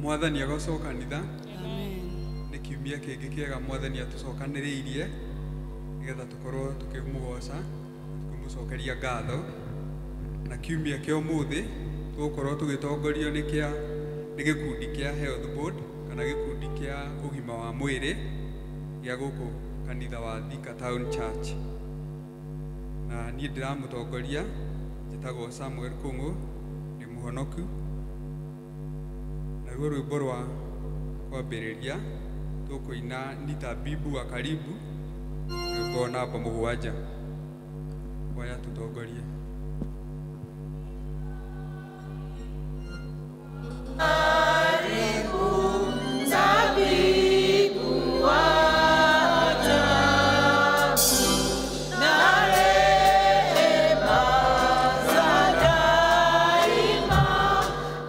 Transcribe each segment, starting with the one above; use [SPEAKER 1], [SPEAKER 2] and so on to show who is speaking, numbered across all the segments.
[SPEAKER 1] Mwathani agocwo kanitha. Amen. Nĩ kiumia kĩngĩ kĩega Mwathani atũcokanĩrĩirie nĩgetha tũkorwo tũkĩmũgoca, tũkĩmũcokeria ngatho. Na kiumia kĩa ũmũthĩ tũgũkorwo tũgĩtongorio nĩ gĩkundi kĩa Health Board kana gĩkundi kĩa ũgima wa mwĩrĩ gĩa gũkũ kanitha wa Thika Town Church. Na niĩ ndĩramũtongoria njĩtagwo Samuel Kũng'ũ, ndĩ mũhonoku. Naruo rwĩmbo rwa kwambĩrĩria tũkũina ni tabibu wa karibu, rwĩmbo namba 7. Kwaya tũtongorie.
[SPEAKER 2] Tabibu wa ajabu na rehema za daima,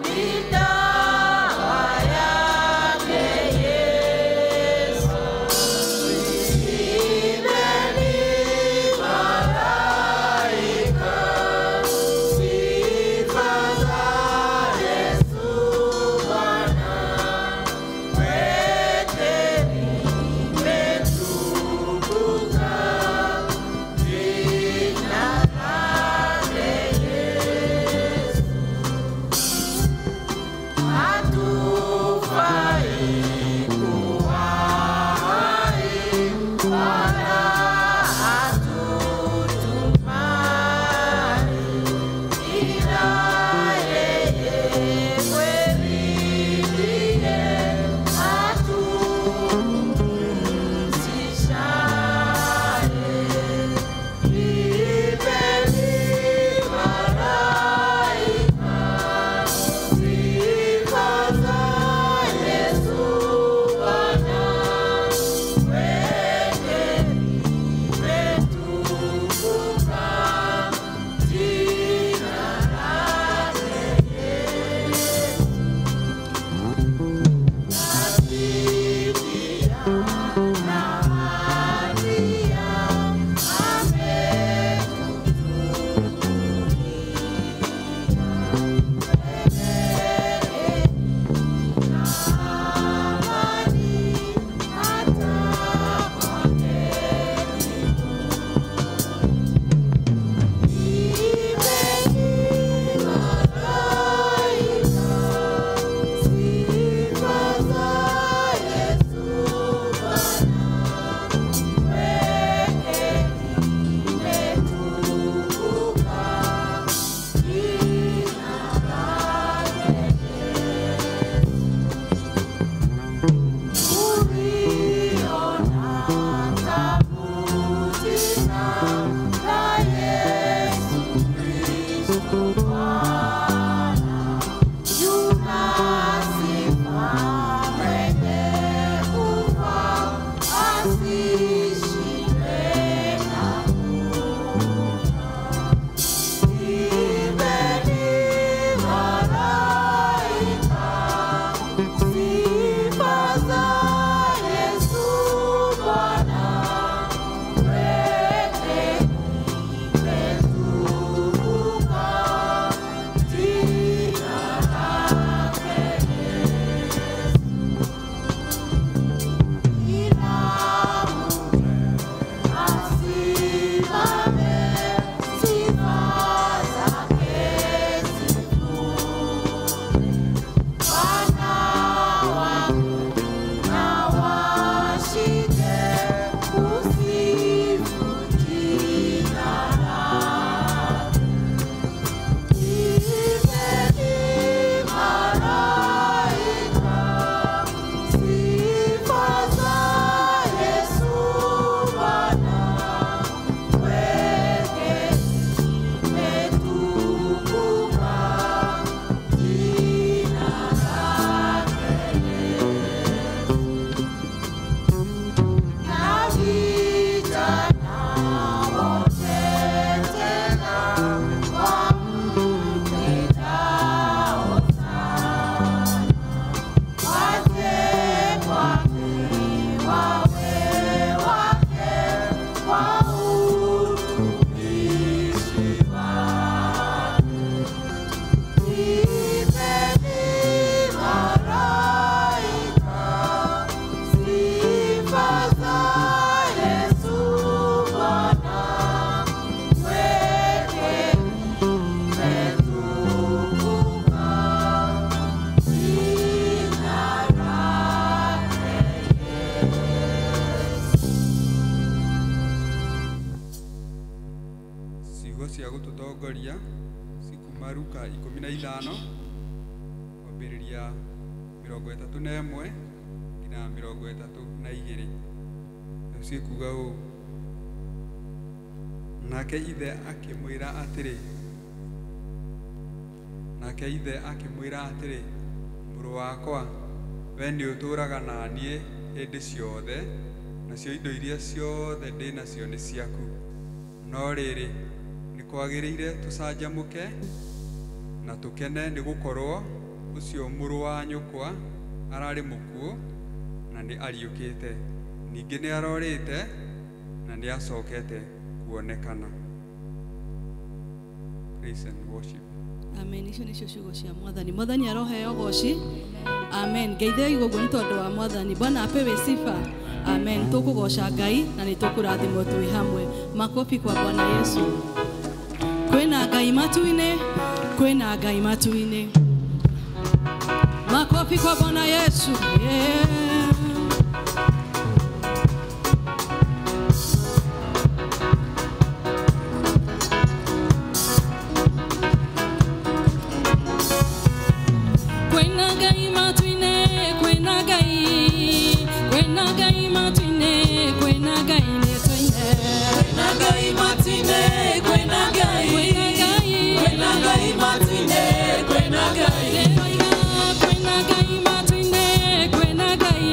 [SPEAKER 2] ni dawa yake Yesu. Imbeni malaika sifa za Yesu Bwana, limetukuka jina lake Yesu. Hatufai kuwa hai wala hatutumai, ila yeye kweli ndiye atupumzishaye. Imbeni malaika sifa za Yesu Bwana, mwenye limetukuka jina lake Yesu. Nafikia na hatia ametutulia, na amani hata kwake mbinguni. Imbeni malaika sifa za Yesu Bwana, mwenye limetukuka jina lake Yesu. Uliona tabu jina la Yesu Kristo Bwana, yuna sifa mwenye kufa asishindwe na kufa. Imbeni malaika sifa za Yesu Bwana, mwenye limetukuka
[SPEAKER 1] Cigũtũtongoria cikuma Luka 15 kwambĩrĩria 31 nginya 32. Cikuga ũũ: Nake ithe akĩmwĩra atĩrĩ, nake ithe akĩmwĩra atĩrĩ, mũrũ wakwa, we nĩũtũũraga na niĩ hĩndĩ ciothe, nacio indo iria ciothe ndĩ nacio nĩ ciaku. No rĩrĩ, nĩ kwagĩrĩire tũcanjamũke na tũkene, nĩ gũkorwo ũcio mũrũ wa nyũkwa ararĩ mũkuũ na nĩ ariũkĩte, ningĩ nĩ arorĩte na nĩ acokete kuonekana. Praise and worship.
[SPEAKER 3] Amen. Icio nĩcio ciugo cia Mwathani. Mwathani aroheo goci. Amen. Ngeithia ũguo nĩ tondũ wa Mwathani. Bwana apewe sifa. Amen. Tũkũgoca Ngai na nĩ tũkũrathimwo twĩ hamwe. Makofi kwa Bwana Yesu. Kwĩna Ngai matu-inĩ, kwĩna Ngai matu-inĩ. Makofi kwa Bwana Yesu. Yeah. Kwĩna Ngai matu-inĩ, kwĩna Ngai, kwĩna Ngai matu-inĩ, kwĩna Ngai nĩ tũine.
[SPEAKER 2] Kwĩna Ngai matu-inĩ, kwĩna Ngai,
[SPEAKER 3] Kwĩna Ngai,
[SPEAKER 2] kwĩna Ngai matu-inĩ, kwĩna Ngai.
[SPEAKER 3] Kwĩna Ngai matu-inĩ, kwĩna Ngai,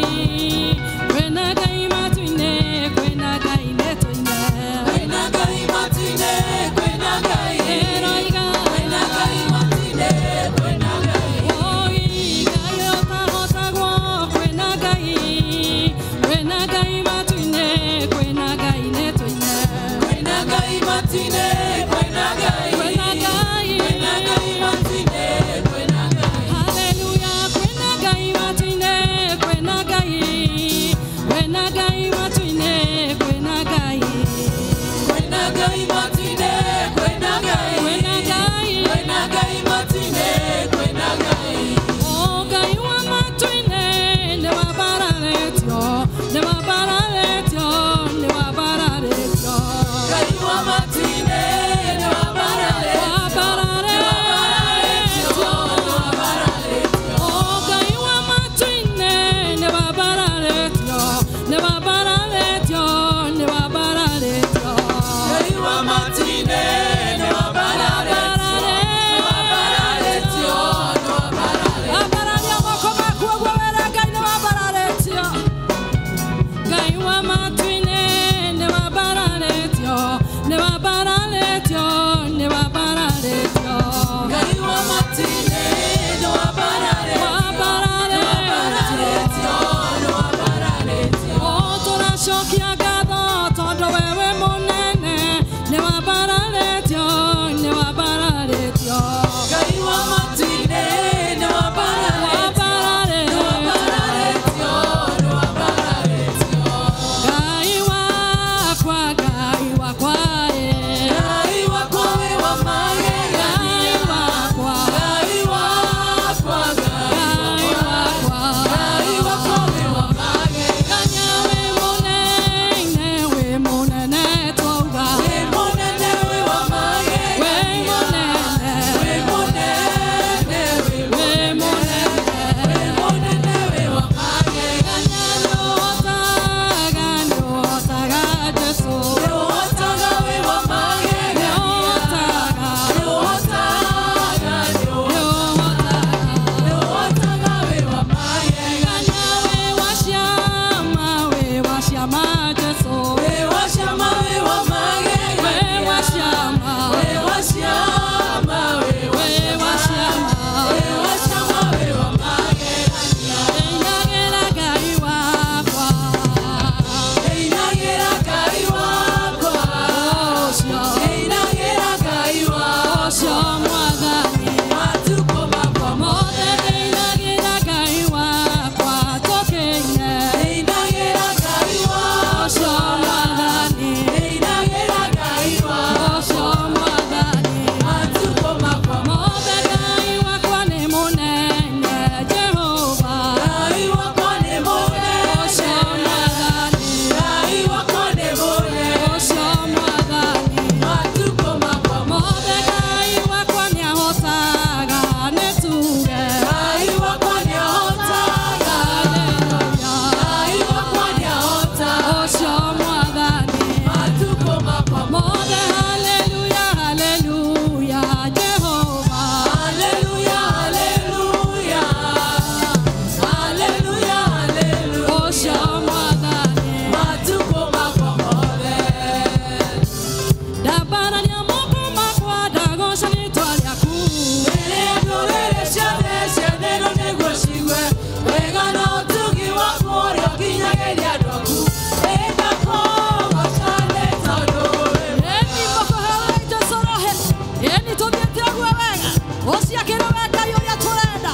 [SPEAKER 3] Ũciakĩre we Ngai ũrĩa tũrenda.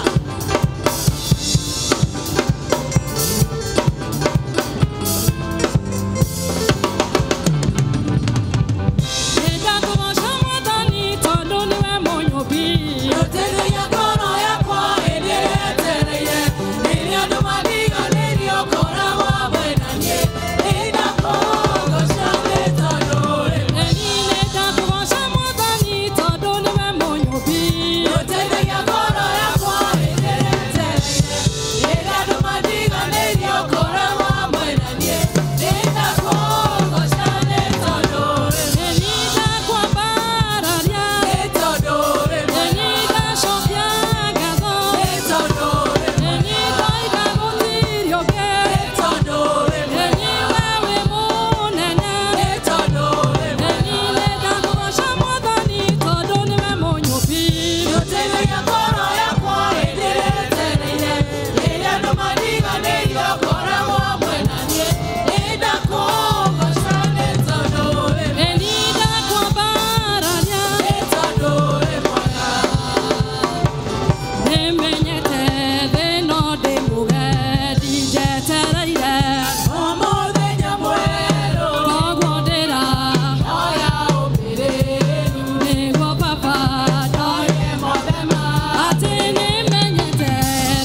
[SPEAKER 2] Nĩndakũgoca Mwathani tondũ nĩwe Mũnyũmbi.
[SPEAKER 4] Ũteithagia ngoro yakwa hĩndĩ ĩrĩa yetereire, rĩrĩa andũ mandiganĩirie ũkoragwo hamwe na niĩ. Nĩndakũgoca nĩ tondũ ũrĩ
[SPEAKER 2] Ĩni nĩndakũgoca Mwathani tondũ nĩwe Mũnyũmbi.
[SPEAKER 4] Ũteithagia ngoro yakwa hĩndĩ ĩrĩa yetereire, rĩrĩa andũ mandiganĩirie ũkoragwo hamwe na niĩ. Nĩndakũgoca nĩ tondũ ũrĩ
[SPEAKER 2] Ĩni ndakwambararia.
[SPEAKER 4] Nĩ tondũ ũrĩ
[SPEAKER 2] Ĩni ndacokia ngatho.
[SPEAKER 4] Nĩ tondũ ũrĩ
[SPEAKER 2] Ĩni ndoiga gũtirĩ ũngĩ.
[SPEAKER 4] Nĩ tondũ ũrĩ
[SPEAKER 2] Ĩni we wĩ mũnene.
[SPEAKER 4] Nĩ tondũ ũrĩ
[SPEAKER 2] Ĩni nĩndakũgoca Mwathani tondũ nĩwe Mũnyũmbi.
[SPEAKER 4] Ũteithagia ngoro yakwa hĩndĩ ĩrĩa yetereire, rĩrĩa andũ mandiganĩirie ũkoragwo hamwe na niĩ. Nĩndakũgoca nĩ tondũ ũrĩ
[SPEAKER 2] Ĩni ndakwambararia.
[SPEAKER 4] Nĩ tondũ ũrĩ mwega.
[SPEAKER 2] Nĩmenyete thĩno ndĩ mũgendi njetereire.
[SPEAKER 4] O mũthenya mwerũ,
[SPEAKER 2] Koguo ndĩra
[SPEAKER 4] oya ũmĩrĩru,
[SPEAKER 2] nĩguo baba ndoe
[SPEAKER 4] oye mothe ma
[SPEAKER 2] atĩ nĩmenyete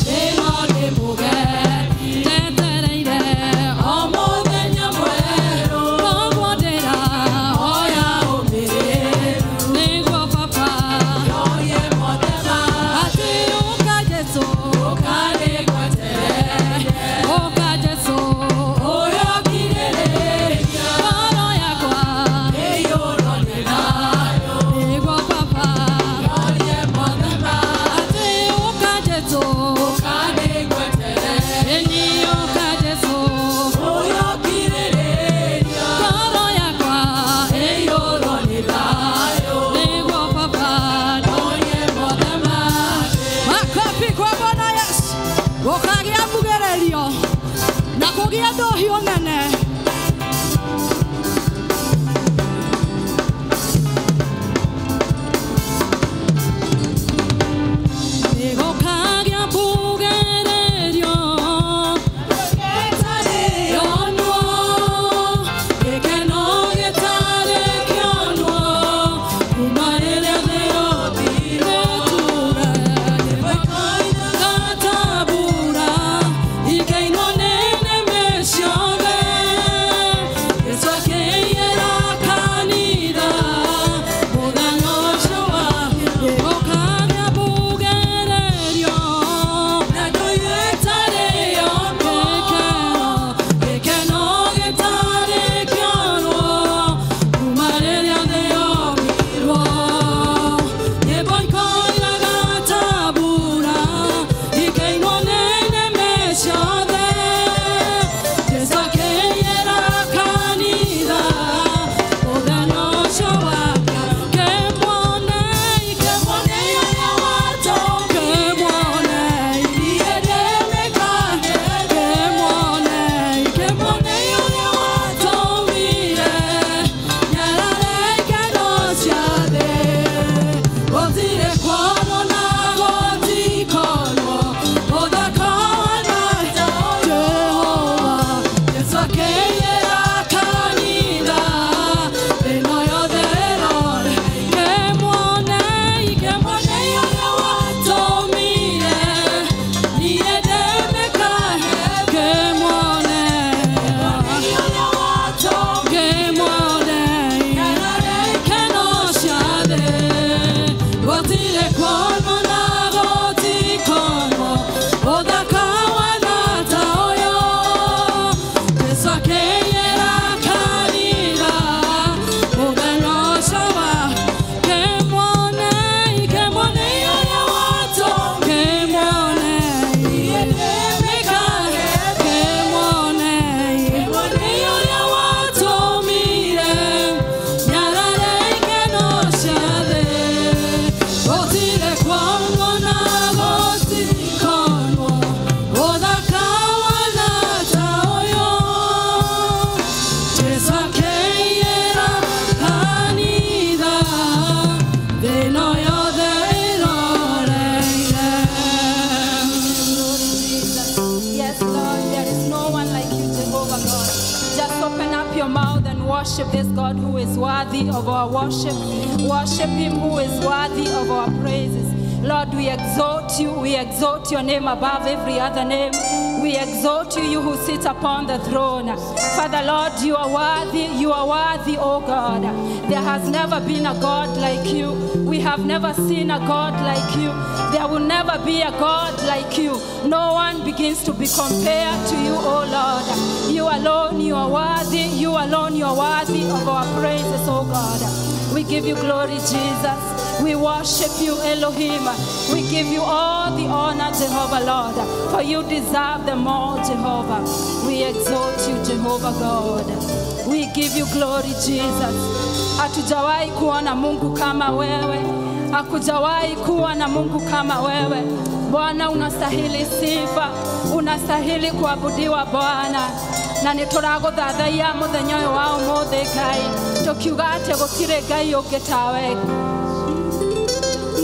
[SPEAKER 2] thĩno ndĩ mũgendi njetereire.
[SPEAKER 4] O mũthenya mwerũ,
[SPEAKER 2] Koguo ndĩra
[SPEAKER 4] oya ũmĩrĩru,
[SPEAKER 2] nĩguo baba
[SPEAKER 4] oye mothe ma
[SPEAKER 2] atĩ ũka Jesũ
[SPEAKER 4] ũkanĩgwetereire.
[SPEAKER 2] ũka Jesũ
[SPEAKER 4] Ũrĩa ũkirĩrĩria,
[SPEAKER 2] ngoro yakwa
[SPEAKER 4] ĩiyũrwo nĩ thayũ.
[SPEAKER 2] nĩguo baba
[SPEAKER 4] Oye mothe ma
[SPEAKER 2] atĩ ũka Jesũ
[SPEAKER 4] ũkanĩgwetereire.
[SPEAKER 2] ĩni ũka Jesũ
[SPEAKER 4] Ũrĩa ũkirĩrĩria,
[SPEAKER 2] ngoro yakwa
[SPEAKER 4] ĩiyũrwo nĩ thayũ.
[SPEAKER 2] nĩguo baba
[SPEAKER 4] Oye mothe ma
[SPEAKER 3] Makofi kwa Bwana Yesu. Gũkagĩa mbugĩrĩrio na kũgĩe ndũhiũ nene.
[SPEAKER 2] Nĩgũkagĩa mbugĩrĩrio yonwo gĩkeno gĩtarĩ kĩonwo kuma rĩrĩa thĩ yombirwo nĩtũũre gatambura ikainwo nĩ nĩmĩ ciothe. Yesu akĩiyĩra kanitha mũthenya ũcio wa nĩgũkagĩa mbugĩrĩrio
[SPEAKER 4] Na ndũire ĩtarĩ yonwo,
[SPEAKER 2] gĩkeno gĩtarĩ kĩonwo kuma rĩrĩa thĩ yombirwo. Nyĩmbo ikoiraga ta mbura ikainwo nĩ nĩmĩ ciothe. Jesũ akĩiyĩra kanitha mũthenya ũcio wake. Kĩmuonei,
[SPEAKER 4] kĩmuonei ũrĩa watũmbire,
[SPEAKER 2] kĩmuonei,
[SPEAKER 4] niĩ ndĩmĩkahe.
[SPEAKER 2] kĩmuonei,
[SPEAKER 4] Kĩmuonei ũrĩa watũmbire,
[SPEAKER 2] nyarare ikeno cia thĩ.
[SPEAKER 4] Gũtirĩ kuonwo na gũtikonwo, ũthaka wa ta ũyũ.
[SPEAKER 2] Jehova
[SPEAKER 4] Yesu akĩiyĩra kanitha, thĩna yothe ĩrore.
[SPEAKER 2] Kĩmuonei,
[SPEAKER 4] Kĩmuonei ũrĩa watũmire, niĩ ndĩmĩkahe.
[SPEAKER 2] kĩmuonei,
[SPEAKER 4] Kĩmuonei ũrĩa watũmire,
[SPEAKER 2] kĩmuonei,
[SPEAKER 4] nyarare
[SPEAKER 2] ikeno cia thĩ. Gũtirĩ kuonwo na gũtikonwo, ũthaka wana ta ũyũ. Yesu akĩiyĩra kanitha, mũthenya ũcio wa kĩmuonei,
[SPEAKER 4] Kĩmuonei ũrĩa watũmire,
[SPEAKER 2] kĩmuonei,
[SPEAKER 4] niĩ ndĩmĩkahe.
[SPEAKER 2] kĩmuonei,
[SPEAKER 4] Kĩmuonei ũrĩa watũmire,
[SPEAKER 2] nyarare ikeno cia thĩ. Gũtirĩ kuonwo na gũtikonwo, ũthaka wana ta ũyũ. Jesũ akĩiyĩra kanitha, thĩno yothe ĩrore. God who is worthy of our worship. Worship him who is worthy of our praises. Lord, we exalt you. We exalt your name above every other name. We exalt you, you who sit upon the throne. Father, Lord, you are worthy. You are worthy, O God. There has never been a God like you. We have never seen a God like you. There will never be a God like you. No one begins to be compared to you, O Lord. You alone, you are worthy. You alone, you are worthy of our praises, O God. We give you glory, Jesus. We worship you, Elohim. We give you all the honor, Jehovah, Lord, for you deserve them all, Jehovah. We exalt you, Jehovah God. We give you glory, Jesus. Hatujawahi kuona Mungu kama wewe. Hakujawahi kuwa na Mungu kama wewe. Bwana, unastahili sifa, unastahili kuabudiwa Bwana. Na nĩtũragũthathaiya mũthenya ũyũ wa ũmũthĩ Ngai, tũkiuga atĩ gũtirĩ Ngai ũngĩ tawe.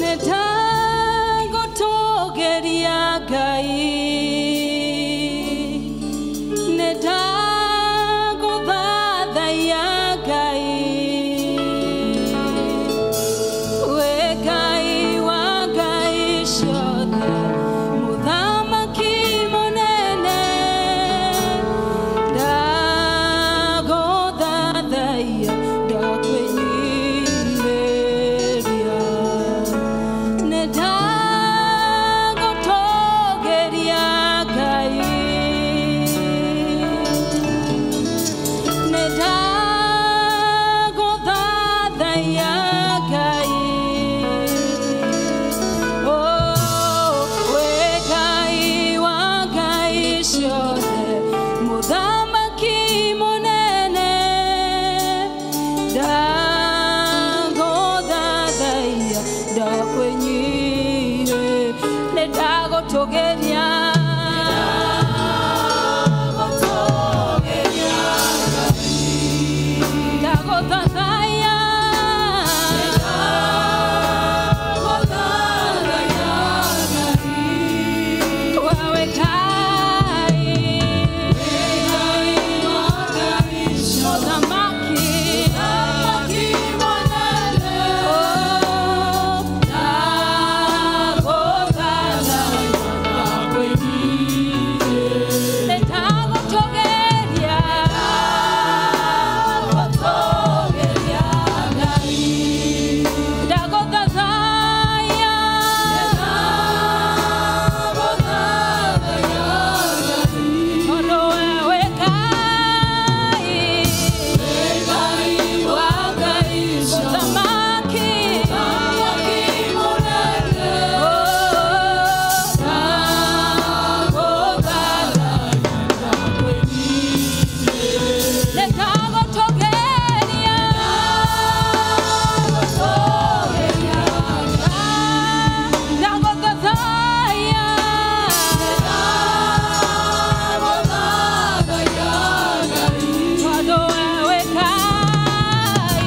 [SPEAKER 2] Nĩndagũtũgĩria Ngai, nĩndagũthathaiya Ngai, wĩ Ngai wa Ngai ciothe, Mũthamaki mũnene, ndagũthathaiya, ndakwĩnyihĩria. Nĩndagũtũgĩria Ngai, nĩndagũthathaiya Ngai, oh, wĩ Ngai wa Ngai ciothe, Mũthamaki mũnene, ndagũthathaiya, ndakwĩnyihĩria, nĩndagũtũgĩria. Ndagũthathaiya. Wewe Ngai, Mũthamaki, oh, ndagũthathaiya, nĩndagũtũgĩria, ndagũthathaiya, tondũ wewe Ngai, Mũthamaki, nĩndagũtũgĩria, ndagũthathaiya, tondũ wewe Ngai,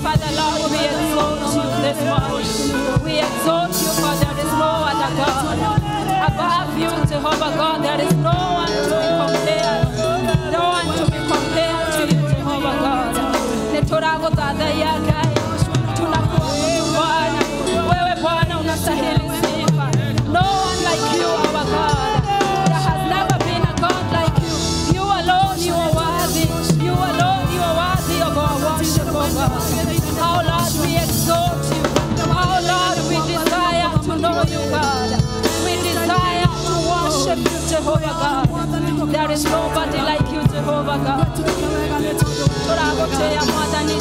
[SPEAKER 2] Father Lord, we exalt you this morning. We exalt you, for there is no other God. Above you, Jehovah God, there is no one to be compared. No one to be compared to you, Jehovah God. Nĩtũragũthathaiya Ngai, tunakuabudu Bwana. Wewe Bwana unastahili sifa. No one like you, our God. There has never been a God like you. You alone, you are worthy. You alone, you are worthy of our worship, O God. Oh Lord, we exalt you. Oh Lord, we desire to know you, God. We desire to worship you, Jehovah God. There is nobody like you, Jehovah God. Tũragũtĩĩa Mwathani Nĩ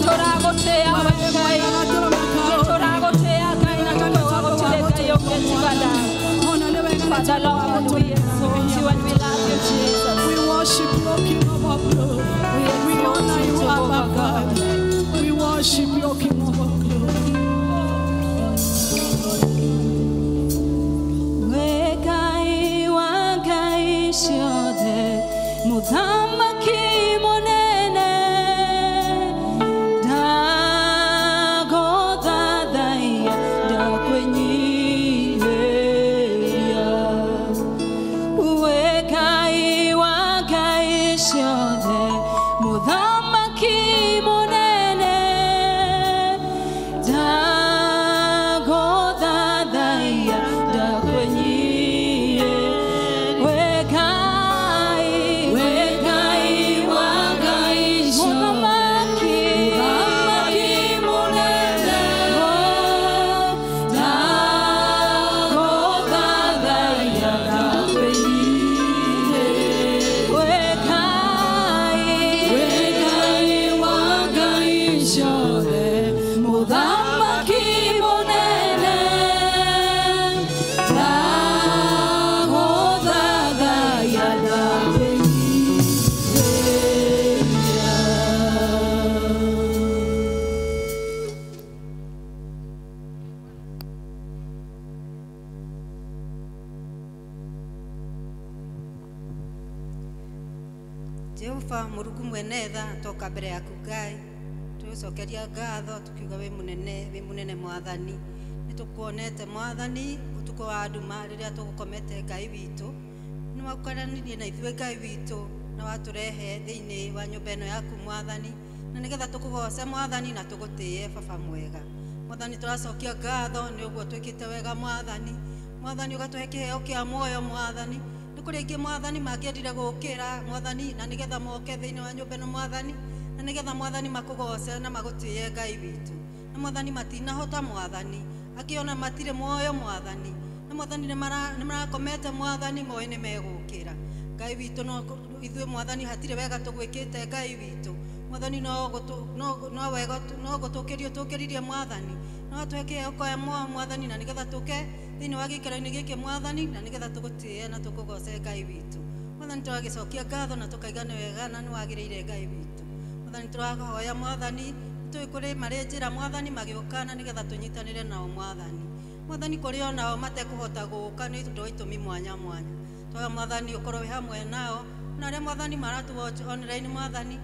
[SPEAKER 2] tũragũtĩĩa we Ngai. Nĩ tũragũtĩĩa Ngai na tũkauga gũtirĩ Ngai ũngĩ tiga nawe. Father Lord, we exalt you and we love you, Jesus.
[SPEAKER 3] We worship you, O King of all glory. We honor you, Abba Father. We worship you, O King of all glory.
[SPEAKER 2] We Ngai wa ngai ciothe, Mũthamaki mũnene, ndagũthathaiya, ndakwĩnyiihĩria. We Ngai wa ngai ciothe, Mũthamaki mũnene, ndagũthathaiya, ndakwĩnyiihĩria. We Ngai, we Ngai wa ngai ciothe, Mũthamaki mũnene, ndagũthathaiya, ndakwĩnyiihĩria. We Ngai, we Ngai wa ngai ciothe, Mũthamaki mũnene, ndagũthathaiya, ndakwĩnyiihĩria.
[SPEAKER 5] Jehova Mũrungu mwene tha toka mbere yaku Ngai tũgũcokeria ngatho tukiuga wĩ mũnene Mwathani. Nĩ tũkuonete Mwathani ũtukũ wa nduma rĩrĩa tũgũkomete Ngai witũ. Nĩ wakaranirie na ithuĩ Ngai witũ na watũrehe thĩinĩ wa nyũmba ĩno yaku Mwathani, na nĩgetha tũkũgoce Mwathani na tũgũtĩĩe Baba mwega. Mwathani tũracokia ngatho nĩ ũguo twĩkĩte wega Mwathani. Mwathani ũgatũhe kĩheo kĩa muoyo Mwathani. Nĩ kũrĩ aingĩ Mwathani mangĩendire gũkĩra Mwathani na nĩgetha moke thĩinĩ wa nyũmba ĩno Mwathani, na nĩgetha Mwathani makũgoce na magũtĩĩe Ngai witũ. Na Mwathani matinahota Mwathani, angĩ ona matirĩ muoyo Mwathani, na Mwathani nĩ marakomete Mwathani moĩ nĩ megũkĩra Ngai witũ. No ithuĩ Mwathani hatirĩ wega tũgwĩkĩte Ngai witũ. Mwathani no wega no gũtũkĩrio tũkĩririe Mwathani, no atũhe kĩheo kĩa muoyo Mwathani, na nĩgetha tũke thĩinĩ wa gĩikaro-inĩ gĩkĩ Mwathani, na nĩgetha tũgũtĩĩe na tũkũgoce Ngai witũ. Mwathani tũragĩcokia ngatho na tũkaiga nĩ wega na nĩ wagĩrĩire Ngai witũ. Mwathani tũrahoya Mwathani tũĩ kũrĩ marĩ njĩra Mwathani magĩũka na nĩgetha tũnyitanĩre nao Mwathani. Mwathani kũrĩ o nao matekũhota gũũka nĩ ũndũ wa itũmi mwanya mwanya. Tũhoya Mwathani ũkorwo wĩ hamwe nao, na arĩa Mwathani maratũ-watch online Mwathani,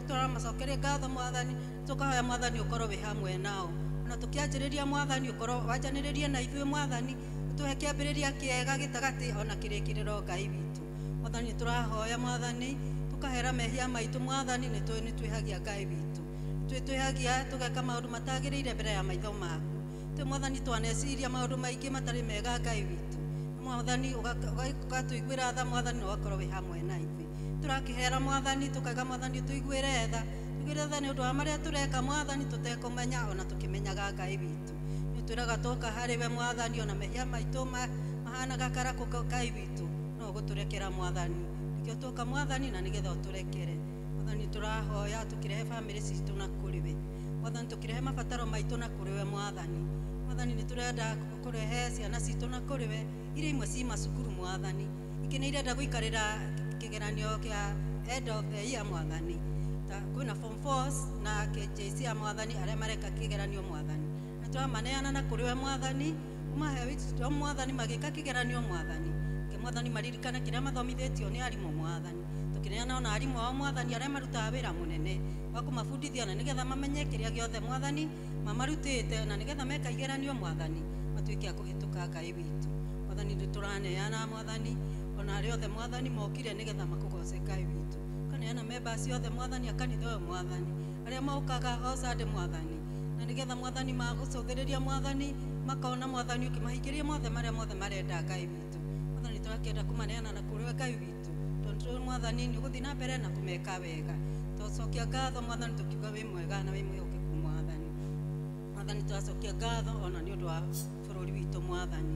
[SPEAKER 5] tũramacokeria ngatho Mwathani, tũkahoya Mwathani ũkorwo wĩ hamwe nao. Na tũkĩanjĩrĩria Mwathani ũkorwo wanjanĩrĩrie na ithuĩ Mwathani, ũtũhe kĩambĩrĩria kĩega gĩtagatĩ ona kĩrĩkĩrĩro Ngai witũ. Mwathani tũrahoya Mwathani tũkahera mehia maitũ Mwathani, nĩ tũĩ nĩ twĩhagia Ngai witũ. Twĩ twĩhagia tũgeka maũndũ matagĩrĩire mbere ya maitho maku. Twĩ Mwathani twaneciria maũndũ maingĩ matarĩ mega Ngai witũ. Mwathani ũgatũiguĩra tha Mwathani, na ũgakorwo wĩ hamwe na ithuĩ. Tũrakĩhera Mwathani tũkaiga Mwathani tũiguĩre tha, tũiguĩre tha nĩ ũndũ wa marĩa tũreka Mwathani tũtekũmenya ona tũkĩmenyaga Ngai witũ. Nĩ twĩraga twoka harĩ we Mwathani, ona mehia maitũ mahanaga karakũ Ngai witũ, no ũgũtũrekera Mwathani. Nĩkĩo twoka Mwathani na nĩgetha ũtũrekere. Mwathani tũrahoya tũkĩrehe bamĩrĩ citũ na kũrĩ we Mwathani, tũkĩrehe mabataro maitũ na kũrĩ we Mwathani. Mwathani nĩ tũrenda kũrehe ciana citũ na kũrĩ we, iria imwe ci macukuru Mwathani, ingĩ nĩ irenda gũikarĩra kĩgeranio kĩa end of the year Mwathani, ta kwĩna form 4 na KJC ya Mwathani arĩa mareka kĩgeranio Mwathani, na tũramaneana na kũrĩ we Mwathani, ũmahe wisdom Mwathani magĩka kĩgeranio Mwathani. Ke Mwathani maririkane kĩrĩa mathomithĩtio nĩ arimũ Mwathani, tũkĩneana ona arimũ ao Mwathani arĩa marutaga wĩra mũnene wa kũmabundithia na nĩgetha mamenye kĩrĩa gĩothe Mwathani mamarutĩte, na nĩgetha meka igeranio Mwathani matuĩke a kũhĩtũka Ngai witũ. Mwathani nĩ tũraneana Mwathani ona arĩa othe Mwathani mokire nĩgetha makũgoce Ngai witũ. Kaneana members othe Mwathani a kanitha ũyũ Mwathani, arĩa mokaga o Sunday Mwathani, na nĩgetha Mwathani magũcũthĩrĩria Mwathani makona Mwathani ũkĩmahingĩria mothe marĩa mothe marenda Ngai witũ. Mwathani tũrakĩenda kũmaneana na kũrĩ we Ngai witũ, tondũ Mwathani nĩ ũgũthiĩ na mbere na kũmeka wega. Tũcokia ngatho Mwathani tũkiuga wĩ mwega na wĩ mwĩhokeku Mwathani. Mwathani tũracokia ngatho ona nĩ ũndũ wa bũrũri witũ Mwathani.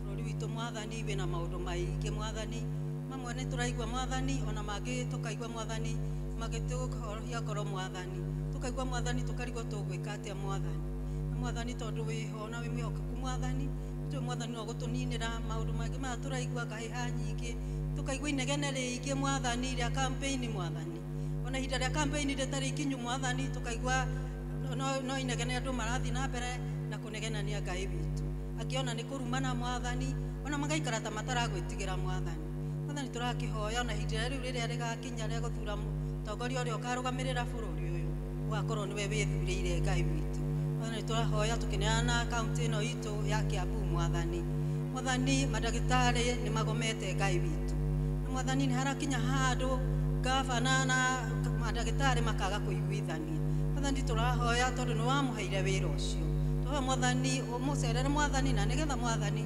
[SPEAKER 5] Bũrũri Bũrũri witũ mwathani wĩna maũndũ maingĩ mwathani, mamwe nĩ tũraigua mwathani, ona mangĩ tũkaigua mwathani magĩtũhorohia ngoro mwathani, tũkaigua mwathani tũkarigwo tũgwĩka atĩa mwathani. Na mwathani tondũ wĩho na wĩ mwĩhokeku mwathani, tũĩ mwathani no gũtũninĩra maũndũ mangĩ maya tũraigua ngahĩha nyingĩ, tũkaigua inegene rĩingĩ mwathani rĩa campaign mwathani, ona ihinda rĩa campaign rĩtarĩ ikinyu mwathani, tũkaigua no inegene andũ marathiĩ na mbere na kũnegenania Ngai witũ, angĩ ona nĩ kũrumana mwathani, ona magaikara ta mataragwĩtigĩra mwathani. Mwathani tũrakĩhoya ona ihinda rĩu rĩrĩa rĩgakinya rĩa gũthura mũtongoria ũrĩa ũkarũgamĩrĩra bũrũri ũyũ, ũgakorwo nĩwe wĩthurĩire Ngai witũ. Mwathani tũrahoya tũkĩneana kaunti ĩno itũ ya Kiambu mwathani. Mwathani mandagĩtarĩ nĩ magomete Ngai witũ, na mwathani nĩ harakinya handũ gavana na mandagĩtarĩ makaga kũiguithania. Mwathani tũrahoya tondũ nĩ wamũheire wĩra ũcio, tũhoya mwathani ũmũcerere mwathani, na nĩgetha mwathani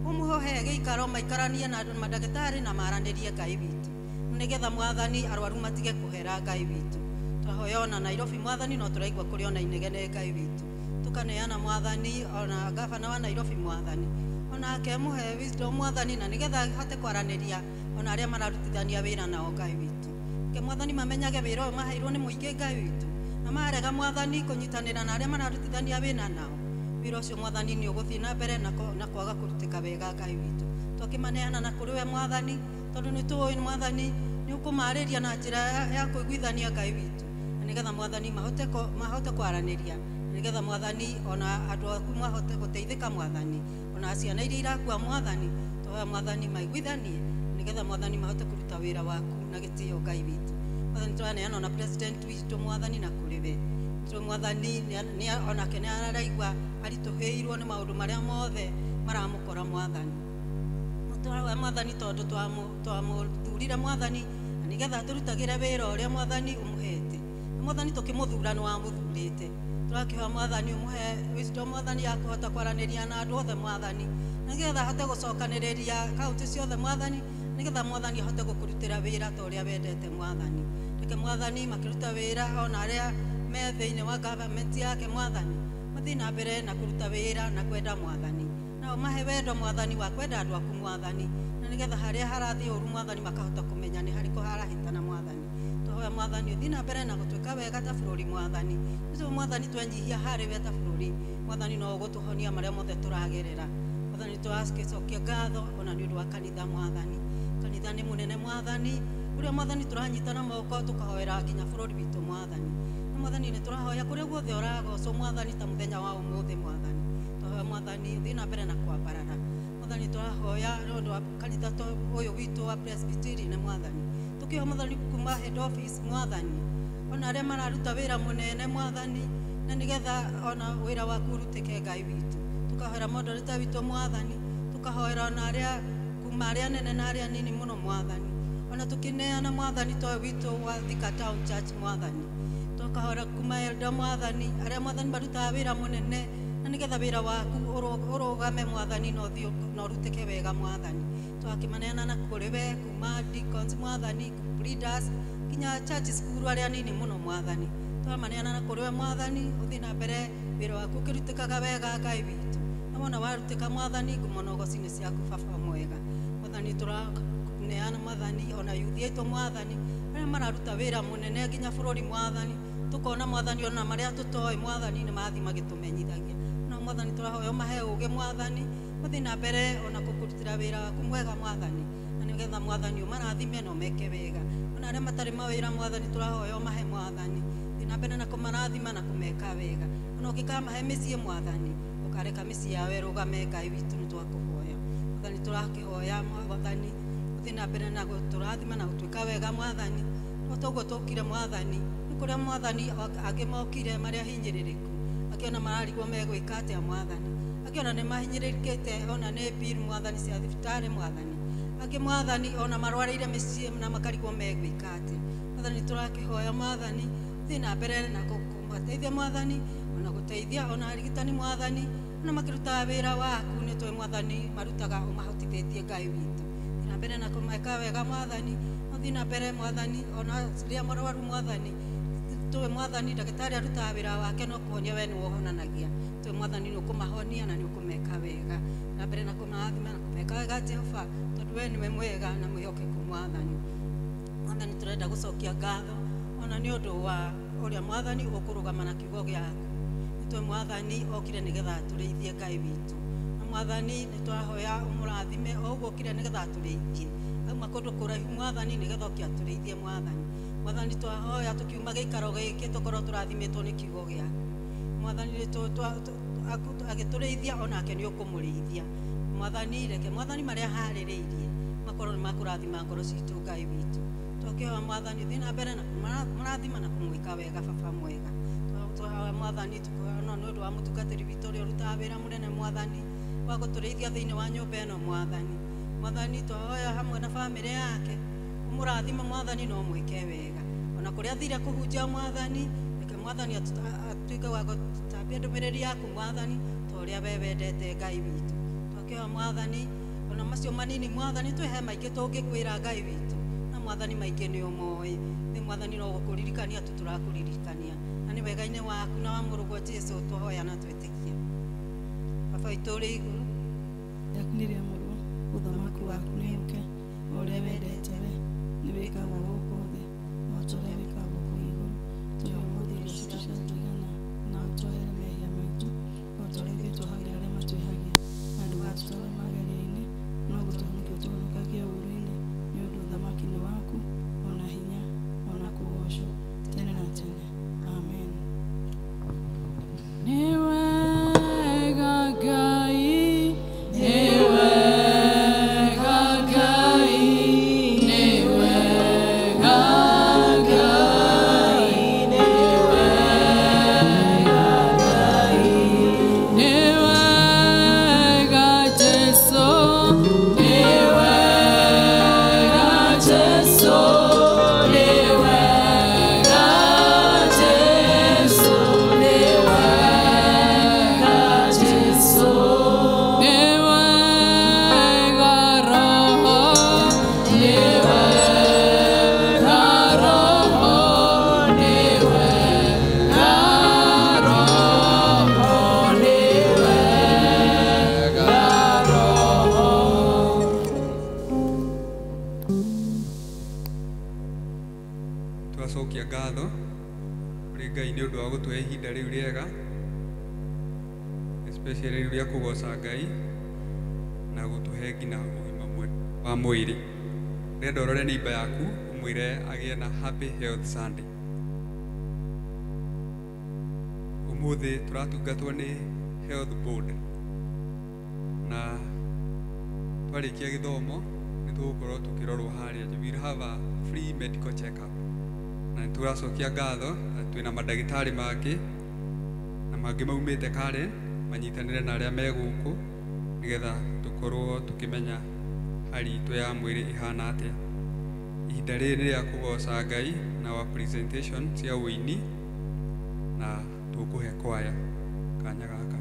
[SPEAKER 5] ũmũhe gĩikaro maikaranie na mandagĩtarĩ na maranĩrie Ngai witũ, nĩgetha mwathani arwaru matige kũhera Ngai witũ. Tũrahoya ona Nairobi mwathani, no tũraigua kũrĩ ona inegene Ngai witũ, tũkaneana mwathani ona gavana wa Nairobi mwathani, onake mũhe wisdom mwathani, na nĩgetha ahote kwaranĩria ona arĩa mararutithania wĩra nao Ngai witũ. Ke mwathani mamenyage wĩra ũyũ maheirwo nĩ mũingĩ Ngai witũ, na marega mwathani kũnyitanĩra na arĩa mararutithania wĩra nao, wĩra ũcio mwathani nĩ ũgũthiĩ na mbere na kwaga kũrutĩka wega Ngai witũ. Twakĩmaneana na kũrĩ we mwathani, tondũ nĩ tũĩ mwathani nĩ ũkũmarĩria na njĩra ya kũiguithania Ngai witũ, na nĩgetha mwathani mahote kwaranĩria, na nĩgetha mwathani ona andũ aku mahote gũteithĩka mwathani, ona ciana iria irakua mwathani, tũhoya mwathani maiguithanie, nĩgetha mwathani mahote kũruta wĩra waku na gĩtĩo Ngai witũ. Mwathani tũraneana ona president witũ mwathani na kũrĩ we, tũ mwathani onake nĩ araigua aritũhĩirwo nĩ maũndũ marĩa mothe maramũkora mwathani. Tũrahoya mwathani tondũ twamũthurire mwathani, na nĩgetha tũrutagĩre wĩra ũrĩa mwathani ũmũhete, na mwathani tũkĩmũthura nĩ wamũthurĩte. Tũrakĩhoya mwathani ũmũhe wisdom mwathani ya kũhota kwaranĩria na andũ othe mwathani, na nĩgetha ahote gũcokanĩrĩria kaunti ciothe mwathani, nĩgetha mwathani ahote gũkũrutĩra wĩra ta ũrĩa wendete mwathani. Reke mwathani makĩruta wĩra ona arĩa me thĩinĩ wa government yake mwathani, mathiĩ na mbere na kũruta wĩra na kwenda mwathani, na ũmahe wendo mwathani wa kwenda andũ aku mwathani, na nĩgetha harĩa harathiĩ ũru mwathani makahota kũmenya nĩ harĩkũ harahĩtana mwathani. Tũhoya mwathani ũthiĩ na mbere na gũtuĩka wega ta bũrũri mwathani, nĩtũĩ mwathani twenyihia harĩ we ta bũrũri mwathani, no ũgũtũhonia marĩa mothe tũragerera mwathani. Tũracokia ngatho ona nĩ ũndũ wa kanitha mwathani, kanitha nĩ mũnene mwathani, ũrĩa mwathani tũranyitana moko tũkahoera nginya bũrũri witũ mwathani. Na mwathani nĩ tũrahoya kũrĩa guothe ũragocwo mwathani ta mũthenya wa ũmũthĩ mwathani, tũhoya mwathani ũthiĩ na mbere na kwambarara mwathani. Tũrahoya nĩ ũndũ wa kanitha ũyũ witũ wa Presbyterian mwathani, tũkĩhoya mwathani kuma head office mwathani, ona arĩa mararuta wĩra mũnene mwathani, na nĩgetha ona wĩra waku ũrutĩke Ngai witũ. Tũkahoera moderator witũ mwathani, tũkahoera ona arĩa kuma arĩa nene na arĩa nini mũno mwathani, ona tũkĩneana mwathani toyũ witũ wa Thika Town Church mwathani, tũkahoera kuma elder mwathani, arĩa mwathani marutaga wĩra mũnene, na nĩgetha wĩra waku ũrũgame mwathani na ũthiĩ na ũrutĩke wega mwathani. Twakĩmaneana na kũrĩ we kuma deacons mwathani, group leaders, nginya church school arĩa nini mũno mwathani, twamaneana na kũrĩ we mwathani, ũthiĩ na mbere wĩra waku ũkĩrutĩkaga wega Ngai witũ, na wona warutĩka mwathani, ngumo na ũgoci nĩ ciaku baba mwega mwathani. Tũraneana mwathani ona yuthi aitũ mwathani, arĩa mararuta wĩra mũnene nginya bũrũri mwathani, tũkona mwathani ona marĩa tũtoĩ mwathani nĩ mathiĩ magĩtũmenyithagia, no mwathani tũrahoya ũmahe ũũgĩ mwathani, ũthiĩ na mbere ona kũkũrutĩra wĩra waku mwega mwathani, na nĩgetha mwathani ũmarathime na ũmeke wega. Ona arĩa matarĩ mawĩra mwathani tũrahoya ũmahe mwathani, thiĩ na mbere na kũmarathima na kũmeka wega, ona ũngĩkamahe mĩciĩ mwathani, ũkareka mĩciĩ yao ĩrũgame Ngai witũ, nĩ twakũhoya mwathani. Tũrakĩhoya mwathani ũthiĩ na mbere na gũtũrathima na gũtuĩka wega mwathani, no toguo tũkire mwathani, nĩ kũrĩa mwathani angĩ mokire marĩa hinyĩrĩrĩku, angĩ ona mararigwo megwĩka atĩa mwathani, angĩ ona nĩ mahinyĩrĩrĩkĩte ona nĩ bill mwathani cia thibitarĩ mwathani, angĩ mwathani ona marwarĩire mĩciĩ na makarigwo megwĩka atĩa mwathani. Tũrakĩhoya mwathani ũthiĩ na mbere na kũmateithia mwathani, ona gũteithia ona arigitani mwathani, ona makĩrutaga wĩra waku, nĩ tũĩ mwathani marutaga ũmahotithĩtie Ngai witũ. Thiĩ na mbere na kũmeka wega mwathani, ũthiĩ na mbere mwathani ona rĩrĩa marwaru mwathani. Nĩ tũĩ Mwathani ndagĩtarĩ arutaga wĩra wake no kũhonia we nĩwe ũhonanagia. Tũĩ Mwathani nĩ ũkũmahonia na nĩ ũkũmeka wega na mbere na kũmarathima na kũmeka wega Jehova, tondũ we nĩwe mwega na mwĩhokeku Mwathani. Mwathani tũrenda gũcokia ngatho ona nĩ ũndũ wa ũrĩa Mwathani ũkũrũgama na kiugo gĩaku. Nĩ tũĩ Mwathani okire nĩgetha atũrĩithie Ngai witũ, na Mwathani nĩ twahoya ũmũrathime o ũguo okire nĩgetha atũrĩithie auma kũndũ kũraihu Mwathani nĩgetha oke atũrĩithie Mwathani. Mwathani twahoya tũkiuma gĩikaro gĩkĩ tũkorwo tũrathimĩtwo nĩ kiugo gĩaku Mwathani. Agĩtũrĩithia onake nĩ ũkũmũrĩithia Mwathani. Reke Mwathani marĩa harĩrĩirie makorwo nĩ makũrathima ngoro citũ Ngai witũ. Tũkĩhoya Mwathani thiĩ na mbere na kũmũrathima na kũmwĩka wega baba mwega. Twahoya Mwathani tũkoya nĩ ũndũ wa mũtungatĩri witũ ũrĩa ũrutaga wĩra mũnene Mwathani wa gũtũrĩithia thĩinĩ wa nyũmba ĩno Mwathani. Mwathani twahoya hamwe na bamĩrĩ yake ũmũrathime Mwathani na ũmwĩke wega ona kũrĩa athire kũhunjia Mwathani. Reke Mwathani atuĩke wa gũtambia ndũmĩrĩri yaku Mwathani ta ũrĩa we wendete Ngai witũ. Twakĩhoya Mwathani ona macio manini Mwathani twĩhe maingĩ tũngĩkwĩra Ngai witũ, na Mwathani maingĩ nĩ ũmoĩ. Nĩ Mwathani no gũkũririkania tu tũrakũririkania, na nĩ wega-inĩ waku na wa mũrũguo Jesũ twahoya na twĩtĩkia. Baba witũ ũrĩ igũrũ,
[SPEAKER 3] yaku nĩ rĩamũrwo, ũthamaki waku nĩ ũke, o ũrĩa wendete we nĩ wĩkagwo gũkũ thĩ o ta ũrĩa wĩkagwo kũu igũrũ. Tũhe ũmũthĩ irio citũ cia kũigana, na ũtuohere mehia maitũ o ta ũrĩa ithuĩ tuohagĩra arĩa matwĩhagia, na ndũgatũtware magerio-inĩ, no gũtũhonokia ũtũhonokagie ũũru-inĩ, nĩ ũndũ ũthamaki nĩ waku, ona hinya, ona kũgoocwo tene na tene. Amen. Nĩ wega Ngai, nĩ wega Ngai, nĩ wega Ngai, nĩ wega Ngai, nĩ wega Jesũ, nĩ wega Jesũ, nĩ wega Jesũ, nĩ wega Jesũ, nĩ wega Roho, nĩ wega Roho, nĩ wega Roho, nĩ wega Roho.
[SPEAKER 1] Twacokia ngatho kũrĩ Ngai nĩ ũndũ wa gũtũhe ihinda rĩu rĩega, especially rĩu rĩa kũgoca Ngai na gũtũhe nginya ũgima wa mwĩrĩ. Ũrenda ũrore neighbor yaku ũmwĩre agĩe na happy health Sunday. Ũmũthĩ tũratungatwo nĩ health board, na twarĩkia gĩthomo nĩ tũgũkorwo tũkĩrorwo harĩa. We will have a free medical check up, na nĩ tũracokia ngatho na twĩna mandagĩtarĩ mangĩ na mangĩ maumĩte Karen manyitanĩre na arĩa me gũkũ nĩgetha tũkorwo tũkĩmenya hali itũ ya mwĩrĩ ĩhana atĩa. Ihinda rĩrĩ nĩ rĩa kũgoca Ngai na wa presentation cia ũini, na tũkũhe kwaya kanya gaka.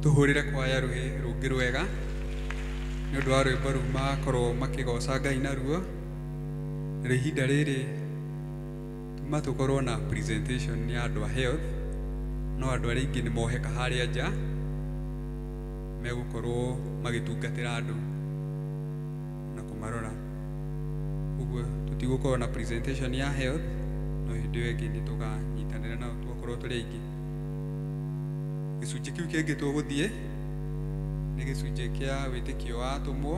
[SPEAKER 1] Tuhurire kwaya ruhi rungi rwega ni undu wa rwimbo ruu makorwo makigoca Ngai naruo. Rĩu ihinda rĩrĩ tuma tukorwo na presentation ya andũ a health, no andũ arĩa aingĩ nĩ moheka harĩa nja megũkorwo magĩtungatĩra andũ na kũmarora. Ũguo tũtigũkorwo na presentation ya health, no hĩndĩ ĩyo ĩngĩ nĩ tũkanyitanĩra nao tũgakorwo tũrĩ aingĩ. Gĩcunjĩ kĩu kĩngĩ tũgũthiĩ nĩ gĩcunjĩ kĩa wĩtĩkio wa atũmwo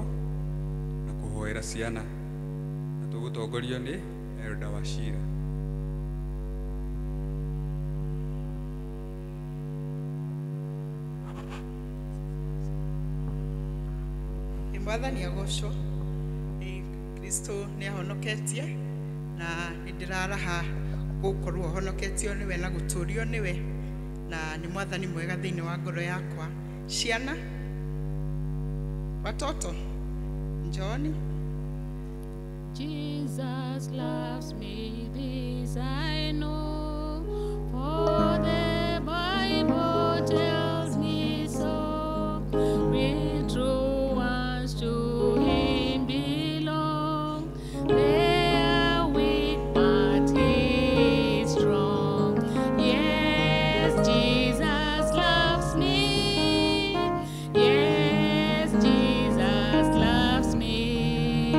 [SPEAKER 1] na kũhoera ciana, na tũgũtongorio nĩ Elder Wachira.
[SPEAKER 6] Mwathani agocwo, Kristo nĩ ahonoketie na nĩ ndĩraraha gũkorwo honoketio nĩwe na gũtũrio nĩwe, na nĩ mwathani mwega thĩinĩ wa ngoro yakwa. Ciana, watoto, njooni.
[SPEAKER 4] Jesus loves me, this I know, for the Bible tells me so. We true ones to him belong. They are weak, but he is strong. Yes, Jesus loves me. Yes, Jesus loves me.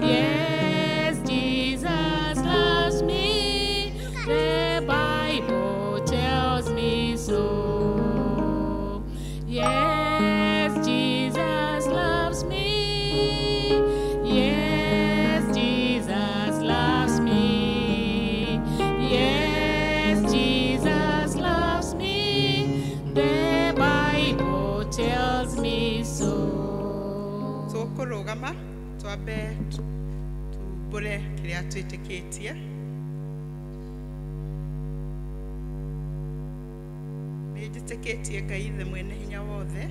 [SPEAKER 4] Yes, Jesus loves me. The Bible tells me so. Yes, Jesus loves me. Yes, Jesus loves me. Yes, Jesus loves me. The Bible tells me so.
[SPEAKER 6] Tũkũrũgama twambe tumbũre kĩrĩa twĩtĩkĩtie. Nĩ njĩtĩkĩtie Ngai Ithe mwene hinya wothe,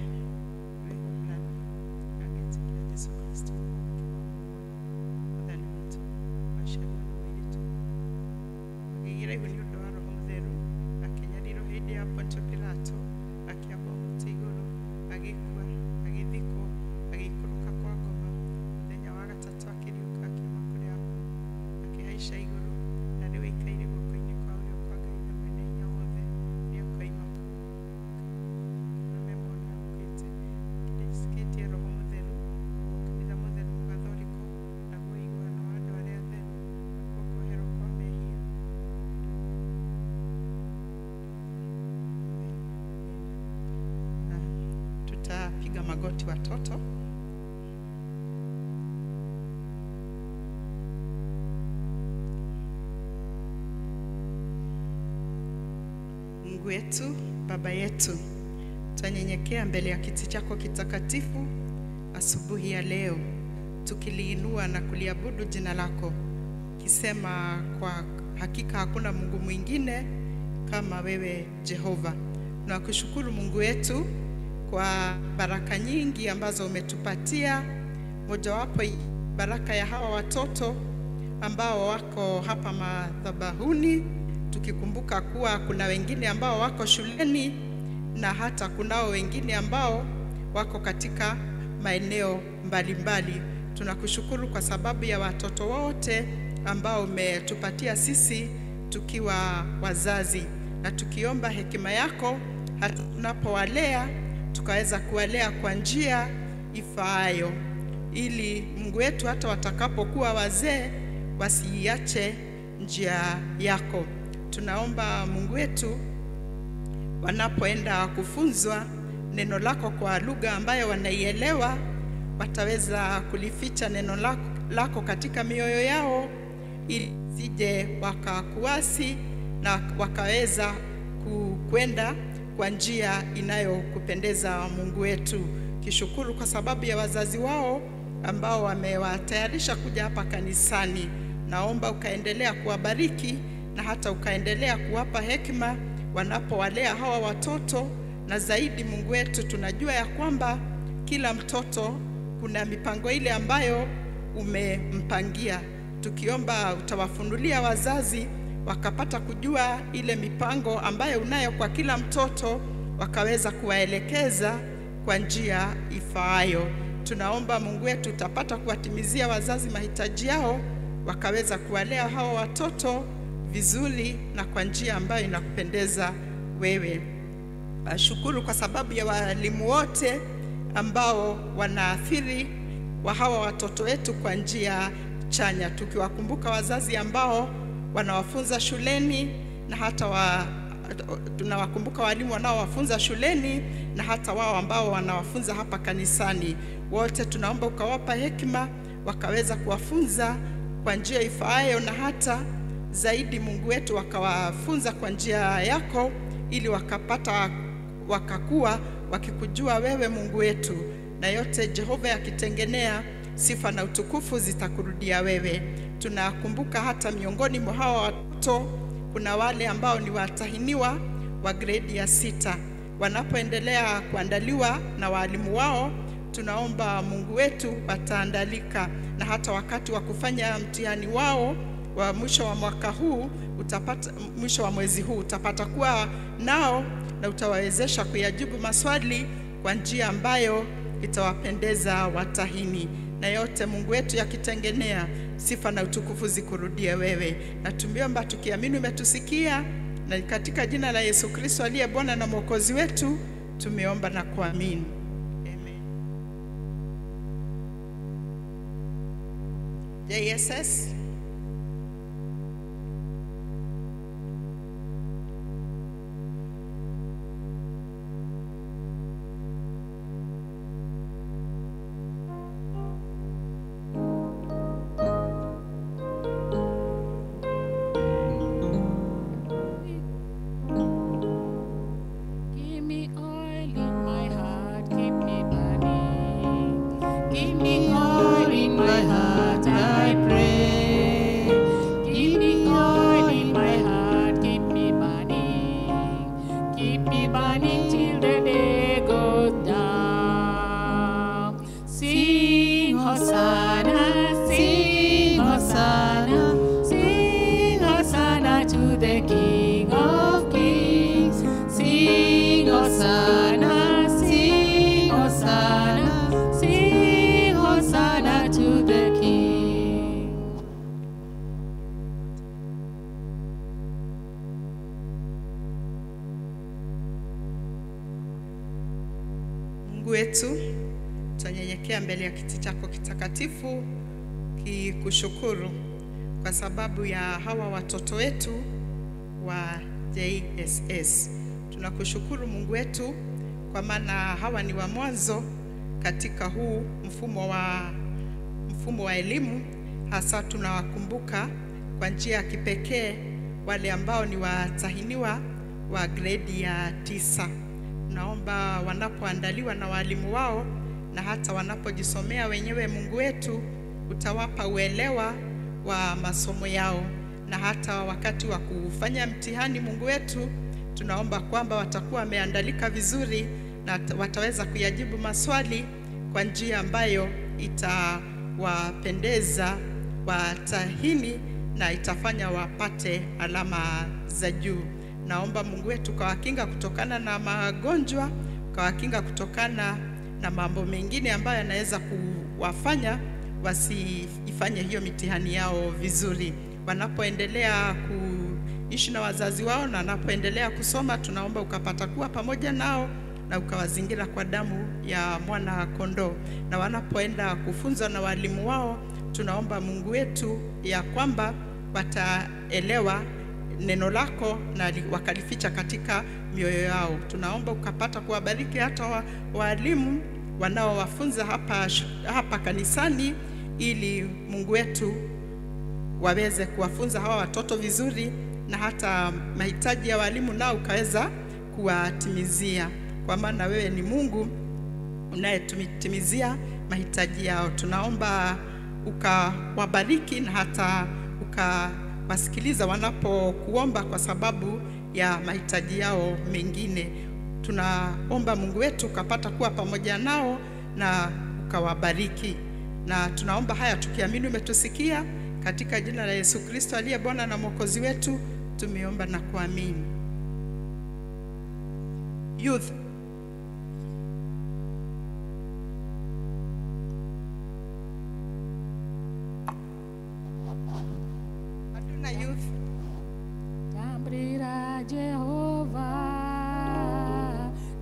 [SPEAKER 6] agetĩkĩra Jesũ Kristo Mwathani witũ, waciarirwo nĩ mũirĩtu, akĩgĩra ihu nĩ ũndũ wa Roho Mũtheru, akĩnyarirwo hĩndĩ ya Pontio Pilato, akĩambwo mũtĩ igũrũ, agĩkua, agĩthikwo, agĩikũrũka kwa ngoma. Mũthenya wa gatatũ akĩriũka akiuma kũrĩ akuũ, akĩhaica igũrũ, na rĩu aikaire guoko-inĩ kwa ũrĩo kwa Ngai Ithe mwene hinya wothe. Nĩakoima kũu arũme mona akuĩte. Nĩnjĩtĩkĩtie Roho Mũtheru, kanitha mũtheru mũgathoriko, naguo ũiguano wa andũ arĩa atheru, nakuo kuoherwo kwa mehia. Na tutapiga magoti watoto. Mungu wetu, Baba yetu, twanyenyekea mbele ya kiti chako kitakatifu asubuhi ya leo, tukiliinua na kuliabudu jina lako, kisema kwa hakika hakuna Mungu mwingine kama wewe Jehova. Tunakushukuru Mungu wetu kwa baraka nyingi ambazo umetupatia, mojawapo baraka ya hawa watoto ambao wako hapa madhabahuni, tukikumbuka kuwa kuna wengine ambao wako shuleni na hata kunao wengine ambao wako katika maeneo mbalimbali. Tunakushukuru kwa sababu ya watoto wote ambao umetupatia sisi tukiwa wazazi, na tukiomba hekima yako hata tunapowalea tukaweza kuwalea kwa njia ifaayo, ili Mungu wetu hata watakapokuwa wazee wasiiache njia yako. Tunaomba Mungu wetu wanapoenda kufunzwa neno lako kwa lugha ambayo wanaielewa, wataweza kulificha neno lako katika mioyo yao, ili sije wakakuasi na wakaweza kwenda kwa njia inayokupendeza Mungu wetu. Kishukuru kwa sababu ya wazazi wao ambao wamewatayarisha kuja hapa kanisani. Naomba ukaendelea kuwabariki na hata ukaendelea kuwapa hekima wanapowalea hawa watoto. Na zaidi Mungu wetu, tunajua ya kwamba kila mtoto kuna mipango ile ambayo umempangia. Tukiomba utawafunulia wazazi wakapata kujua ile mipango ambayo unayo kwa kila mtoto, wakaweza kuwaelekeza kwa njia ifaayo. Tunaomba Mungu wetu utapata kuwatimizia wazazi mahitaji yao, wakaweza kuwalea hawa watoto vizuri na kwa njia ambayo inakupendeza wewe. Shukuru kwa sababu ya walimu wote ambao wanaathiri wa hawa watoto wetu kwa njia chanya, tukiwakumbuka wazazi ambao wanawafunza shuleni na hata tunawakumbuka walimu wanaowafunza shuleni na hata wao ambao wanawafunza hapa kanisani. Wote tunaomba ukawapa hekima wakaweza kuwafunza kwa njia ifaayo, na hata zaidi Mungu wetu wakawafunza kwa njia yako, ili wakakuwa wakikujua wewe Mungu wetu. Na yote Jehova yakitengenea, sifa na utukufu zitakurudia wewe. Tunakumbuka hata miongoni mwa hawa watoto kuna wale ambao ni watahiniwa wa gredi ya 6. Wanapoendelea kuandaliwa na walimu wao, tunaomba Mungu wetu wataandalika, na hata wakati wa kufanya mtihani wao wa mwisho wa mwaka huu, utapata mwisho wa mwezi huu utapata kuwa nao na utawawezesha kuyajibu maswali kwa njia ambayo itawapendeza watahini. Na yote Mungu wetu yakitengenea, sifa na utukufu zikurudie wewe. Na tumeomba tukiamini umetusikia, na katika jina la Yesu Kristo aliye Bwana na Mwokozi wetu tumeomba na kuamini. Amen. JSS. Wetu tunyenyekea mbele ya kiti chako kitakatifu kikushukuru kwa sababu ya hawa watoto wetu wa JSS. Tunakushukuru Mungu wetu kwa maana hawa ni wa mwanzo katika huu mfumo wa elimu. Hasa tunawakumbuka kwa njia ya kipekee wale ambao ni watahiniwa wa gredi ya 9. Naomba wanapoandaliwa na walimu wao na hata wanapojisomea wenyewe, Mungu wetu utawapa uelewa wa masomo yao, na hata wakati wa kufanya mtihani, Mungu wetu tunaomba kwamba watakuwa wameandalika vizuri na wataweza kuyajibu maswali kwa njia ambayo itawapendeza watahini na itafanya wapate alama za juu. Naomba Mungu wetu kawakinga kutokana na magonjwa, kawakinga kutokana na mambo mengine ambayo yanaweza kuwafanya wasifanye hiyo mitihani yao vizuri. Wanapoendelea kuishi na wazazi wao na wanapoendelea kusoma, tunaomba ukapata kuwa pamoja nao na ukawazingira kwa damu ya mwana kondoo. Na wanapoenda kufunzwa na walimu wao, tunaomba Mungu wetu ya kwamba wataelewa neno lako na wakalificha katika mioyo yao. Tunaomba ukapata kuwabariki hata walimu wanaowafunza hapa kanisani, ili Mungu wetu waweze kuwafunza hawa watoto vizuri, na hata mahitaji ya walimu nao ukaweza kuwatimizia, kwa maana wewe ni Mungu unayetimizia mahitaji yao. Tunaomba ukawabariki na hata ukawasikiliza wanapokuomba kwa sababu ya mahitaji yao mengine. Tunaomba Mungu wetu ukapata kuwa pamoja nao na ukawabariki. Na tunaomba haya tukiamini umetusikia, katika jina la Yesu Kristo aliye Bwana na Mwokozi wetu tumeomba na kuamini. Youth. Hatuna youth.
[SPEAKER 4] Tambrira Jehova,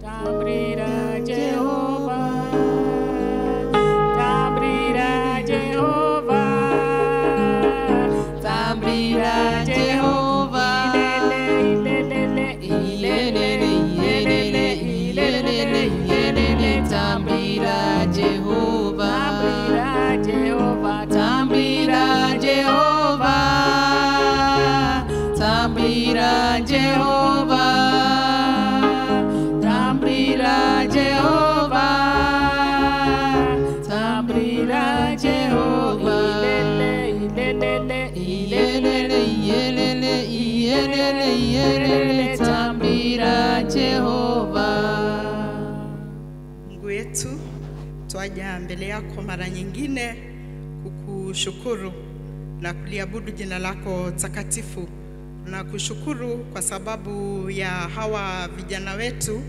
[SPEAKER 4] Tambrira Jehova, Tambrira Jehova, Tambrira Jehova. Ilele, ilele, ilele, ilele, ilele, Tambrira Jehova, Tambrira Jehova, Tambrira Jehova. Tambrira Jehova, Tambrira Jehova, Tambrira Jehova. Ilele, ilele, ilele, ilele, ilele, Tambrira Jehova.
[SPEAKER 6] Mungu wetu, twaja mbele yako mara nyingine kukushukuru na kuliabudu jina lako takatifu. Na kushukuru kwa sababu ya hawa vijana wetu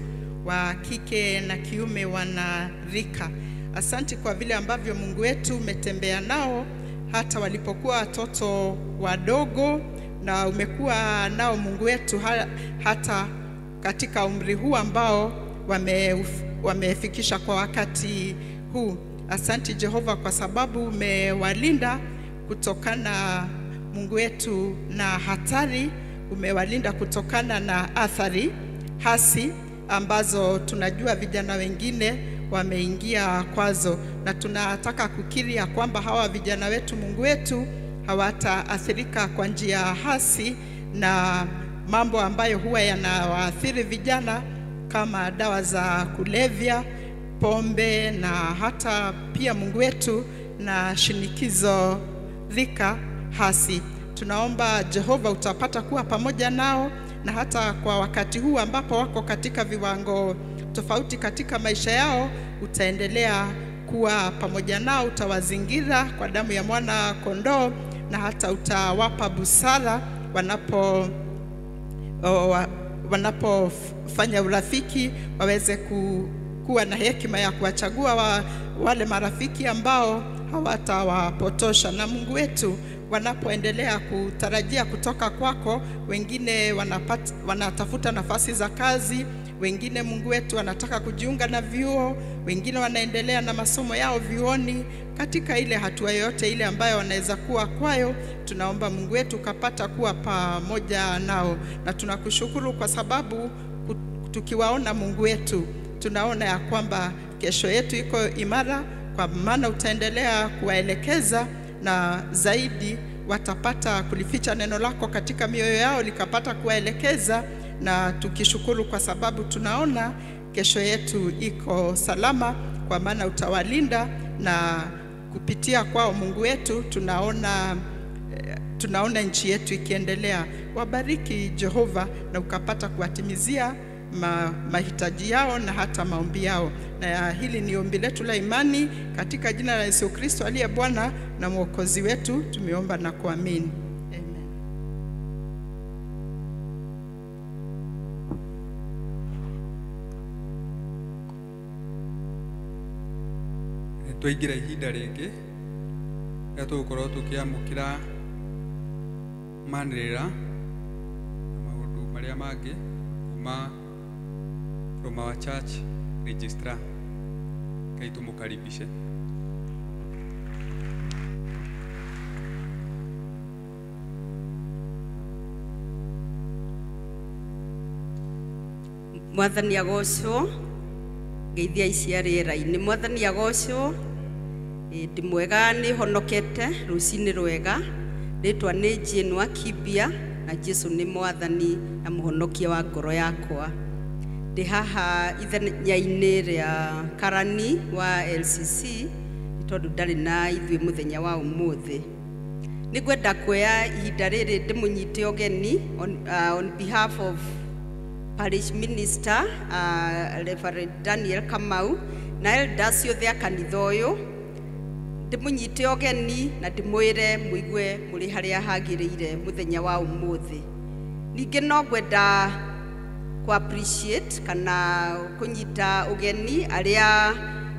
[SPEAKER 6] wa kike na kiume wanarika. Asante kwa vile ambavyo Mungu wetu umetembea nao hata walipokuwa watoto wadogo, na umekuwa nao Mungu wetu hata katika umri huu ambao wamefikisha kwa wakati huu. Asante Jehova kwa sababu umewalinda kutokana Mungu wetu na hatari, umewalinda kutokana na athari hasi ambazo tunajua vijana wengine wameingia kwazo, na tunataka kukiri ya kwamba hawa vijana wetu Mungu wetu hawataathirika kwa njia hasi na mambo ambayo huwa yanawaathiri vijana kama dawa za kulevya, pombe na hata pia Mungu wetu na shinikizo dhika hasi. Tunaomba Jehova utapata kuwa pamoja nao, na hata kwa wakati huu ambapo wako katika viwango tofauti katika maisha yao, utaendelea kuwa pamoja nao, utawazingira kwa damu ya mwana kondoo, na hata utawapa busara wanapofanya urafiki, waweze kuwa na hekima ya kuwachagua wale marafiki ambao hawatawapotosha. Na Mungu wetu, wanapoendelea kutarajia kutoka kwako, wengine wanatafuta nafasi za kazi, wengine Mungu wetu wanataka kujiunga na vyuo, wengine wanaendelea na masomo yao vyuoni. Katika ile hatua yote ile ambayo wanaweza kuwa kwayo, tunaomba Mungu wetu kapata kuwa pamoja nao. Na tunakushukuru kwa sababu tukiwaona Mungu wetu, tunaona ya kwamba kesho yetu iko imara, kwa maana utaendelea kuwaelekeza, na zaidi watapata kulificha neno lako katika mioyo yao likapata kuwaelekeza. Na tukishukuru kwa sababu tunaona kesho yetu iko salama, kwa maana utawalinda, na kupitia kwao Mungu wetu tunaona nchi yetu ikiendelea. Wabariki Jehova, na ukapata kuwatimizia mahitaji yao na hata maombi yao. Na hili ni ombi letu la imani katika jina la Yesu Kristo aliye Bwana na Mwokozi wetu, tumeomba na kuamini. Amen.
[SPEAKER 1] Twaingira ihinda rĩngĩ rĩrĩa tũgũkorwo tũkĩamũkĩra manĩrĩra na maũndũ marĩa mangĩ kuma from our church registrar. Ngai tũmũkaribishe.
[SPEAKER 7] Mwathani agocwo, ngeithia ici rĩera-inĩ. Mwathani agocwo, ndĩ mwega, nĩ honokete rũcinĩ rwega. Rĩtwa nĩ Jane wa Kibia, na Jesu nĩ Mwathani na mũhonokia wa ngoro yakwa. Ndĩ haha ithenya-inĩ rĩa karani wa LCC nĩ tondũ ndarĩ na ithuĩ mũthenya wa ũmũthĩ. Nĩngwenda kuoya ihinda rĩrĩ ndĩmũnyite ũgeni on behalf of Parish Minister Reverend Daniel Kamau na elders othe a kanitha ũyũ. Ndĩmũnyite ũgeni na ndĩmwĩre mũigue mũrĩ harĩa hagĩrĩire mũthenya wa ũmũthĩ. Ningĩ no ngwenda ku appreciate kana kunyita ugeni aria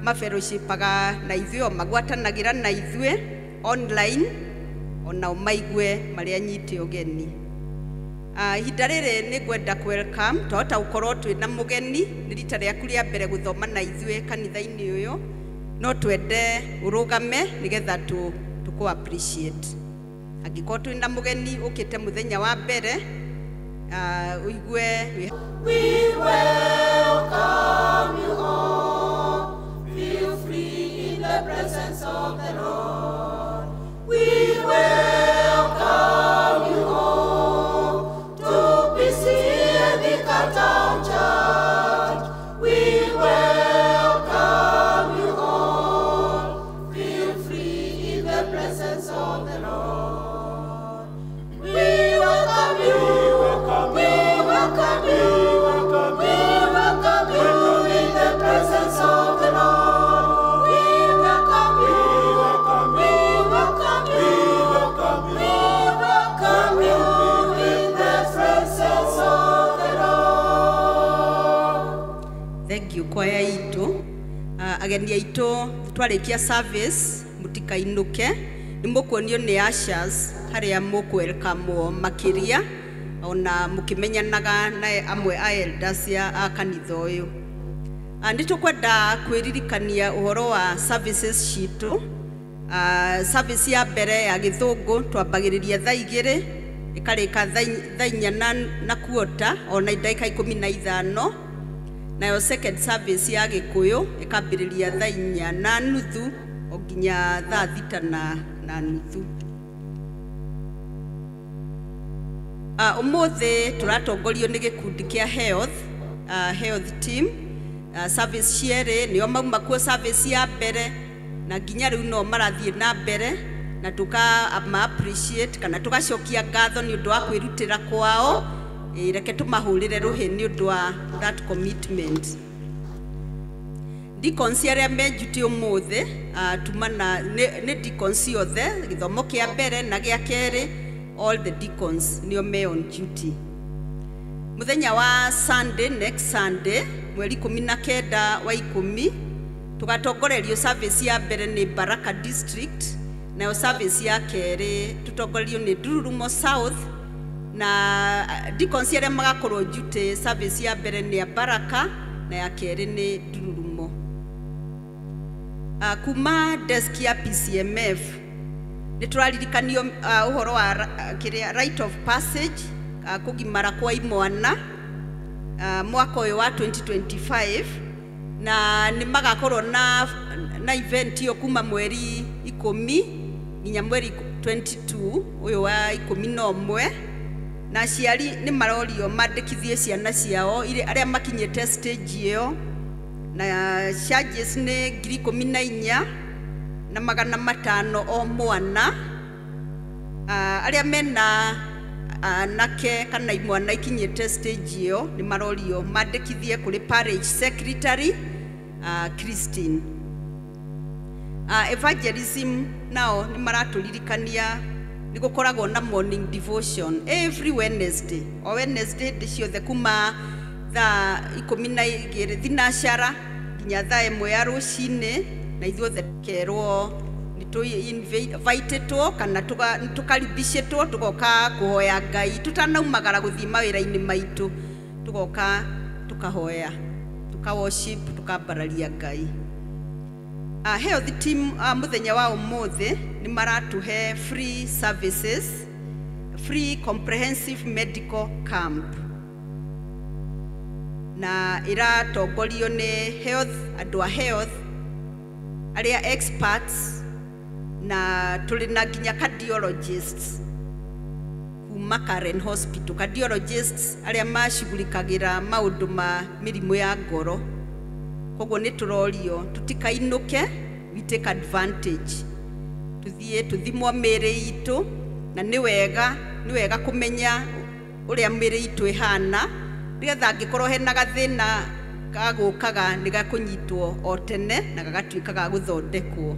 [SPEAKER 7] mafellowshipaga na ithuĩ o magwatanagira na ithuĩ online ona maigue maria nyite ugeni. Ihinda rĩrĩ nĩ ngwenda ku welcome twahota gũkorwo twĩ na mũgeni nĩ rita rĩaku rĩa mbere gũthoma na ithuĩ kanitha-inĩ ũyũ no twende ũrũgame nĩgetha tũkũ appreciate. Angĩkorwo twĩ na mũgeni ũkĩte mũthenya wa mbere ũigue.
[SPEAKER 4] We welcome you all. Feel free in the presence of the Lord. We welcome you all to PCEA Thika Town Church. We welcome you all. Feel free in the presence of the Lord. We welcome you. We welcome you. We welcome you in the presence of the Lord. We welcome you. We welcome you. We welcome you in the presence of the Lord.
[SPEAKER 7] Thank you kwaya itũ. Ageni aitũ twarĩkia service mũtikainũke nĩ mũkuonio nĩ ushers harĩa mũkwelkamwo makĩria ona mũkĩmenyanaga na amwe a elders a kanitha ũyũ. Nĩ tũkwenda kwĩririkania ũhoro wa services citũ. Service ya mbere ya gĩthũngũ twambagĩrĩria thaa 2 ĩkarĩka thaa 4 na kuota ona ndagĩka 15. Nayo second service ya gĩkũyũ ĩkambĩrĩria thaa 4:30 o nginya thaa 6:30. Ũmũthĩ tũratongorio nĩ gĩkundi kĩa health, health team. Service cierĩ nĩo mauma kuo service ya mbere na nginya rĩu no marathiĩ na mbere na tũka ma appreciate kana tũgacokia ngatho nĩ ũndũ wa kwĩrutĩra kwao. Reke tũmahũrĩre rũhĩ nĩ ũndũ wa that commitment. Deacons arĩa me duty ũmũthĩ tumana nĩ deacons othe gĩthomo kĩa mbere na gĩa kerĩ, all the deacons nĩo me on duty. Mũthenya wa Sunday, next Sunday mweri 19 wa 10 tũgatongorerio service ya mbere nĩ Baraka District nayo service ya kerĩ tũtongorerio nĩ Ndururumo South na deacons arĩa magakorwo duty service ya mbere nĩ ya Baraka na ya kerĩ nĩ Ndururumo. Kuma desk ya PCMF nĩ tũraririkanio ũhoro wa kĩrĩa rite of passage, kũgimara kwa imwana mwaka ũyũ wa 2025 na nĩ magakorwo na event ĩyo kuma mweri 10 nginya mweri 22 ũyũ wa 11 na aciari nĩ marorio mandĩkithie ciana ciao arĩa makinyĩte stage ĩyo na charges nĩ 14,500 o mwana. Arĩa mena anake kana imwana ikinyĩte stage ĩyo nĩ marorio mandĩkithie kũrĩ parish secretary Christine. Evangelism nao nĩ maratũririkania nĩ gũkoragwo na morning devotion every Wednesday, o Wednesday hĩndĩ ciothe kuma thaa 12 thinacara nginya thaa 1 ya rũcinĩ na ithuothe tũkerwo nĩ tũ-invitĩtwo kana tũkaribicĩtwo tũgoka kũhoya Ngai tũtanaumagara gũthiĩ mawĩra-inĩ maitũ tũgoka tũkahoya tũka worship tũkambararia Ngai. Health team mũthenya wa ũmũthĩ nĩ maratũhe free services, free comprehensive medical camp na ĩratongorio nĩ health andũ a health arĩa experts na tũrĩ na nginya cardiologists kuma Karen Hospital, cardiologists arĩa macugurikagĩra maũndũ ma mĩrimũ ya ngoro. Koguo nĩ tũrorio tũtikainũke, we take advantage tuthiĩ tũthimwo mĩĩrĩ itũ na nĩ wega kũmenya ũrĩa mĩĩrĩ itũ ĩhana nĩgetha angĩkorwo hena gathĩna gagũkaga nĩ gakũnyitwo o tene na gagatuĩka ga gũthondekwo.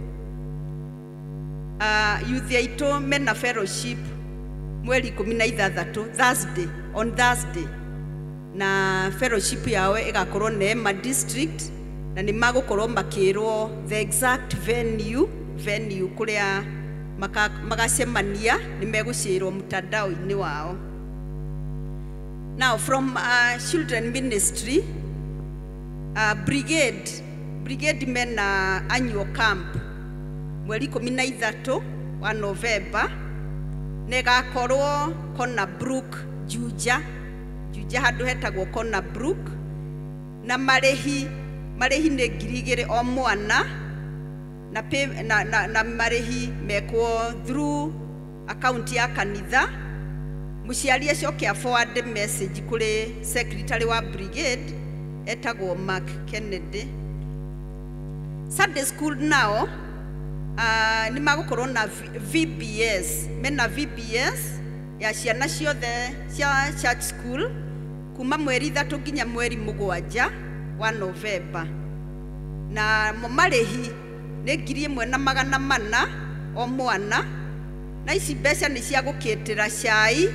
[SPEAKER 7] Youth aitũ mena fellowship mweri 16 Thursday, on Thursday Na fellowship yao ĩgakorwo Neema District, na nĩ magũkorwo makĩrwo the exact venue kũrĩa magacemania, nĩ megũcĩrwo mtandao-inĩ wao. Now from children ministry, brigade mena annual camp mweri 13 wa November, negakorwo Corner Brook, Juja handũ hetagwo Corner Brook, na marĩhi nĩ 2,000 o mwana, na na marĩhi mekwo through account ya kanitha. Mũciari acoke a forward message kũrĩ secretary wa brigade etagwo Mark Kennedy. Sunday school nao nĩ magũkorwo na VBS, mena VBS ya ciana ciothe cia church school kuma mweri 3 nginya mweri 7 wa November, na marĩhi nĩ 1,400 o mwana, na ici mbeca nĩ cia gũkĩtĩra cai,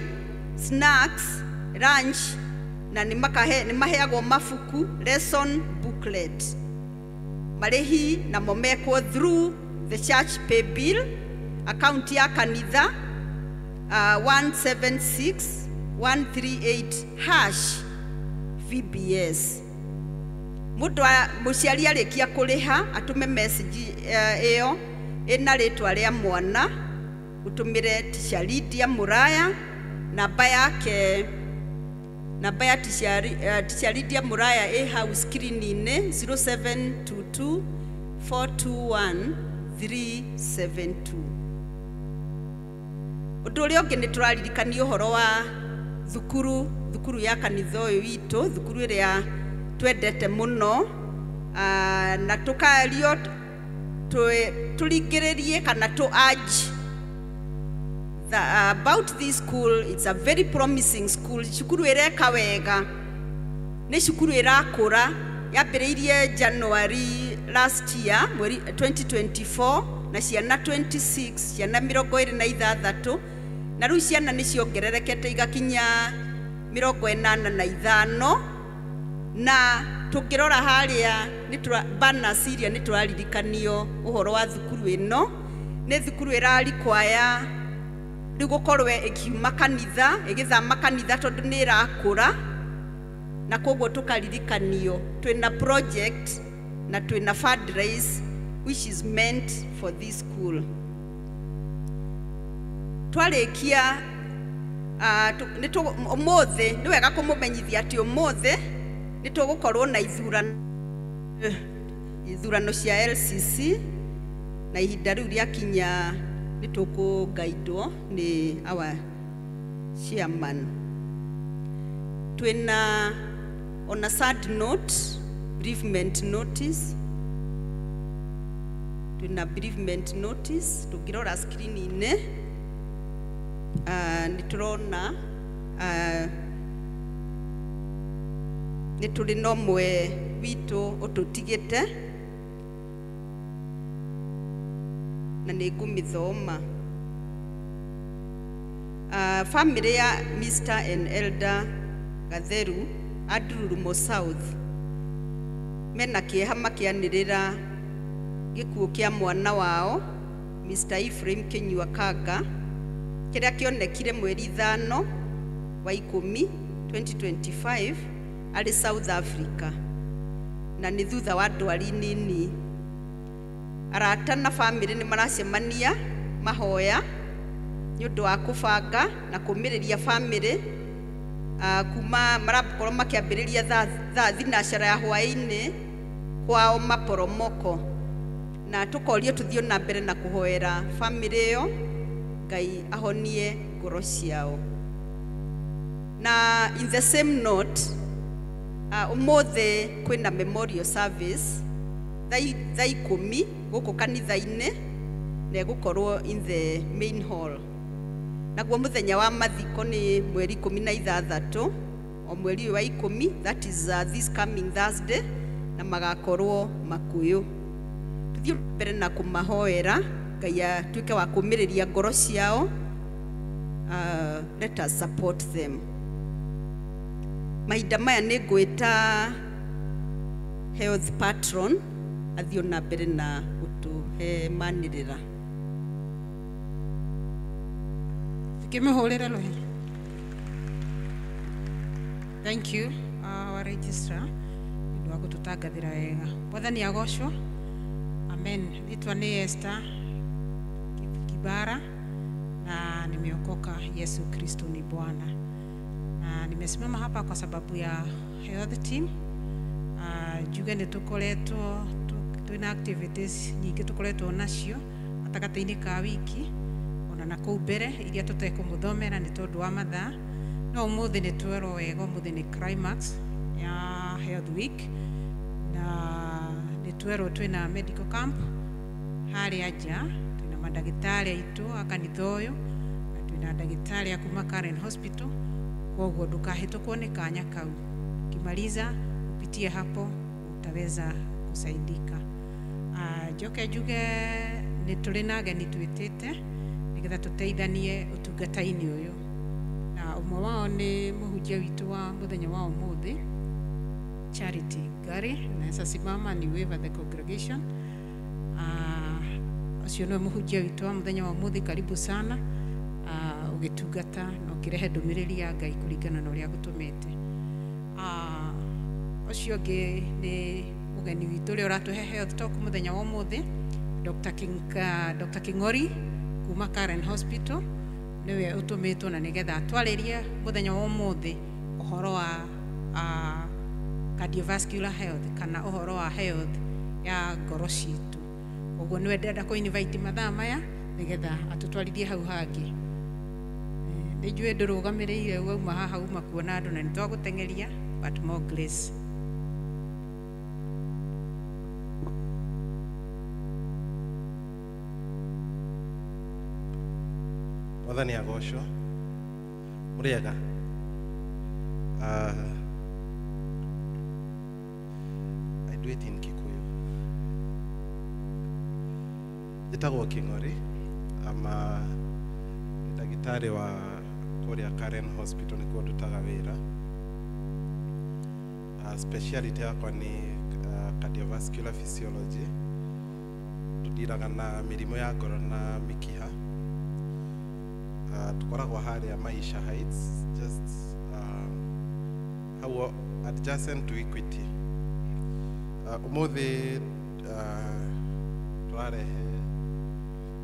[SPEAKER 7] snacks, lunch, na nĩ maheagwo mabuku, lesson booklet. Marĩhi namo mekwo through the church pay bill account ya kanitha 176138 #VBS. Mũndũ mũciari arĩkia kũrĩha atũme message ĩyo ĩna rĩtwa rĩa mwana, ũtũmĩre Teacher Lydia Muraya, namba yake, namba ya Teacher Lydia Muraya ĩ hau screen-inĩ 0722 421 372. Ũndũ ũrĩa ũngĩ nĩ tũraririkanio ũhoro wa thukuru ya kanitha ũyũ witũ, thukuru ĩrĩa twendete mũno, na tũkario tũringĩrĩrie kana tũ urge about this school. It's a very promising school. Cukuru ĩreka wega, nĩ cukuru ĩrakũra, yambĩrĩirie January last year, mweri 2024, na ciana 26, ciana 26, na rĩu ciana nĩ ciongererekete igakinya 85. Na tũngĩrora harĩa banners iria nĩ tũraririkanio ũhoro wa thukuru ĩno. Nĩ thukuru ĩrarikwaya rĩu gũkorwo ĩkiuma kanitha, ĩgĩthama kanitha tondũ nĩ ĩrakũra, na koguo tũkaririkanio twĩna project na twĩna fundraise which is meant for this school. Twarĩkia ũmũthĩ nĩ wega kũmũmenyithia atĩ ũmũthĩ nĩ tũgũkorwo na ithurano cia LCC, na ihinda rĩu rĩakinya nĩ tũkũgaidwo nĩ our chairman. Twĩna on a sad note, bereavement notice. Twĩna bereavement notice tũngĩrora screen-inĩ, nĩ tũrona nĩ tũrĩ na ũmwe witũ ũtũtigĩte, na nĩ ngũmĩthoma. Family ya Mr. and Elder Gatheru a Ndururumo South mena kĩeha makĩanĩrĩra gĩkuũ kĩa mwana wao Mr. Ephraim Kinyua Kanga, kĩrĩa kĩonekire mweri 5 wa 10 2025 arĩ South Africa, na nĩ thutha wa ndwari nini. Arata na family nĩ maracemania mahoya nĩ ũndũ wa kũbanga na kũmĩrĩria family, kuma marakorwo makĩambĩrĩria thaa thinacara ya hwaĩ-inĩ kwao maporomoko, na tũkorio tũthiĩ na mbere na kũhoera family ĩyo, Ngai ahonie ngoro ciao. Na in the same note, ũmũthĩ kwĩna memorial service thaa 10 gũkũ kanitha-inĩ, na ĩgũkorwo in the main hall. Naguo mũthenya wa mathiko nĩ mweri 16 o mweri wa 10, that is this coming Thursday, na magakorwo Makuyu. Tuthiĩ mbere na kũmahoera Ngai atuĩke wa kũmĩrĩria ngoro ciao. Let us support them. Mahinda maya nĩ ngwĩta health patron athiĩ na mbere na gũtũhe manĩrĩra.
[SPEAKER 8] Tukimũhũrĩre rũhĩ. Thank you, our registrar, nĩ ũndũ wa gũtũtangathĩra wega. Mwathani agocwo. Amen. Rĩtwa nĩ Esther Kibara na nimeokoka. Yesu Kristo ni Bwana. Na nimesimama hapa kwa sababu ya health team. Njuge nĩ tũkoretwo twĩna activities nyingĩ tũkoretwo nacio gatagatĩ-inĩ ka wiki ona na kũu mbere iria tũtekũmũthomera nĩ tondũ wa mathaa. No ũmũthĩ nĩ twerwo wega, ũmũthĩ nĩ climax ya health week na nĩ twerwo twĩna medical camp harĩa nja, twĩna mandagĩtarĩ aitũ a kanitha ũyũ na twĩna ndagĩtarĩ a kuma Karen Hospital. Koguo ndũkahĩtũkwo nĩ kanya kau, ukimaliza upitie hapo utaweza kusaidika. Njoke njuge nĩ tũrĩ na ageni twĩtĩte nĩgetha tũteithanie ũtungata-inĩ ũyũ, na ũmwe wao nĩ mũhunjia witũ wa mũthenya wa ũmũthĩ, Charity Gary. Naweza simama ni wave at the congregation. Ũcio nĩwe mũhunjia witũ wa mũthenya wa ũmũthĩ. Karibu sana ũgĩtungata na ũkĩrehe ndũmĩrĩri ya Ngai kũringana na ũrĩa agũtũmĩte. Ũcio ũngĩ nĩ mũgeni witũ ũrĩa ũratũhe health talk mũthenya wa ũmũthĩ, Dr. King'ori kuma Karen Hospital, nĩwe ũtũmĩtwo na nĩgetha atwarĩrie mũthenya wa ũmũthĩ ũhoro wa cardiovascular health kana ũhoro wa health ya ngoro citũ. Koguo nĩwe ndĩrenda kũ invite mathaa maya nĩgetha atũtwarithie hau hangĩ. Nĩ njũĩ ndũrũgamĩrĩire wauma haha uma kuona andũ na nĩ twagũteng'eria, but more grace.
[SPEAKER 9] Mwathani agocwo. Mũrĩega. I do it in Kikuyu. Njĩtagwo King'ori, ama nĩ ndagĩtarĩ wa kũrĩa Karen Hospital nĩkuo ndutaga wĩra. Speciality yakwa nĩ cardiovascular physiology. Tũdiraga na mĩrimũ ya ngoro na mĩkiha. Tukoragwo harĩa Maisha Heights, just hau adjacent to Equity. Ũmũthĩ tũrarehe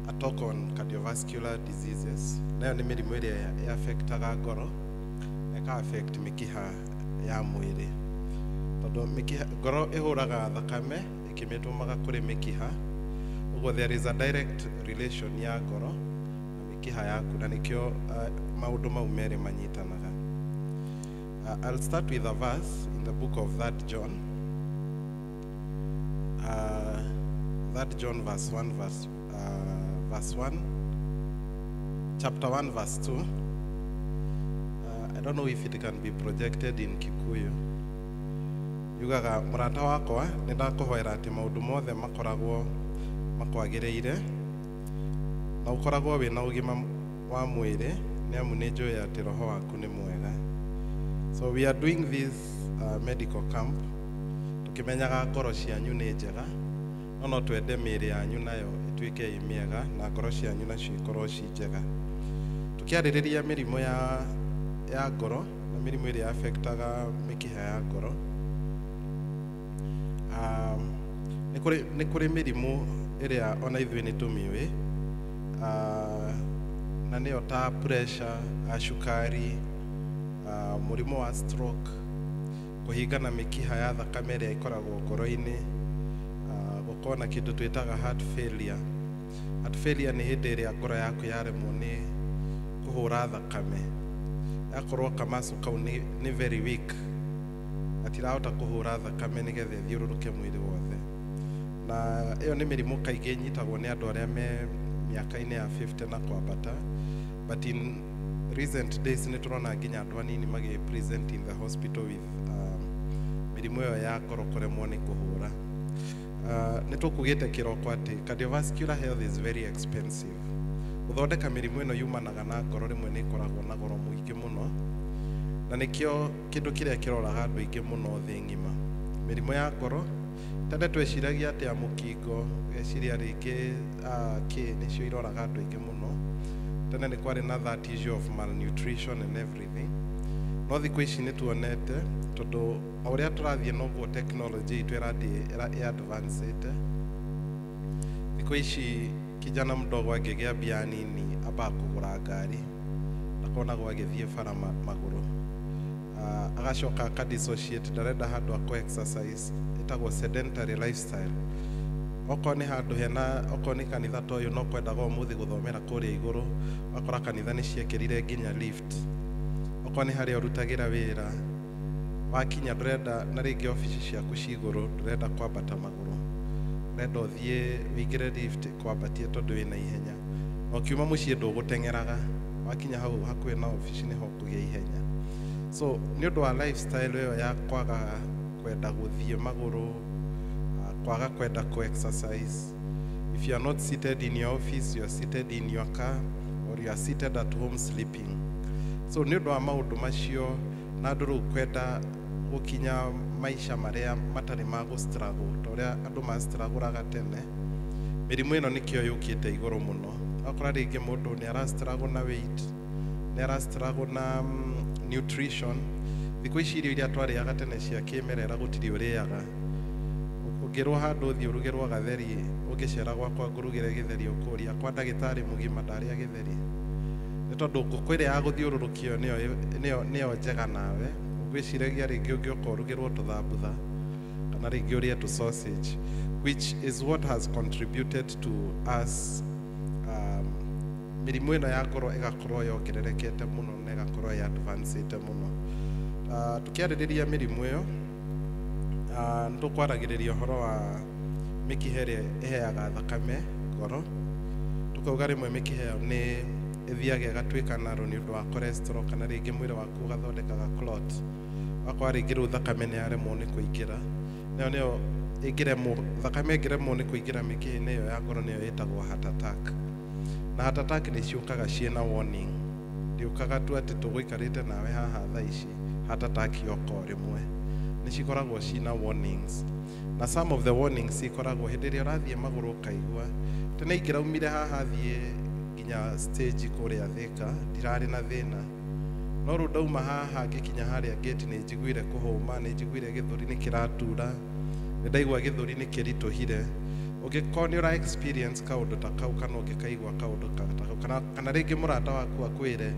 [SPEAKER 9] a talk on cardiovascular diseases. Nayo nĩ mĩrimũ ĩrĩa ĩaffectaga ngoro na ĩka affect mĩkiha ya mwĩrĩ, tondũ mĩkiha ngoro ĩhũraga thakame ĩkĩmĩtũmaga kũrĩ mĩkiha. Ũguo there is a direct relation ya ngoro na mĩkiha yaku, na nĩkĩo maũndũ mau merĩ manyitanaga. I'll start with a verse in the book of 3 John. 3 John verse 1, verse 1, chapter 1, verse 2. I don't know if it can be projected in Kikuyu. Yugaga mũrata wakwa nĩ ndakũhoera atĩ maũndũ mothe makoragwo makwagĩrĩire na ũkoragwo wĩna ũgima wa mwĩrĩ, nĩ amu nĩ njũĩ atĩ roho waku nĩ mwega. So we are doing this medical camp tukimenyaga ngoro cianyu nĩ njega, no no twende mĩĩrĩ yanyu nayo ĩtuĩke ĩ mĩega na ngoro cianyu nacio ikorwo ci njega. Tukiarĩrĩria mĩrimũ ya ngoro na mĩrimũ ĩrĩa affectaga mĩkiha ya ngoro. Nĩ kũrĩ mĩrimũ ĩrĩa ona ithuĩ nĩ tũmĩũĩ, na nĩyo ta pressure, cukari, mũrimũ wa stroke, kũhingana mĩkiha ya thakame ĩrĩa ĩkoragwo ngoro-inĩ, gũkorwo na kĩndũ twĩtaga heart failure. Heart failure nĩ hĩndĩ ĩrĩa ngoro yaku yaremwo nĩ kũhũra thakame, yakorwo kamacu kau nĩ very weak, gatirahota kũhũra thakame nĩgetha ĩthiũrũrũke mwĩrĩ wothe. Na ĩyo nĩ mĩrimũ kaingĩ ĩnyitagwo nĩ andũ arĩa me mĩaka-inĩ ya 50 na kwambata, but in recent days nĩ tũrona nginya andũ anini magĩ present in the hospital with mĩrimũ ĩyo ya ngoro kũremwo nĩ kũhũra. Nĩ tũkugĩte kĩroko atĩ cardiovascular health is very expensive. Gũthondeka mĩrimũ ĩno yumanaga na ngoro rĩmwe nĩ ĩkoragwo na goro mũingĩ mũno, Na nĩkĩo kĩndũ kĩrĩa kĩroraga andũ aingĩ mũno thĩ ng'ima. Mĩrimũ ya ngoro, tene tweciragia atĩ ya mũkingo, ũgeciria rĩngĩ kĩ nĩcio iroraga andũ aingĩ mũno. Tene nĩ kwarĩ na that issue of malnutrition and everything. No thikũ ici nĩ tuonete tondũ o ũrĩa tũrathiĩ noguo technology itũ ĩrathiĩ ĩ-advance-ĩte. Thikũ ici kijana mdogo angĩgĩa mbia nini ambaga kũgũra ngari, ndakonagwo agĩthiĩ bara magũrũ. Agacoka aka dissociate, ndarenda handũ a exercise ĩtagwo sedentary lifestyle. Okorwo nĩ handũ hena, okorwo nĩ kanitha ta ũyũ no kwendaga ũmũthĩ gũthomera kũrĩa igũrũ, ũgakora kanitha nĩ ciekĩrire nginya lift. Okorwo nĩ harĩa ũrutagĩra wĩra, wakinya ndũrenda na rĩngĩ obici ciaku ci igũrũ, ndũrenda kwambata magũrũ, ũrenda ũthiĩ ũingĩre lift kwambatie tondũ wĩna ihenya. Na ũkiuma mũciĩ ndũgũteng'eraga, wakinya hau hakuhĩ na obici nĩho ũkũgĩa ihenya. So nĩ ũndũ wa lifestyle ĩyo ya kwaga kwenda gũthiĩ magũrũ, kwaga kwenda ku exercise. If you are not seated in your office, you are seated in your car, or you are seated at home sleeping. So nĩ ũndũ wa maũndũ macio na andũ rĩu kwenda gũkinya maica marĩa matarĩ ma gũ struggle ta ũrĩa andũ ma struggle-aga tene, mĩrimũ ĩno nĩkĩo yũkĩte igũrũ mũno. Ũgakora rĩngĩ mũndũ nĩ ara struggle na weight, nĩ ara struggle na nutrition. Thikũ ici irio iria twarĩaga tene cia kĩmerera gũtirĩ ũrĩaga. Ũngĩrwo handũ ũthiĩ ũrugĩrwo gatheri, ũngĩcera gwakwa ngũrugĩre gĩtheri ũkũria kwa ndagĩtarĩ mũgima ndarĩa gĩtheri. Nĩ tondũ ngũkũ ĩrĩa ya gũthiũrũrũkio nĩyo njega nawe. Ũngwĩciragia rĩngĩ ũngĩũka ũrugĩrwo tũthambutha kana rĩngĩ ũrĩe tũ sausage, which is what has contributed to us mĩrimũ ĩno ya ngoro ĩgakorwo yongererekete mũno na ĩgakorwo ĩ advance-ĩte mũno. Tũkĩarĩrĩria mĩrimũ ĩyo, nĩ tũkwaragĩrĩria ũhoro wa mĩkiha ĩrĩa ĩheaga thakame ngoro. Tũkauga rĩmwe mĩkiha ĩyo nĩ ĩthiaga ĩgatuĩka narrow nĩ ũndũ wa cholesterol, kana rĩngĩ mwĩrĩ waku ũgathondekaga clot. Ũgakora rĩngĩ rĩu thakame nĩ yaremwo nĩ kũingĩra. Nayo nĩyo ĩngĩremwo, thakame ĩngĩremwo nĩ kũingĩra mĩkiha-inĩ ĩyo ya ngoro nĩyo ĩtagwo heart attack. Na heart attack nĩ ciũkaga ciĩna warning. Ndĩũkaga tu atĩ tũgũikarĩte nawe haha thaa ici, heart attack yoka o rĩmwe. Nĩ cikoragwo ciĩna warnings. Na some of the warnings cikoragwo hĩndĩ ĩrĩa ũrathiĩ magũrũ ũkaigua. Tene ingĩraumire haha thiĩ nginya stage kũrĩa Thĩka, ndirarĩ na thĩna. No rĩu ndauma haha ngĩkinya harĩa gate nĩ njiguire kũhũma, nĩ njiguire gĩthũri nĩ kĩratura, nĩ ndaigua gĩthũri nĩ kĩritũhire. Ũngĩkorwo nĩ ũra experience kaũndũ ta kau kana ũngĩkaigua kaũndũ ta kau, kana rĩngĩ mũrata waku akwĩre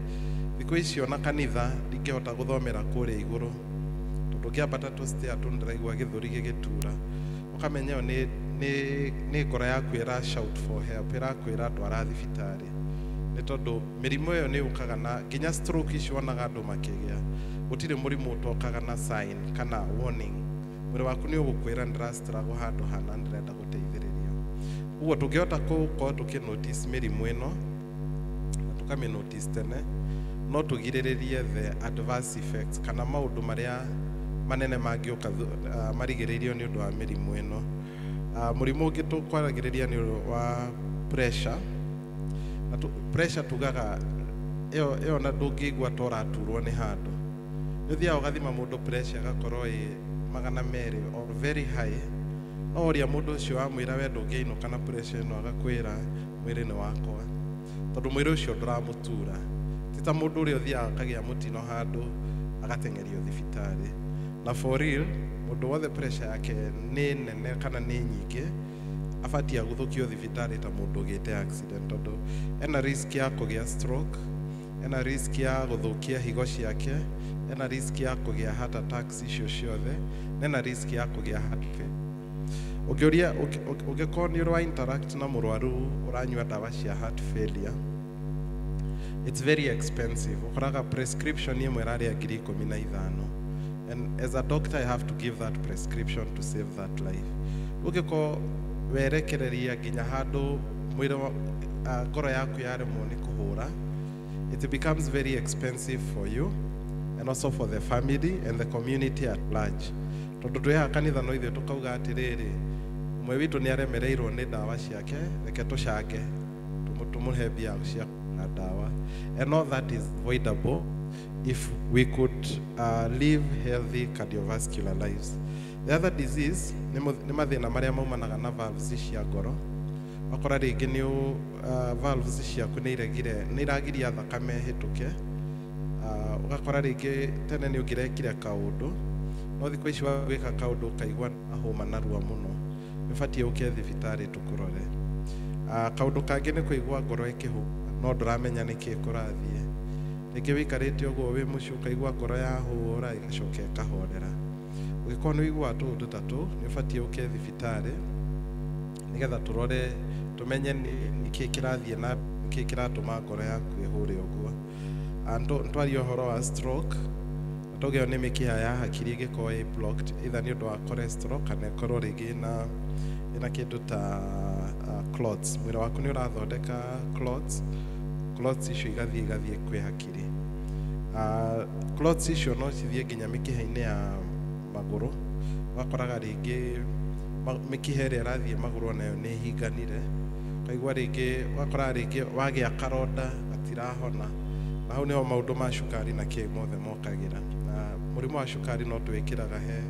[SPEAKER 9] thikũ ici ona kanitha ndingĩhota gũthomera kũrĩa igũrũ tondũ ngĩambata tũ stair tũ ndĩraigua gĩthũri gĩgĩtura, ũkamenya ĩyo nĩ ngoro yaku ĩra shout for help, ĩrakwĩra ndwara thibitarĩ. Nĩ tondũ mĩrimũ ĩyo nĩ yũkaga na nginya stroke ici wonaga andũ makĩgĩa, gũtirĩ mũrimũ ũtokaga na sign kana warning. Mwĩrĩ waku nĩ ũgũkwĩra ndĩra struggle handũ hana, ndĩrenda gũteithĩrĩrio. Ũguo tũngĩhota gũkorwo tũkĩ notice mĩrimũ ĩno na tũkamĩ notice tene, no tũgirĩrĩrie the adverse effects kana maũndũ marĩa manene mangĩũka marigĩrĩirio nĩ ũndũ wa mĩrimũ ĩno. Mũrimũ ũngĩ tũkwaragĩrĩria nĩ wa pressure. Na pressure tugaga ĩyo na ndũngĩigua ta ũraturwo nĩ handũ. Nĩ ũthiaga ũgathima mũndũ pressure ĩgakorwo ĩ 200 or very high. No ũria mũndũ ũcio wamwĩra we ndũngĩinũka na pressure ĩno, agakwĩra mwĩrĩ nĩ wakwa, tondũ mwĩrĩ ũcio ndũramũtura. Ti ta mũndũ ũrĩa ũthiaga akagĩa mũtino handũ agateng'erio thibitarĩ. Na for real, mũndũ wothe pressure yake nĩ nene kana nĩ nyingĩ abatiĩ aguthũkio thibitarĩ ta mũndũ ũgĩte accident, tondũ ena risk ya kũgĩa stroke, ena risk ya gũthũkia higo ciake, ena risk ya kũgĩa heart attacks icio ciothe, na ena risk ya kũgĩa heart failure. Ũngĩũria, ũngĩkorwo nĩ ũra interact na mũrwaru ũranyua ndawa cia heart failure, it's very expensive. Ũkoraga prescription ĩmwe ĩrarĩa 15,000. And as a doctor, I have to give that prescription to save that life. Ũngĩkorwo werekereria nginya handũ mwĩrĩ ngoro yaku yaremwo nĩ kũhũra, it becomes very expensive for you and also for the family and the community at large. Tondũ twĩ haha kanitha no ithuĩ tũkauga atĩrĩrĩ, ũmwe witũ nĩ aremereirwo nĩ ndawa ciake, reke tũcange tũmũhe mbia cia na ndawa. And all that is avoidable. if we could live healthy cardiovascular lives. The other disease nĩ mathĩna marĩa maumanaga na valves cia ngoro. Wakora rĩngĩ nĩ valves ciaku nĩ iregire, nĩ iragiria thakame ĩhĩtũke. Ũgakora rĩngĩ tene nĩ ũngĩrekire kaũndũ, no thikũ ici wagwĩka kaũndũ ũkaigua ahũma narua mũno, nĩ ũbatiĩ ũke thibitarĩ tũkũrore. Kaũndũ kangĩ nĩ kũigua ngoro ĩkĩhũra no ndũramenya nĩkĩ kũrathiĩ. Rĩngĩ wĩikarĩte ũguo wĩ mũciĩ ũkaigua ngoro yahũra ĩgacoka ĩkahorera. Ũngĩkorwo nĩ ũiguaga tũũndũ ta tũu, nĩ ũbatiĩ ũke thibitarĩ nĩgetha tũrore tũmenye nĩkĩ kĩrathiĩ na nĩkĩ kĩratũma ngoro yaku ĩhũre ũguo. Twaria ũhoro wa stroke, na tuge ĩyo nĩ mĩkiha ya hakiri ĩngĩkorwo ĩ blocked either nĩ ũndũ wa cholesterol kana ĩkorwo rĩngĩ ĩna kĩndũ ta clots. Mwĩrĩ waku nĩ ũrathondeka clots, clots icio igathiĩ kwĩ hakiri. Clots icio no cithiĩ nginya mĩkiha-inĩ ya magũrũ, wakoraga rĩngĩ mĩkiha ĩrĩa ĩrathiĩ magũrũ onayo nĩ ĩhinganire, ũkaigua rĩngĩ, wakoraga rĩngĩ wagĩa karonda gatirahona. Na hau nĩho maũndũ ma cukari na kĩ mothe mokagĩra. Na mũrimũ wa cukari no twĩkĩraga he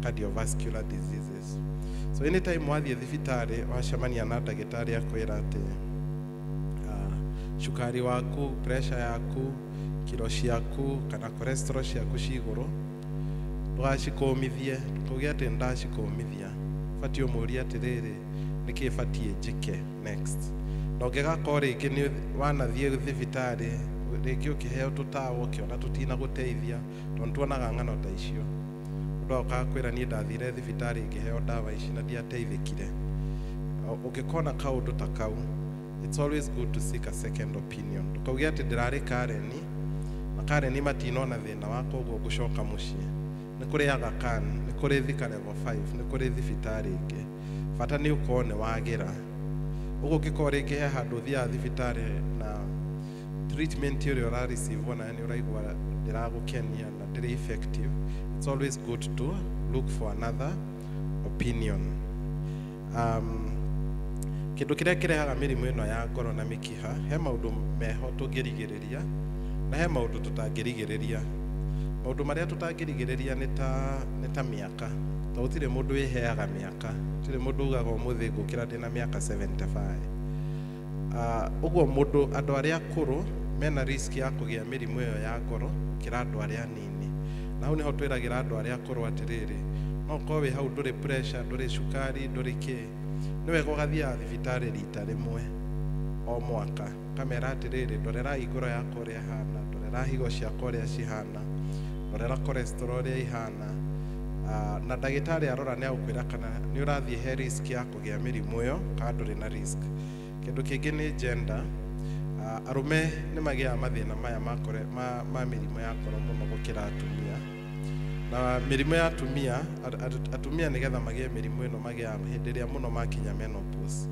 [SPEAKER 9] cardiovascular diseases. So anytime wathiĩ thibitarĩ wacemania na ndagĩtarĩ akwĩra atĩ cukari waku, pressure yaku, kiro ciaku kana cholesterol ciaku ci igũrũ, ndũgacikũmithie, ndũkauge atĩ nĩndacikũmithia. Ũbatiĩ ũmũrie atĩrĩrĩ, nĩkĩ batiĩ njĩke next. Na ũngĩgakorwo rĩngĩ nĩ wanathiĩ thibitarĩ rĩngĩ ũkĩheo tũtawa ũkĩona tũtinagũteithia, tondũ nĩtuonaga ng'ano ta icio. Mũndũ agoka agakwĩra niĩ ndathire thibitarĩ ngĩheo ndawa ici na ndiateithĩkire. Ũngĩkona kaũndũ ta kau, it's always good to seek a second opinion. Ndũkauge atĩ ndĩrarĩ Karen, na Karen matinona thĩna wakwa ũguo ngũcoka mũciĩ. Nĩ kũrĩ Aga Khan, nĩ kũrĩ Thika level 5, nĩ kũrĩ thibitarĩ ĩngĩ. Bata nĩ ũkorwo nĩ wagĩra. Ũguo ũngĩkorwo rĩngĩ he handũ ũthiaga thibitarĩ na treatment ĩrĩa ũra receive ona nĩ ũraigua ndĩragũkenia na ndĩrĩ effective, it's always good to look for another opinion. Kĩndũ kĩrĩa kĩrehaga mĩrimũ ĩno ya ngoro na mĩkiha, he maũndũ meho tũngĩrigĩrĩria na he maũndũ tũtangĩrigĩrĩria. Maũndũ marĩa tũtangĩrigĩrĩria nĩ ta mĩaka. Tondũ gũtirĩ mũndũ wĩheaga mĩaka, gũtirĩ mũndũ ugaga ũmũthĩ ngũkĩra ndĩna mĩaka 75. Ũguo mũndũ, andũ arĩa akũrũ mena risk ya kũgĩa mĩrimũ ĩyo ya ngoro gũkĩra andũ arĩa anini. Na hau nĩho twĩragĩra andũ arĩa akũrũ atĩrĩrĩ, no ũkorwo wĩ hau ndũrĩ pressure, ndũrĩ cukari, ndũrĩ kĩ, nĩ wega ũgathiaga thibitarĩ rita rĩmwe o mwaka, ũkamera atĩrĩrĩ, ndorerai ngoro yakwa ũrĩa ĩhana, ndorera higo ciakwa ũrĩa cihana, ndorera cholesterol ũrĩa ihana. Na ndagĩtarĩ arora nĩ agũkwĩra kana nĩ ũrathiĩ he risk ya kũgĩa mĩrimũ ĩyo kana ndũrĩ na risk. Kĩndũ kĩngĩ nĩ gender. Arũme nĩ magĩaga mathĩna maya ma mĩrimũ ya ngoro mũno gũkĩra atumia. Na mĩrimũ ya atumia, atumia nĩgetha magĩe mĩrimũ ĩno magĩaga hĩndĩ ĩrĩa mũno makinya menopause.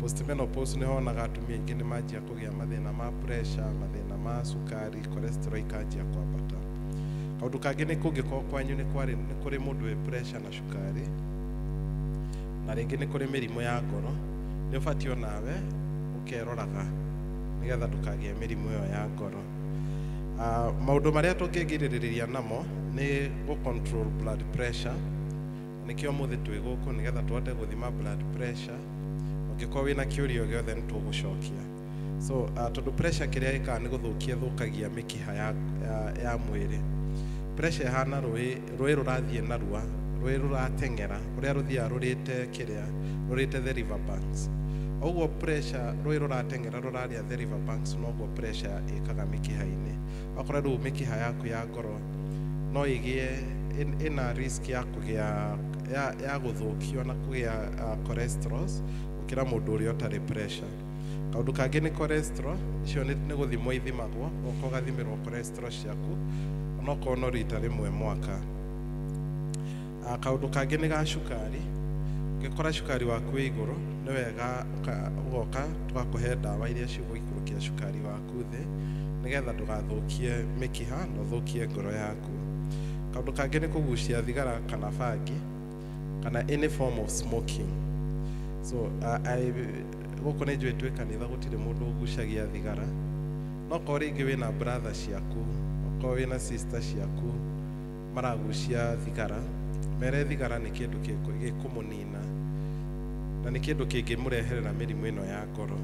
[SPEAKER 9] Post menopause nĩ honaga atumia aingĩ nĩ manjia kũgĩa mathĩna ma pressure, mathĩna ma cukari, cholesterol ikanjia kwambata. Kaũndũ kangĩ nĩ kũngĩkorwo kwanyu nĩ kũrĩ mũndũ wĩ pressure na cukari, na rĩngĩ nĩ kũrĩ mĩrimũ ya ngoro, nĩ ũbatiĩ onawe ũkeroraga nĩgetha ndũkagĩe mĩrimũ ĩyo ya ngoro. Maũndũ marĩa tũngĩgirĩrĩria namo nĩ gũ control blood pressure. Nĩkĩo ũmũthĩ twĩ gũkũ nĩgetha tũhote gũthima blood pressure. Ũngĩkorwo wĩna kĩũria o gĩothe nĩ tũgũcokia. So tondũ pressure kĩrĩa ĩkaga nĩ gũthũkia ĩthũkagia mĩkiha ya mwĩrĩ. Pressure ĩhana rũĩ rũrathiĩ narua, rũĩ rũrateng'era, rũrĩa rũthiaga rũrĩte kĩrĩa, rũrĩte the river banks. Ũguo pressure rũĩ rũrateng'era rũrarĩa the river banks, noguo pressure ĩkaga mĩkiha-inĩ. Wakora rĩu mĩkiha yaku ya ngoro no ĩgĩe ĩna risk ya kũgĩa ya gũthũkio na kũgĩa cholesterols gũkĩra mũndũ ũrĩa ũtarĩ pressure. Kaũndũ kangĩ nĩ cholesterol, icio nĩ gũthimwo ithimagwo, ũgoka ũgathimĩrwo cholesterol ciaku onokorwo no rita rĩmwe mwaka. Kaũndũ kangĩ nĩ ga cukari. Ũngĩkora cukari waku wĩ igũrũ, nĩ wega ũgoka tũgakũhe ndawa iria cigũikũrũkia cukari waku thĩ nĩgetha ndũgathũkie mĩkiha na ũthũkie ngoro yaku. Kaũndũ kangĩ nĩ kũgucia thigara kana bangi kana any form of smoking. So gũkũ nĩ njũĩ twĩ kanitha gũtirĩ mũndũ ũgucagia thigara, no korwo rĩngĩ wĩna brother ciaku, Okorwo wĩna sister ciaku maragucia thigara, mere thigara nĩ kĩndũ gĩkũmũnina na nĩ kĩndũ kĩngĩmũreherera mĩrimũ ĩno ya ngoro.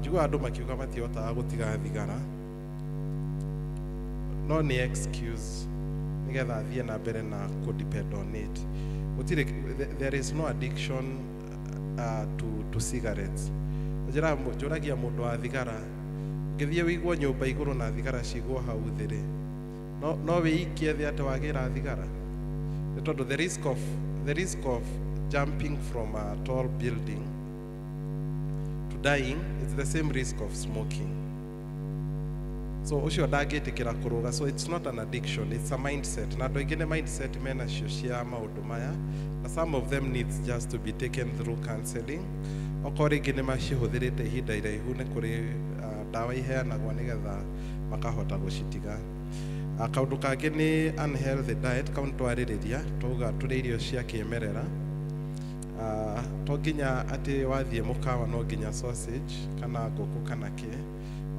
[SPEAKER 9] Njiguaga andũ makiuga matihotaga gũtiga thigara, no nĩ excuse nĩgetha athiĩ na mbere na kũ depend on it. Gũtirĩ, there is no addiction to cigarettes. Njũragia mũndũ wa thigara, ũngĩthiĩ wĩigwo nyũmba igũrũ na thigara cigwo hau thĩ rĩ, no wĩikie thĩ atĩ wagĩra thigara? Nĩ tondũ the risk of jumping from a tall building to dying is the same risk of smoking. So ũcio ndangĩtĩkĩra kũrũga. So it's not an addiction, it's a mindset. Na andũ aingĩ nĩ mindset menacio cia maũndũ maya, na some of them needs just to be taken through counseling. Okorwo rĩngĩ nĩ macihũthĩrĩte ihinda iraihu, nĩ kũrĩ ndawa iheanagwo nĩgetha makahota gũcitiga. Kaũndũ kangĩ nĩ unhealthy diet. Kau nĩtwarĩrĩria, twauga tũrĩe irio cia kĩmerera. To nginya atĩ wathiĩ mũkawa no nginya sausage kana ngũkũ kana kĩ.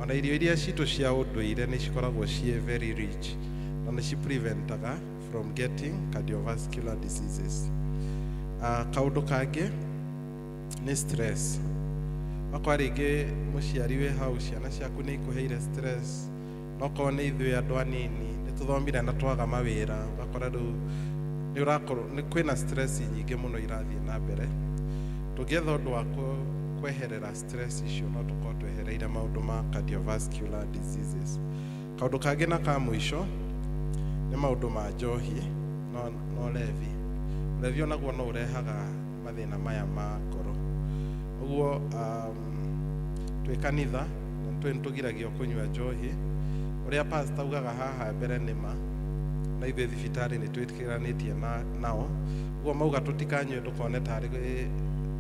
[SPEAKER 9] Ona irio iria citũ cia ũndũire nĩ cikoragwo ciĩ very rich na nĩ cipreventaga from getting cardiovascular diseases. Kaũndũ kangĩ nĩ stress. Wakwa rĩngĩ mũciari wĩ hau, ciana ciaku nĩ ikũheire stress, nokorwo nĩ ithuĩ andũ anini nĩ tũthomire na twaga mawĩra, ũgakora rĩu nĩ ũrakorwo nĩ kwĩna stress nyingĩ mũno irathiĩ na mbere. Tũngĩetha ũndũ wa kweherera stress icio, no tũkorwo twehereire maũndũ ma cardiovascular diseases. Kaũndũ kangĩ na ka mũico nĩ maũndũ ma njohi no ũlevi. Ũlevi onaguo no ũrehaga mathĩna maya ma ngoro. Ũguo twĩ kanitha na nĩ tũgiragio kũnyua njohi. Ũrĩa pastor augaga haha mbere nĩ ma, na ithuĩ thibitarĩ nĩ twĩtĩkĩranĩtie na nao. Ũguo mauga tũtikanyue, ndũkone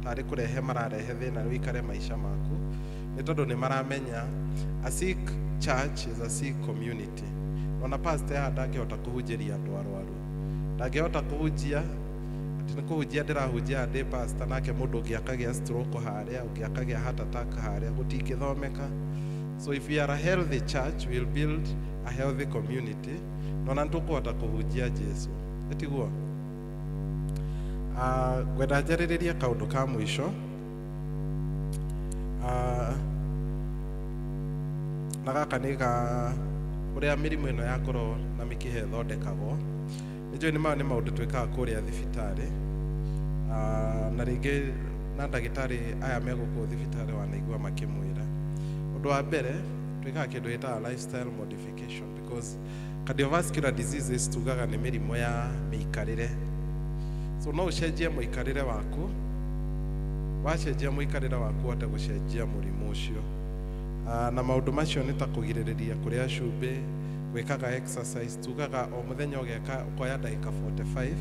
[SPEAKER 9] tarĩ kũrehe mararehe thĩna wĩikare maica maku, nĩ tondũ nĩ maramenya a sick church is a sick community. Ona pastor haha ndangĩhota kũhunjĩria andũ arwaru, ndangĩhota kũhunjia atĩ nĩ kũhunjia ndĩrahunjia ndĩ pastor, nake mũndũ ũngĩ akagĩa stroke harĩa, ũngĩ akagĩa heart attack harĩa, gũtingĩthomeka. So if we are a healthy church, we'll build a healthy community, na ona nĩtũkũhota kũhunjia Jesu, ĩtiguo? Ngwenda njarĩrĩrie kaũndũ ka mũico, na gaka nĩ ga ũrĩa mĩrimũ ĩno ya ngoro na mĩkiha ĩthondekagwo. Nĩ njũĩ nĩ maya nĩ maũndũ twĩkaga kũrĩa thibitarĩ, na rĩngĩ na ndagĩtarĩ aya me gũkũ thibitarĩ wanaigua makĩmwĩra. Ũndũ wa mbere twĩkaga kĩndũ gĩtaga lifestyle modification, because cardiovascular diseases tugaga nĩ mĩrimũ ya mĩikarĩre. So no ũcenjie mũikarĩre waku, wacenjia mũikarĩre waku ũhote gũcenjia mũrimũ ũcio. Na maũndũ macio nĩ ta kũgirĩrĩria kũrĩa cumbĩ, gwĩkaga exercise. Tugaga o mũthenya ũgeka ũkoya ndagĩka 45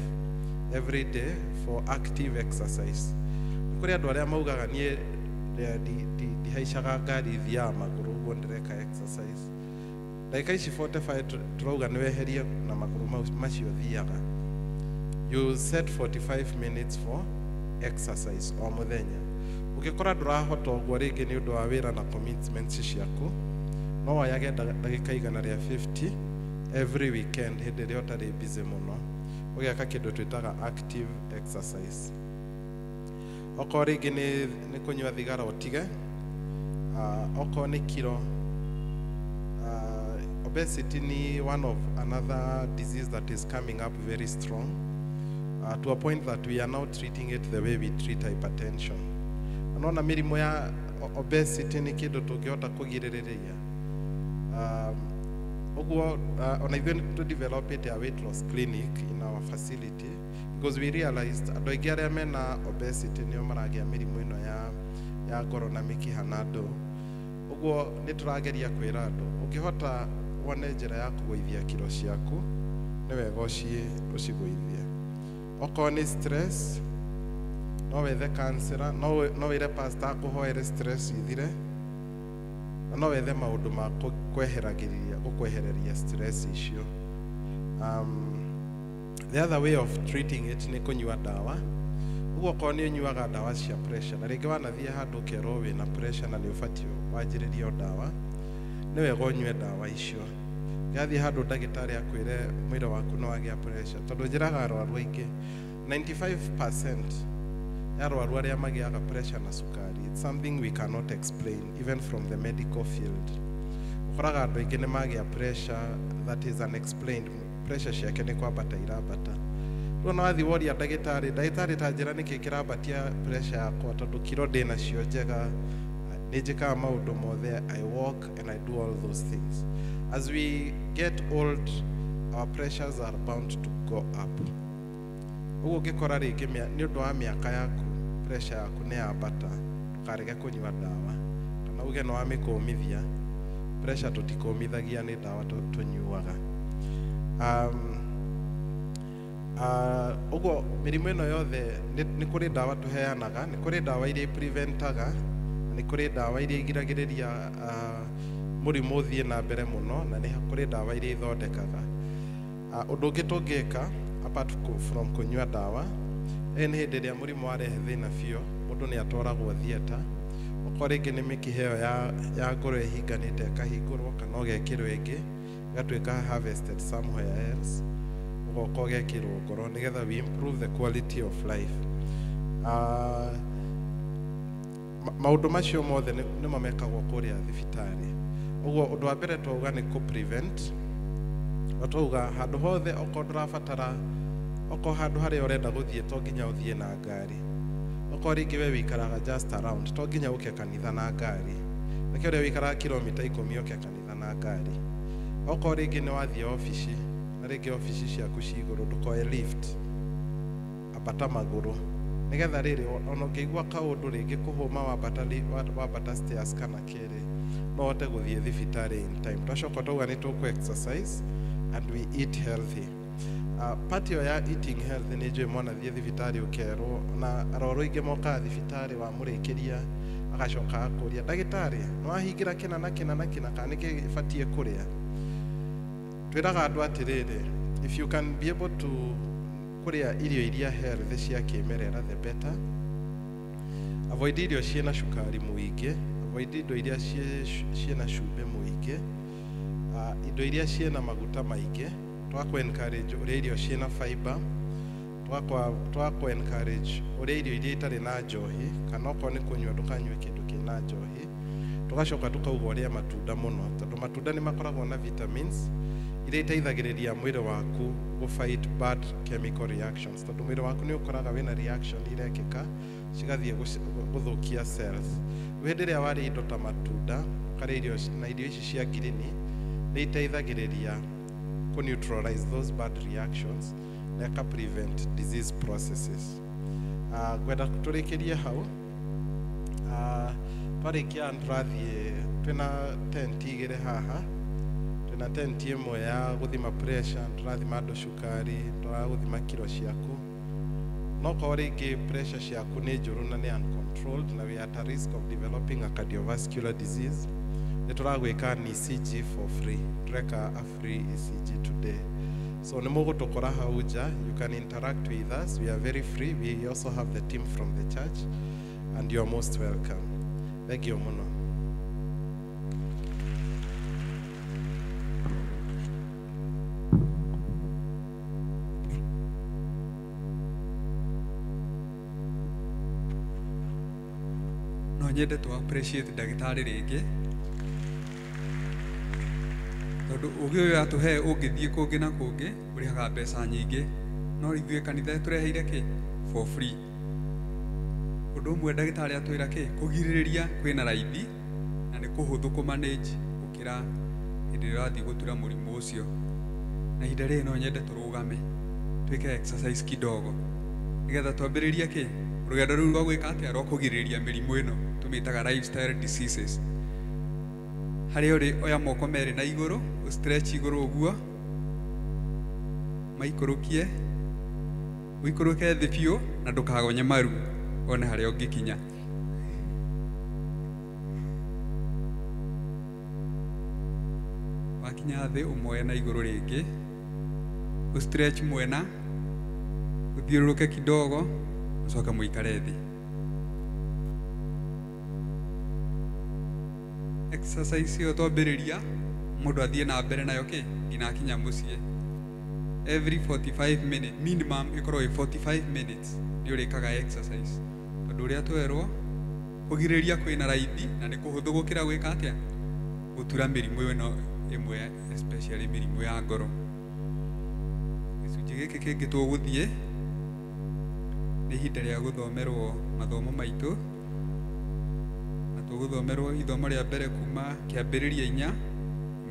[SPEAKER 9] every day for active exercise. Nĩ kũrĩ andũ arĩa maugaga, "Niĩ ndihaicaga ngari, thiaga magũrũ, ũguo ndĩreka exercise." Ndagĩka ici 45 tũrauga nĩ weherie na magũrũ macio thiaga. You set 45 minutes for exercise o mũthenya. Ũngĩkora ndũrahota ũguo rĩngĩ nĩ ũndũ wa wĩra na commitments ciaku, no woyage ndagĩka 150 every weekend hĩndĩ ĩrĩa ũtarĩ busy mũno, ũgeka kĩndũ twĩtaga active exercise. Okorwo rĩngĩ nĩ kũnyua thigara, ũtige. Okorwo nĩ kiro, obesity ni one of another disease that is coming up very strong, to a point that we are now treating it the way we treat hypertension. Unaona mĩrimũ ya obesity nĩ kĩndũ tũngĩhota kũgirĩrĩria. Ũguo ona ithuĩ nĩ tũ developed a weight loss clinic in our facility, because we realized andũ aingĩ arĩa mena obesity nĩo maragĩa mĩrimũ ĩno ya ngoro na mĩkiha na andũ. Ũguo nĩ tũrageria kwĩra andũ, ũngĩhota wone njĩra ya kũgũithia kiro ciaku, nĩ wega ũcigũithie. Okorwo nĩ stress, no wethe counselor, no wĩre pastor akũhoere stress ithire, na no wethe maũndũ ma kweheragĩria gũkwehereria stress icio. The other way of treating it nĩ kũnyua ndawa. Ũguo okorwo nĩ ũnyuaga ndawa cia pressure, na rĩngĩ wanathiĩ handũ ũkerwo wĩna pressure na nĩ ũbatiĩ wanjĩrĩrie o ndawa, nĩ wega ũnyue ndawa icio. Ũngĩgathiĩ handũ ndagĩtarĩ akwĩre mwĩrĩ waku nĩ wagĩa pressure, tondũ njĩraga arwaru aingĩ 95% ya arwaru arĩa magĩaga pressure na cukari, it's something we cannot explain even from the medical field. Ũkoraga andũ aingĩ nĩ magĩa pressure that is unexplained, pressure ciake nĩ kwambata irambata. Rĩu ona wathiĩ woria ndagĩtarĩ, ndagĩtarĩ ta njĩra nĩkĩ kĩrambatia pressure yakwa, tondũ kiro ndĩnacio njega, nĩ njĩkaga maũndũ mothe, I walk and I do all those things. As we get old, our pressures are bound to go up. Ũguo ũngĩkora rĩngĩ nĩ ũndũ wa mĩaka yaku, pressure yaku nĩ yambata, ndũkarege kũnyua ndawa kana uge nĩ wamĩkũmithia. Pressure tũtikũmithagia, nĩ ndawa tũnyuaga. Ũguo mĩrimũ ĩno yothe nĩ kũrĩ ndawa tũheanaga, nĩ kũrĩ ndawa iria ipreventaga, na nĩ kũrĩ ndawa iria igiragĩrĩria mũrimũ ũthiĩ na mbere mũno, na nĩ kũrĩ ndawa iria ithondekaga. Ũndũ ũngĩ tũngĩka apart from kũnyua ndawa, ĩ nĩ hĩndĩ ĩrĩa mũrimũ warehe thĩna biũ, mũndũ nĩ atwaragwo theatre. Okorwo rĩngĩ nĩ mĩkiha ĩyo ya ngoro ĩhinganĩte ĩkahingũrwo, kana ũgekĩrwo ĩngĩ ĩgatuĩka harvested somewhere else, ũgoka ũgekĩrwo ngoro nĩgetha we improve the quality of life. Maũndũ macio mothe nĩmo mekagwo kũrĩa thibitarĩ. Ũguo ũndũ wa mbere twauga nĩ kũ prevent, na twauga handũ hothe okorwo ndũrabatara, okorwo handũ harĩa ũrenda gũthiĩ to nginya ũthiĩ na ngari, okorwo rĩngĩ we wĩikaraga just around to nginya ũke kanitha na ngari, reke ũrĩa wĩikaraga kilomita 10 ũke kanitha na ngari. Okorwo rĩngĩ nĩ wathiĩ obici na rĩngĩ obici ciaku ci igũrũ, ndũkoe lift, ambata magũrũ, nĩgetha rĩrĩ ona ũngĩigua kaũndũ rĩngĩ kũhũma wambata stairs kana kĩrĩ, no ũhote gũthiĩ thibitarĩ in time. Twacoka twauga nĩ tũkũ exercise and we eat healthy. Part ĩyo ya eating healthy nĩ njũĩ mwana thiĩ thibitarĩ ũkerwo, na arwaru aingĩ mokaga thibitarĩ wamũrĩkĩria agacoka akũria ndagĩtarĩ nĩ wahingĩra kĩna na kĩna na kĩna, kana nĩkĩ batiĩ kũrĩa. Twĩraga andũ atĩrĩrĩ, if you can be able to kũrĩa irio iria healthy cia kĩmerera, the better. Avoid irio ciĩna cukari mũingĩ, avoid indo iria ciĩna cumbĩ mũingĩ, indo iria ciĩna maguta maingĩ. Twakũ encourage ũrĩa irio ciĩna fiber, twakũ encourage ũrĩa irio iria itarĩ na njohi, kana okorwo nĩ kũnyua ndũkanyue kĩndũ kĩna njohi. Tũgacoka tũkauga ũrĩa matunda mũno, tondũ matunda nĩ makoragwo na vitamins iria iteithagĩrĩria mwĩrĩ waku gũ fight bad chemical reactions, tondũ mwĩrĩ waku nĩ ũkoraga wĩna reaction irekĩka cigathiĩ gũthũkia cells. Hĩndĩ ĩrĩa warĩa indo ta matunda, ũkarĩa irio na irio ici cia ngirini, nĩ iteithagĩrĩria kũ neutralize those bad reactions na ĩka prevent disease processes. Ngwenda tũrĩkĩrie hau. Twarĩkia tũrathiĩ twĩna tent igĩrĩ haha, twĩna tent ĩmwe ya gũthima pressure, tũrathima andũ cukari, tũragũthima kiro ciaku. No korwo rĩngĩ pressure ciaku nĩ njũru na nĩ uncontrolled na we are at a risk of developing a cardiovascular disease, nĩ tũragwĩka an ECG for free. Tũreka a free ECG today. So nĩ mũgũtũkora hau nja, you can interact with us, we are very free, we also have the team from the church and you are most welcome. Thank you mũno.
[SPEAKER 1] No nyende tũ appreciate ndagĩtarĩ rĩngĩ, tondũ ũgĩ ũyũ atũhe ũngĩthiĩ kũngĩ na kũngĩ ũrĩhaga mbeca nyingĩ, no ithuĩ kanitha tũreheire kĩ for free. Ũndũ ũmwe ndagĩtarĩ atwĩra kĩ kũgirĩrĩria kwĩna raithi na nĩ kũhũthũ kũ manage gũkĩra hĩndĩ ĩrĩa ũrathiĩ gũtura mũrimũ ũcio. Na ihinda rĩrĩ no nyende tũrũgame twĩke exercise kidogo nĩgetha twambĩrĩrie kĩ rũgendo rũu rwa gwĩka atĩa rwa kũgirĩrĩria mĩrimũ ĩno tũmĩtaga lifestyle diseases. Harĩa ũrĩ oya moko merĩ na igũrũ, stretch igũrũ ũguo, maikũrũkie, ũikũrũke thĩ biũ na ndũkagonye maru, wone harĩa ũngĩkinya. Wakinya thĩ ũmoye na igũrũ rĩngĩ, ũ stretch mwena, ũthiũrũrũke kidogo, ũcoke mũikare thĩ. Exercise ĩyo twambĩrĩria Mũndũ athiĩ na mbere nayo kĩ nginya akinya mũciĩ. Every 45 minutes minimum ĩkorwo ĩ 45 minutes nĩ ũrĩkaga exercise, tondũ ũrĩa twerwo kũgirĩrĩria kwĩna raithi na nĩ kũhũthũ gũkĩra gwĩka atĩa, gũtura mĩrimũ ĩno ĩmwe, especially mĩrimũ ya ngoro. Gĩcunjĩ gĩkĩ kĩngĩ tũgũthiĩ nĩ ihinda rĩa gũthomerwo mathomo maitũ, na tũgũthomerwo ithomo rĩa mbere kuma kĩambĩrĩria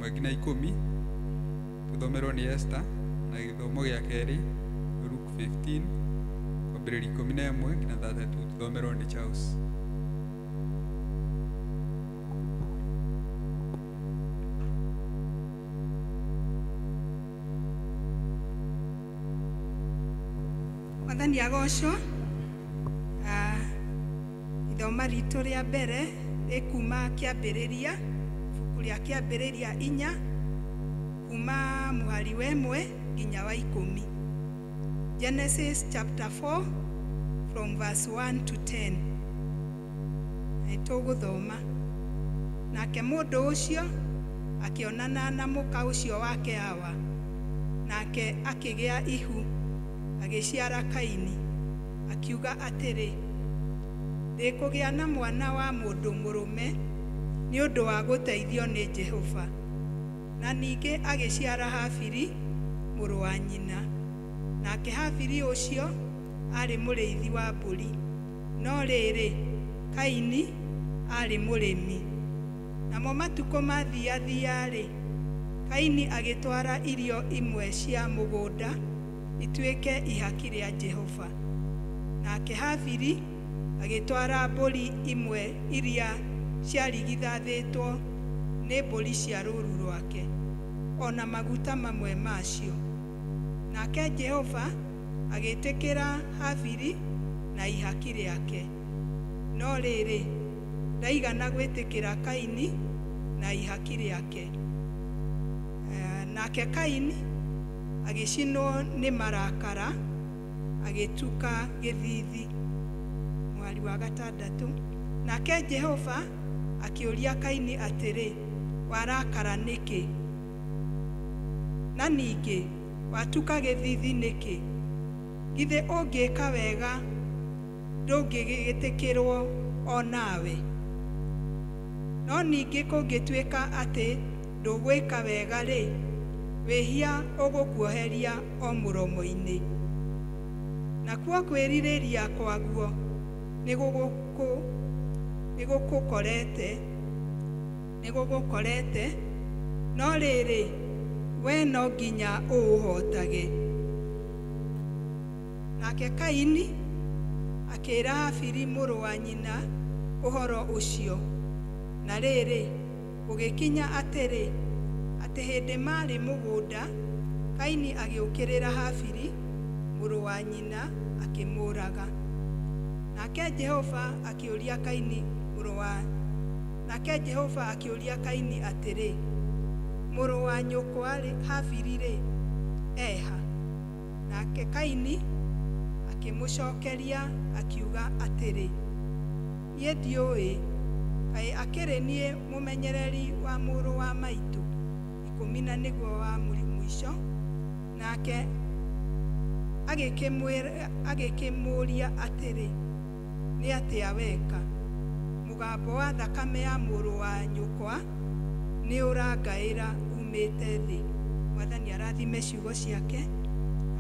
[SPEAKER 1] 4 nginya 10, tũthomerwo nĩ Esther, na gĩthomo gĩa kerĩ Luke 15 kwambĩrĩria 11 nginya 32, tũthomerwo nĩ Charles.
[SPEAKER 10] Mwathani agocwo. Ithoma ritũ rĩa mbere rĩkuma kĩambĩrĩria, ibuku rĩa kĩambĩrĩria 4 kuma mũhari wa 1 nginya wa 10. Genesis chapter 4 from verse 1 to 10. Nĩtũgũthoma. Nake mũndũ ũcio akĩonana na mũka ũcio wake Hawa, nake akĩgĩa ihu, agĩciara Kaini, akiuga atĩrĩ, ndĩkũgĩa na mwana wa mũndũ mũrũme nĩ ũndũ wa gũteithio nĩ Jehova. Na ningĩ agĩciara Habili mũrũ wa nyina. Nake Habili ũcio aarĩ mũrĩithi wa mbũri, no rĩrĩ, Kaini aarĩ mũrĩmi. Namo matukũ mathiathia-rĩ, Kaini agĩtwara irio imwe cia mũgũnda ituĩke ihaki rĩa Jehova. Nake Habili agĩtwara mbũri imwe iria ciarigithathĩtwo nĩ mbũri cia rũũru rwake, o na maguta mamwe macio. Nake Jehova agĩtĩkĩra Habili na ihaki rĩake, no rĩrĩ, ndaigana gwĩtĩkĩra Kaini na ihaki rĩake. Nake Kaini agĩcinwo nĩ marakara, agĩtuka gĩthithi. Mwari wa 6. Nake Jehova akĩũria Kaini atĩrĩ, warakara nĩkĩ? Na ningĩ watuka gĩthithi nĩkĩ? Githĩ ũngĩka wega ndũngĩgĩtĩkĩrwo o nawe? No ningĩ kũngĩtuĩka atĩ ndũgwĩka wega-rĩ, wĩhia ũgũkuoheria o mũromo-inĩ. Nakuo kwĩrirĩria kwaguo nĩgũgũkorete, no rĩrĩ, we no nginya ũũhotage. Nake Kaini akĩĩra Habili mũrũ wa nyina ũhoro ũcio. Na rĩrĩ, gũgĩkinya atĩrĩ, atĩ hĩndĩ maarĩ mũgũnda, Kaini agĩũkĩrĩra Habili mũrũ wa nyina akĩmũũraga. Nake Jehova akĩũria Kaini mũrũ wa Nake Jehova akĩũria Kaini atĩrĩ, mũrũ wa nyũkwa Habili-rĩ, eha? Nake Kaini akĩmũcokeria akiuga atĩrĩ, niĩ ndiũĩ, kaĩ akĩrĩ niĩ mũmenyereri wa mũrũ wa maitũ? 10 na nĩguo wa mũico. Nake agĩkĩmũũria atĩrĩ, nĩ atĩa weka? Mũgambo wa thakame ya mũrũ wa nyũkwa nĩ ũrangaĩra umĩte thĩ. Mwathani arathime ciugo ciake,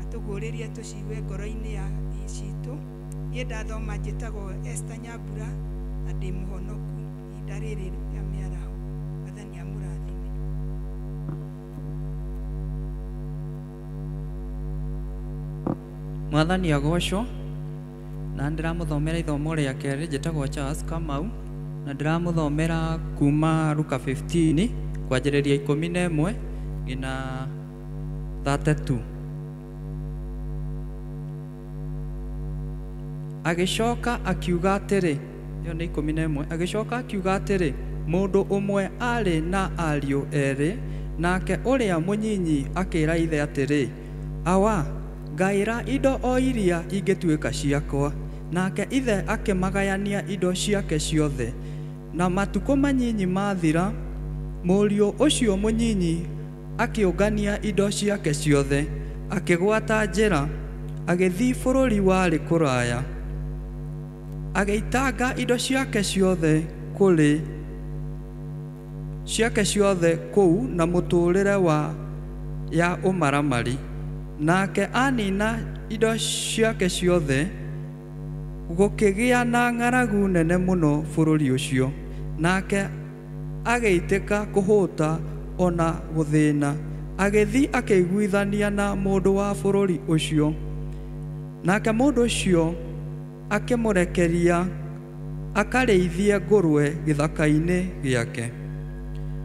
[SPEAKER 10] atũguũrĩrie tũcigue ngoro-inĩ ya citũ. Niĩ ndathoma njĩtagwo Esther Nyambura na ndĩ mũhonoku ihinda rĩrĩ rĩa mĩaraho. Mwathani amũrathime.
[SPEAKER 11] Mwathani agocwo. Na ndĩramũthomera ithomo rĩa kerĩ, njĩtagwo Charles Kamau, na ndĩramũthomera kuma Luka 15 kwanjĩrĩria 11 nginya 32. Agĩcoka akiuga atĩrĩ, ĩyo nĩ 11. Agĩcoka akiuga atĩrĩ, mũndũ ũmwe aarĩ na ariũ erĩ, nake ũrĩa mũnyinyi akĩĩra ithe atĩrĩ, awa, ngaĩra indo o iria ingĩtuĩka ciakwa. Nake ithe akĩmagayania indo ciake ciothe. Na matukũ manyinyi mathira, Mũriũ ũcio mũnyinyi akĩũngania indo ciake ciothe, akĩgwata njĩra, agĩthiĩ bũrũri warĩ kũraya, agĩitanga indo ciake ciothe kũrĩ ciake ciothe kũu na mũtũũrĩre wa ya ũmaramari. Nake anina indo ciake ciothe, gũkĩgĩa na ng'aragu nene mũno bũrũri ũcio, nake agĩitĩka kũhũta ona gũthĩna, agĩthiĩ akĩiguithania na mũndũ wa bũrũri ũcio. Nake mũndũ ũcio akĩmũrekeria akarĩithie ngũrwe gĩthaka-inĩ gĩake.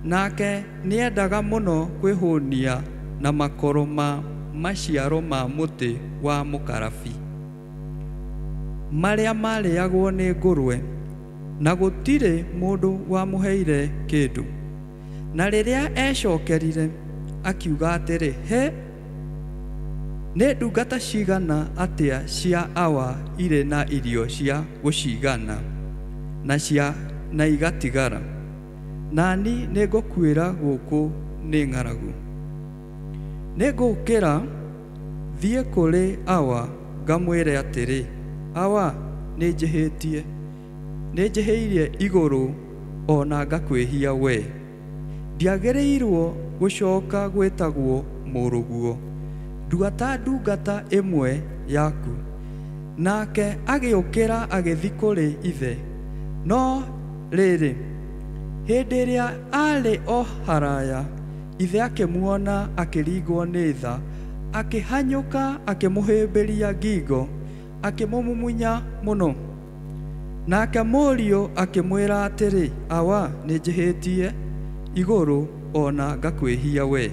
[SPEAKER 11] Nake nĩendaga mũno kwĩhũnia na makoro ma maciaro ma mũtĩ wa mũkarabi marĩa marĩagwo nĩ ngũrwe, na gũtirĩ mũndũ wamũheire kĩndũ. Na rĩrĩa ecokerire akiuga atĩrĩ, he, nĩ ndungata cigana atĩa cia awa irĩ na irio cia gũcigana na cia na igatigara, nani nĩngũkuĩra gũkũ nĩ ng'aragu. Nĩngũũkĩra thiĩ kũrĩ awa ngamwĩre atĩrĩ, awa, nĩnjĩhĩtie, nĩnjĩhĩirie igũrũ ona ngakwĩhia we. Ndiagĩrĩirwo gũcoka gwĩtagwo mũrũguo, nduata ndungata ĩmwe yaku. Nake agĩũkĩra agĩthiĩ kũrĩ ithe. No rĩrĩ, hĩndĩ ĩrĩa aarĩ o haraya, ithe akĩmuona akĩringwo nĩ tha, akĩhanyũka akĩmũhĩmbĩria ngingo, akĩmũmumunya mũno. Nake mũriũ akĩmwĩra atĩrĩ, awa, nĩnjĩhĩtie igũrũ ona ngakwĩhia we,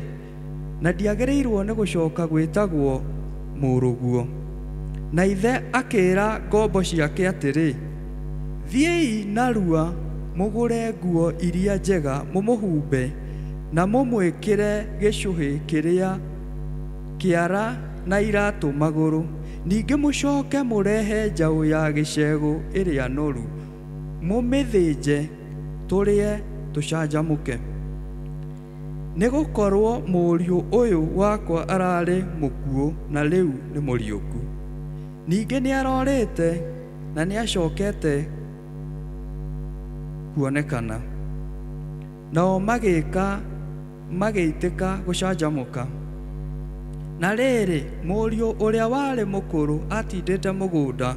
[SPEAKER 11] na ndiagĩrĩirwo nĩ gũcoka gwĩtagwo mũrũguo. Na ithe akĩĩra ngombo ciake atĩrĩ, thiĩi narua mũgũre nguo iria njega mũmũhumbe, na mũmwĩkĩre gĩcũhĩ kĩrĩa kĩara na iratũ magũrũ. Ningĩ mũcoke mũrehe njaũ ya gĩcegũ ĩrĩa noru, mũmĩthĩnje tũrĩe tũcanjamũke. Nĩgũkorwo mũriũ ũyũ wakwa ararĩ mũkuũ na rĩu nĩ mũriũku, ningĩ nĩarorĩte na nĩacokete kuonekana. Nao magĩka magĩitĩka gũcanjamũka. Na rĩrĩ, mũriũ ũrĩa warĩ mũkũrũ atindĩte mũgũnda,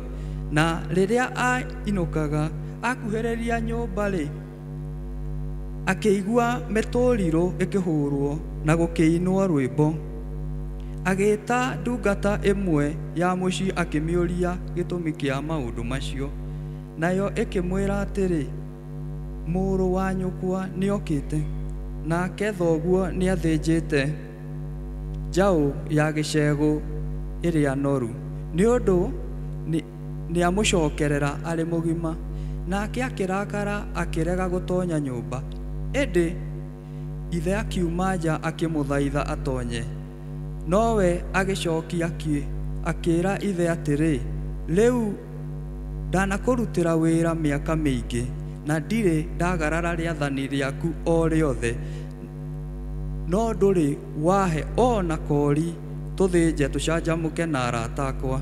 [SPEAKER 11] na rĩrĩa ainũkaga akuhĩrĩria nyũmba-rĩ, akĩigua mĩtũrirũ ĩkĩhũrwo na gũkĩinwo rwĩmbo. Agĩĩta ndungata ĩmwe ya mũciĩ akĩmĩũria gĩtũmi kĩa maũndũ macio. Nayo ĩkĩmwĩra atĩrĩ, mũrũ wa nyũkwa nĩokĩte, nake thoguo nĩathĩnjĩte njaũ ya gĩcegũ ĩrĩa noru, nĩ ũndũ nĩamũcokerera arĩ mũgima. Nake akĩrakara akĩrega gũtonya nyũmba. Ĩndĩ ithe akiuma nja akĩmũthaitha atonye. Nowe agĩcokia akĩĩra ithe atĩrĩ, rĩu ndanakũrutĩra wĩra mĩaka mĩingĩ, na ndirĩ ndagarara rĩathani rĩaku o rĩothe, no ndũrĩ wahe o na kori tũthĩnje tũcanjamũke na arata akwa.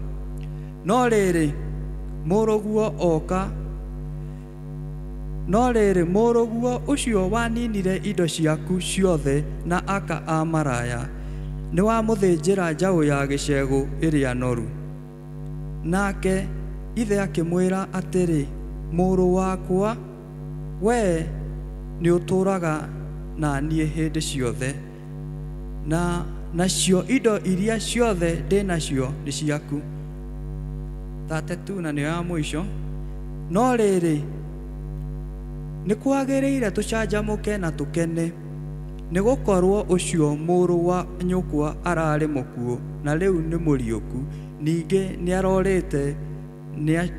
[SPEAKER 11] No rĩrĩ, mũrũguo oka, no rĩrĩ, mũrũguo ũcio waninire indo ciaku ciothe na aka a maraya, nĩwamũthĩnjĩra njaũ ya gĩcegũ ĩrĩa noru. Nake ithe akĩmwĩra atĩrĩ, mũrũ wakwa, wee nĩũtũũraga na niĩ hĩndĩ ciothe, na nacio indo iria ciothe ndĩ nacio nĩ ciaku. Tate tu na nĩyo ya mũico. No rĩrĩ, nĩkwagĩrĩire tũcanjamũke na tũkene, nĩgũkorwo ũcio mũrũ wa nyũkwa ararĩ mũkuũ na rĩu nĩ mũriũku, ningĩ nĩarorĩte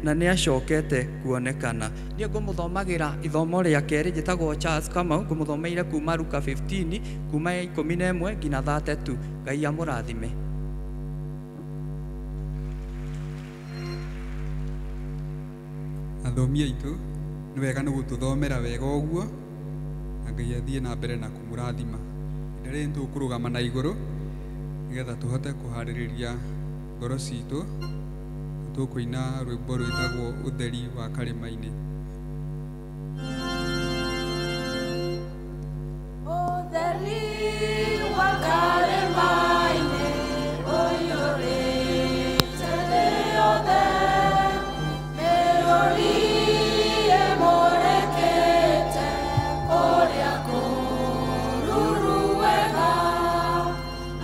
[SPEAKER 11] na nĩacokete kuonekana. Niĩ ngũmũthomagĩra ithomo rĩa kerĩ, njĩtagwo Charles Kamau, ngũmũthomeire kuma Luka 15 kuma 11 nginya 32. Ngai amũrathime.
[SPEAKER 1] Athomi aitũ nĩ wega nĩ gũtũthomera wega ũguo. Na Ngai athiĩ na mbere na kũmũrathima. Ihinda rĩrĩ nĩtũkũrũgama na igũrũ nĩgetha tũhote kũharĩrĩria ngoro citũ. Tũkũina rwĩmbo rwĩtagwo Ũtheri wa Karĩma-inĩ.
[SPEAKER 4] Ũtheri wa karĩma-inĩ ũiyũrĩte thĩ yothe, mĩrũri ĩmũrĩkĩte kũrĩa kũruru wega,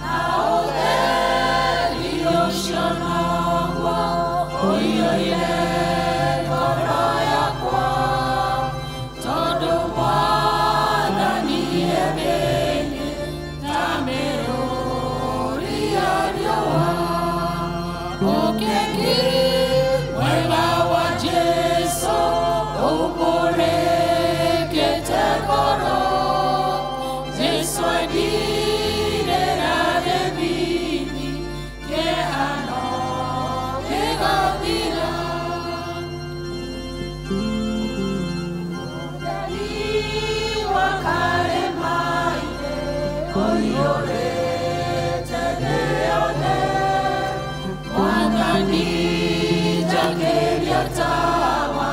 [SPEAKER 4] na ũtheri ũcio noguo ũiyũire ngoro yakwa, tondũ Mwathani e thĩinĩ ta mĩrũri ya riũa. Ũkĩngi mwega wa Jesũ ũmũrĩkĩte ngoro, Jesũ andirĩra gĩthithi kĩhano gĩgathira. Ũtheri wa karĩma-inĩ ũiyũrĩte thĩ yothe, Mwathani njakĩria tawa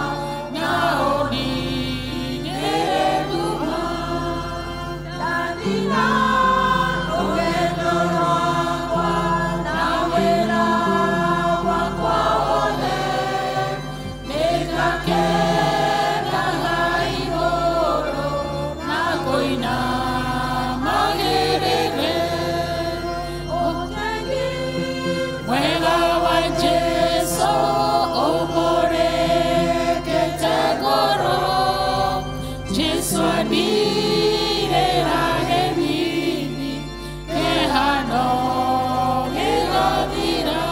[SPEAKER 4] na ũninĩre nduma. Ndathira rũgendo rwakwa na wĩra wakwa wothe, nĩngakenaga igũrũ na kũina magĩrĩre. Ũtheri mwega wa Jesũ ũmũrĩkĩte ngoro, Jesũ andirĩra gĩthithi kĩhano gĩgathira.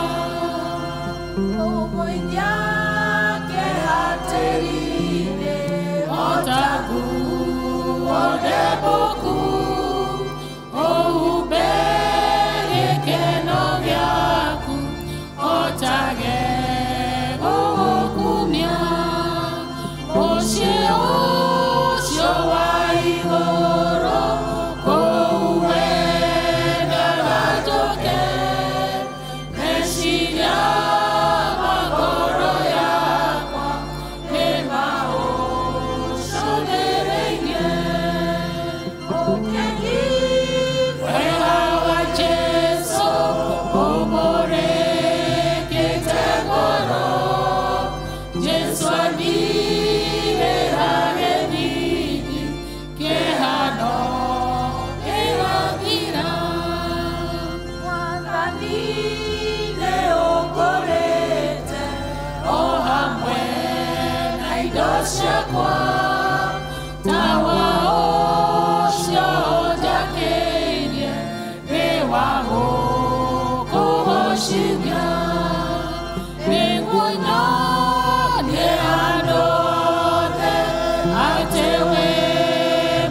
[SPEAKER 4] Ũgũithia kĩhatĩri-inĩ o ta nguo ndembũku, ũhumbe gĩkeno gĩaku o ta gũgũkumia. Mũciĩ ũcio wa igũrũ kũu wendaga njũke, meciria ma ngoro yakwa nĩmaũcũthĩrĩirie. Ũkeni mwega wa Jesũ ũmũrĩkĩte ngoro, Jesũ andirĩra gĩthithi kĩhano gĩgathira. Mwathani nĩũngũrĩte o hamwe na indo ciakwa, tawa ũcio njakĩirie nĩ wa gũkũgocithia. Nĩguo nyonie andũ othe atĩ wĩ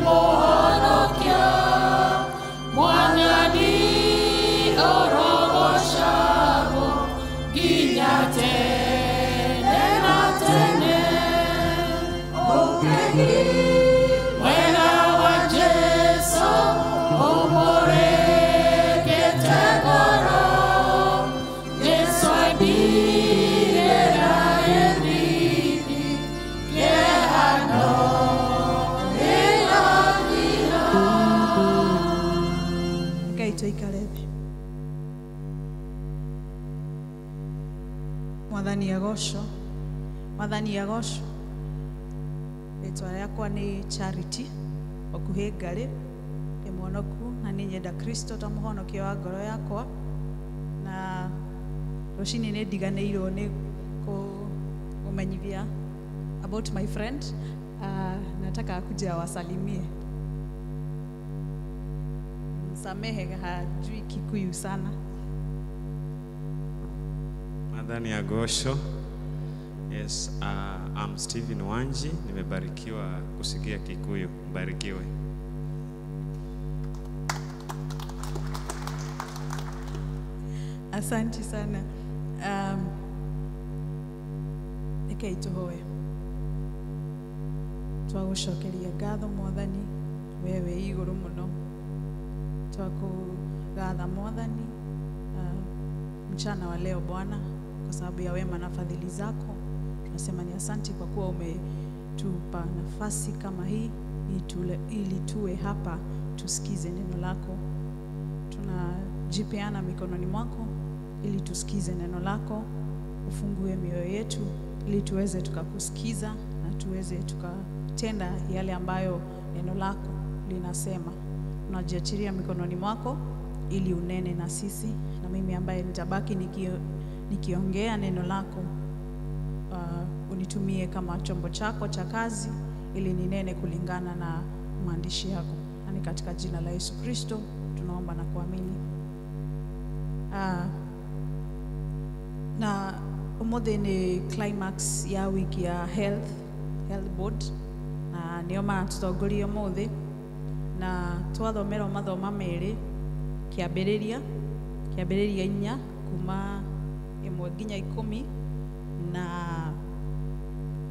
[SPEAKER 4] Mũhonokia. Mwathani ũrogocagwo nginya tene na tene. Ũkeni mwega wa Jesũ ũmũrĩkĩte ngoro, Jesũ andirĩra gĩthithi kĩhano gĩgathira.
[SPEAKER 10] Ngai tũikare thĩ. Mwathani agocwo, Mwathani agocwo. Rĩtwa rĩakwa nĩ Charity Okuhĩ Ngarĩ, ndĩ mwonoku na nĩ nyenda Kristo ta mũhonokia wa ngoro yakwa, na rũcinĩ nĩ ndiganĩirwo nĩ kũmenyithia about my friend. Nataka akuje awasalimie. Msamehe, hajui Kikuyu sana.
[SPEAKER 12] Mwathani agocwo. Yes, I'm Stephen Wanji, nimebarikiwa kusikia Kikuyu. Mbarikiwe.
[SPEAKER 10] Asante sana. Rekei tũhoe. Twagũcokeria ngatho Mwathani
[SPEAKER 13] We wĩ igũrũ mũno. Twakugatha Mwathani mchana wa leo Bwana, kwa sababu ya wema na fadhili zako. Tunasema ni asanti kwa kuwa umetupa nafasi kama hii ili tuwe hapa tusikize neno lako. Tunajipeana mikononi mwako ili tusikize neno lako, ufungue mioyo yetu ili tuweze tukakusikiza na tuweze tukatenda yale ambayo neno lako linasema. Tunajiachilia mikononi mwako ili unene na sisi, na mimi ambaye nitabaki nikiongea neno lako, unitumie kama chombo chako cha kazi ili ninene kulingana na maandishi yako. Na ni katika jina la Yesu Kristo tunaomba na kuamini. Na umuthi ni climax ya wiki ya health board, na nio maratutongoria umuthi, na twathomerwo mathoma meri, kiambiriria 4 kuma 1 nginya 10 na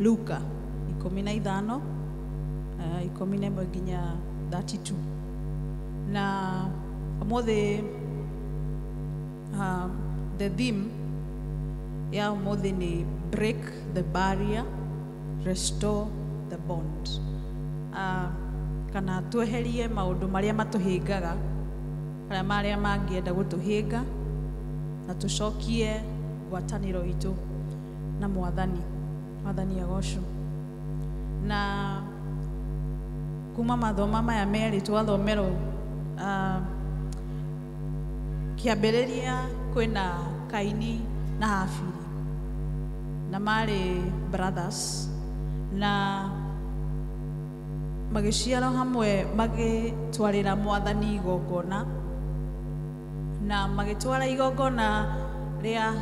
[SPEAKER 13] Luka 15 11 nginya 32. Na umuthi the theme ya umuthi ni break the barrier, restore the bond. Kana tweherie maundu maria matuhingaga, kana maria mangienda gutuhinga, na tucokie ngwataniro itu na Mwathani. Mwathani agocwo. Na kuma mathoma maya meri twathomerwo kiambiriria kwina Kaini na Habili, na mari brothers, na magiciarwo hamwe magitwarira Mwathani igongona, na magitwara igongona ria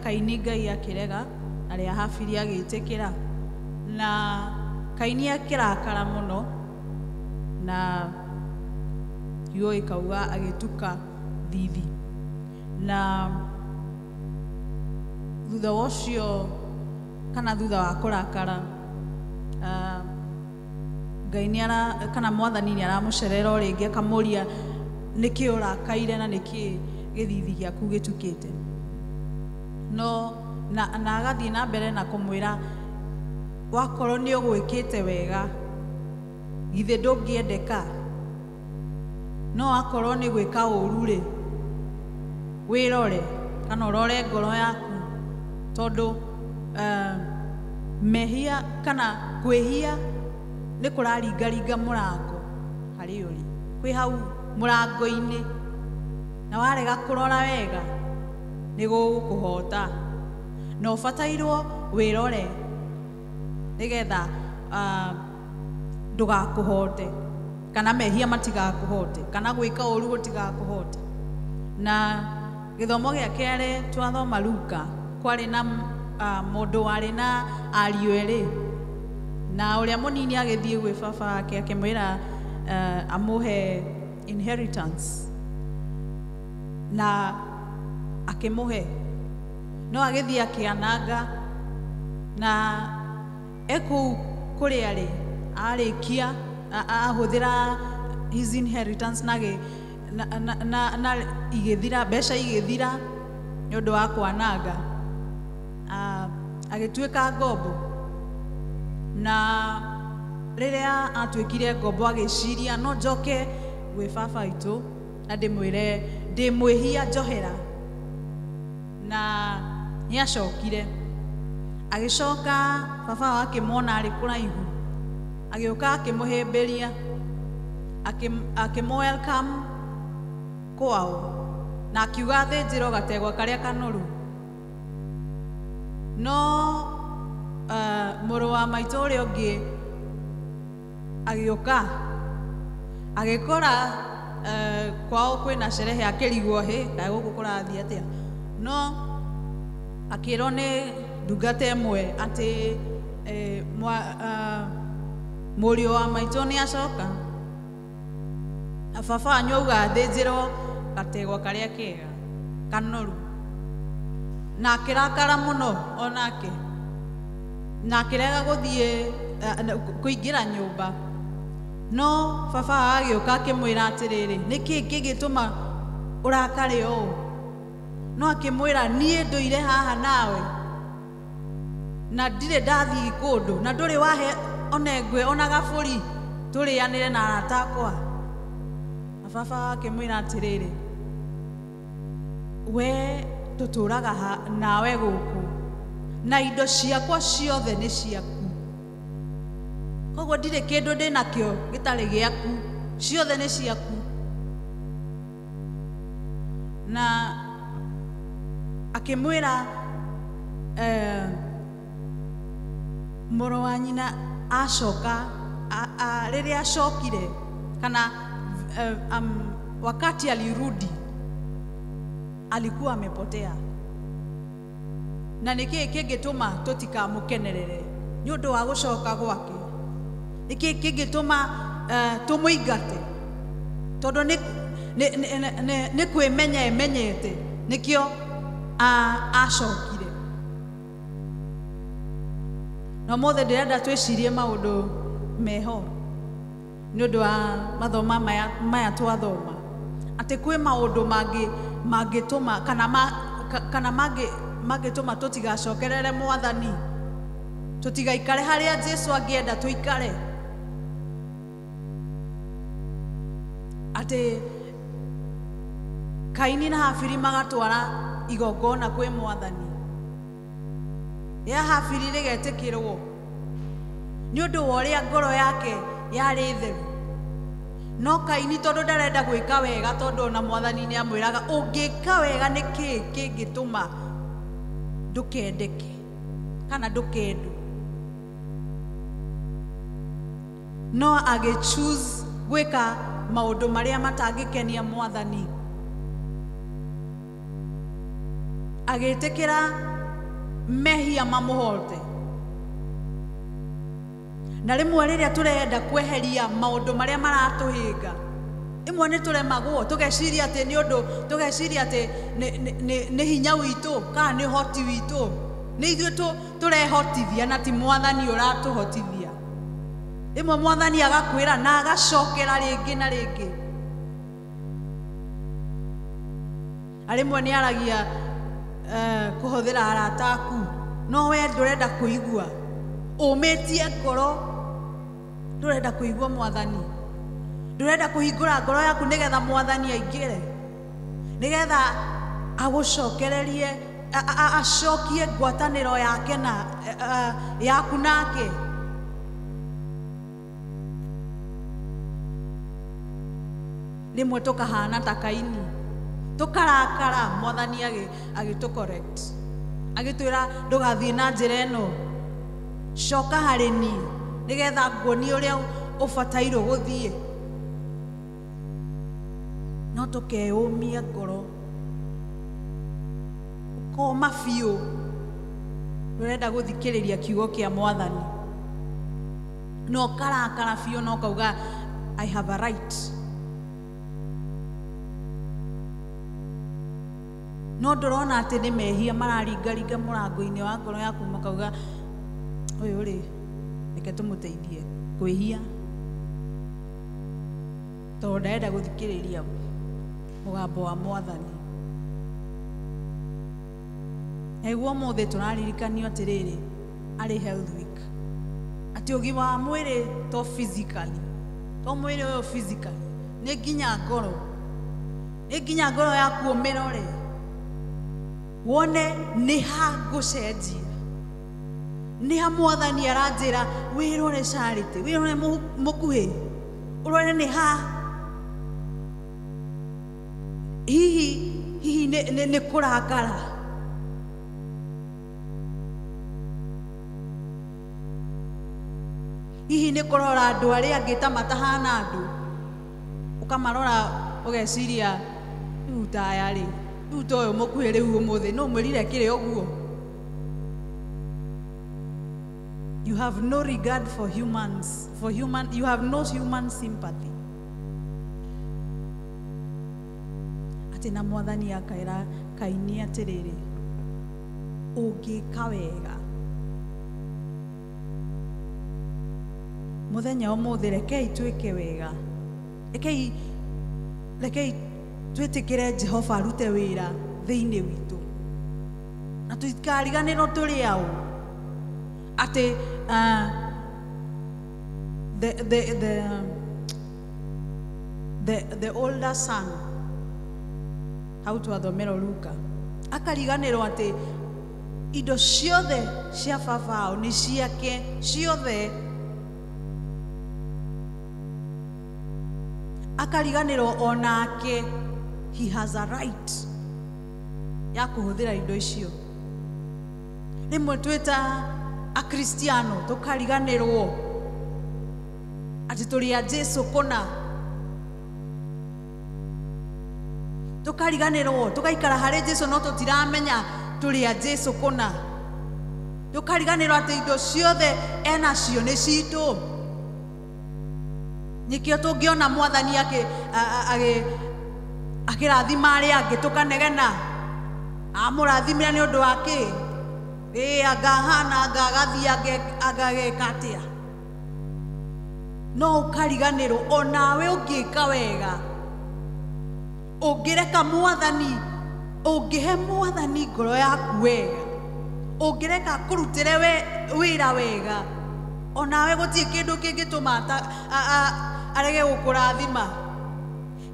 [SPEAKER 13] Kaini Ngai akirega, na ria Habili agitikira, na Kaini akirakara muno, na yo ikauga agituka thithi. Na thutha ũcio, kana thutha wa kũrakara, Ngai nĩ kana Mwathani nĩ aramũcerera o rĩngĩ akamũria nĩkĩ ũrakaire na nĩkĩ gĩthithi gĩaku gĩtukĩte. No na agathiĩ na mbere na kũmwĩra wakorwo nĩ ũgwĩkĩte wega githĩ ndũngĩendeka, no akorwo nĩ gwĩka ũru rĩ wĩrore kana ũrore ngoro yaku, tondũ mehia kana kwĩhia nĩ kũraringaringa mũrango harĩ ũrĩ, kwĩ hau mũrango-inĩ, na warega kũrora wega nĩ gũgũkũhota, na ũbatairwo wĩrore nĩgetha ndũgakũhote, kana mehia matigakũhote, kana gwĩka ũru gũtigakũhote. Na gĩthomo gĩa kerĩ twathoma Luka, kwarĩ na mũndũ warĩ na ariũ erĩ, na ũrĩa mũnini agĩthiĩ gwĩ baba wake akĩmwĩra amũhe inheritance, na akĩmũhe, no agĩthiĩ akĩananga, na ekũu kũrĩa rĩ arĩkia ahũthĩra his inheritance na igĩthira, mbeca igĩthira nĩ ũndũ wa kwananga, agĩtuĩka ngombo. Na rĩrĩa atuĩkire ngombo agĩciria no njoke gwĩ baba witũ na ndĩmwĩre ndĩ mwĩhia njohera. Na nĩacokire agĩcoka, baba wao akĩmuona arĩ kũraihu, agĩũka akĩmũhĩmbĩria, akĩmũ welcome kwao, na akiuga athĩnjĩrwo gategwa karĩa kanoru. No mũrũ wa maitũ ũrĩa ũngĩ agĩũka agĩkora kwao kwĩna sherehe, akĩrigwo hĩ kaĩ gũkũ kũrathiĩ atĩa. No akĩrwo nĩ ndungata ĩmwe atĩ mũriũ wa maitũ nĩ acoka, na baba wanyu auga athĩnjĩrwo gategwa karĩa kega kanoru. Na akĩrakara mũno onake, na akĩrega gũthiĩ kũingĩra nyũmba. No baba agĩũka akĩmwĩra atĩrĩrĩ, nĩkĩ kĩngĩtũma ũrakare ũũ? No akĩmwĩra, niĩ ndũire haha nawe na ndirĩ ndathiĩ kũndũ, na ndũrĩ wahe ona ngwe ona gabũri tũrĩanĩre na arata akwa. Na baba akĩmwĩra atĩrĩrĩ, we tũtũraga nawe gũkũ na indo ciakwa ciothe nĩ ciaku, koguo ndirĩ kĩndũ ndĩ nakĩo gĩtarĩ gĩaku, ciothe nĩ ciaku. Na akĩmwĩra mũrũ wa nyina acoka, rĩrĩa acokire kana wakati alirudi alikuwa amepotea. Na nĩkĩ kĩngĩtũma tũtikamũkenerere nĩ ũndũ wa gũcoka gwake? Nĩkĩ kĩngĩtũma tũmũingate? Tondũ nĩ kwĩmenya emenyete, nĩkĩo acokire. Na ũmũthĩ ndĩrenda twĩcirie maũndũ meho nĩ ũndũ wa mathoma maya twathoma, atĩ kwĩ maũndũ mangĩtũma kana mangĩtũma tũtigacokerere mwathani, tũtigaikare harĩa Jesu angĩenda tũikare. Atĩ Kaini na Habili magatwara igongona kwĩ mwathani, ya Habili rĩgetĩkĩrwo nĩ ũndũ wa ũrĩa ngoro yake yarĩ theru. No Kaini tondũ ndarenda gwĩka wega, tondũ ona mwathani nĩ amwĩraga ũngĩka wega nĩkĩ kĩngĩtũma ndũkendeke kana ndũkendwo. No agĩchoose gwĩka maũndũ marĩa matangĩkenia mwathani, agĩtĩkĩra mehia mamũhote. Na rĩmwe rĩrĩa tũrenda kweheria maũndũ marĩa maratũhĩnga, rĩmwe nĩ tũremagwo, tũgeciria atĩ nĩ ũndũ, tũgeciria atĩ nĩ hinya witũ kana nĩ ũhoti witũ, nĩ ithuĩ tũrehotithia na ti mwathani ũratũhotithia. Rĩmwe mwathani agakwĩra na agacokera rĩngĩ na rĩngĩ. Rĩmwe nĩ aragia kũhũthĩra arata aku, no we ndũrenda kũigua, ũmĩtie ngoro, ndũrenda kũigua mwathani, ndũrenda kũhingũra ngoro yaku nĩgetha mwathani aingĩre, nĩgetha agũcokererie, acokie ngwatanĩro yake na yaku nake. Rĩmwe tũkahana ta Kaini, tũkarakara, mwathani agĩtũ correct, agĩtwĩra ndũgathiĩ na njĩra ĩno, coka harĩ niĩ nĩgetha nguonie ũrĩa ũbatairwo gũthiĩ. No tũkeyũmia ngoro, ũkoma biũ, ndũrenda gũthikĩrĩria kiugo kĩa mwathani, no ũkarakara biũ na ũkauga I have a right. No ndũrona atĩ nĩ mehia mararingaringa mũrango-inĩ wa ngoro yaku, makauga ũyũ rĩ, reke tũmũteithie kwĩhia, tondũ ndarenda gũthikĩrĩria mũgambo wa mwathani. Nĩguo ũmũthĩ tũraririkanio atĩrĩrĩ, arĩ health week, atĩ ũgima wa mwĩrĩ to physically, to mwĩrĩ ũyũ physically, nĩ nginya ngoro, nĩ nginya ngoro yaku ũmĩrore, wone nĩ ha ngũcenjia, nĩ ha mwathani aranjĩra wĩrore Charity, wĩrore mũkuhĩ, ũrore nĩ ha hihi hihi nĩ kũrakara. Hihi nĩ kũrora andũ arĩa angĩ ta matahana andũ, ũkamarora ũgeciria rĩu ta aya rĩ, rĩu ta ũyũ mũkuhĩ rĩu ũmũthĩ no mwĩrire kĩrĩ ũguo. You have no regard for humans, you have no human sympathy. Atĩ na mwathani akaĩra Kaini atĩrĩrĩ, ũngĩka wega Muthenya umuthi rekei twike wega. Rekei twitikire Jehova arute wira thiini witu. Na tutikariganirwo turi au. Ati the older son hau twathomera Luka akariganirwo ati indo ciothe cia baba ao ni ciake ciothe. Akariganirwo onake he has a right ya kuhuthira indo icio. Rimwe twita akristiano tukariganirwo ati turi a Jesu kona. Tukariganirwo tugaikara hari Jesu no tutiramenya turi a Jesu kona. Tukariganirwo ati indo ciothe enacio ni citu. Nikio tungiona mwathani akirathima aria angi tukanegena amurathimira ni undu wa ki anga hana anga agathie anga ageka atia. No ukariganirwo onawe ungika wega ungireka mwathani ungihe mwathani ngoro yaku wega ungireka akurutire wira wega onawe gutie kindu kingituma arege gukurathima.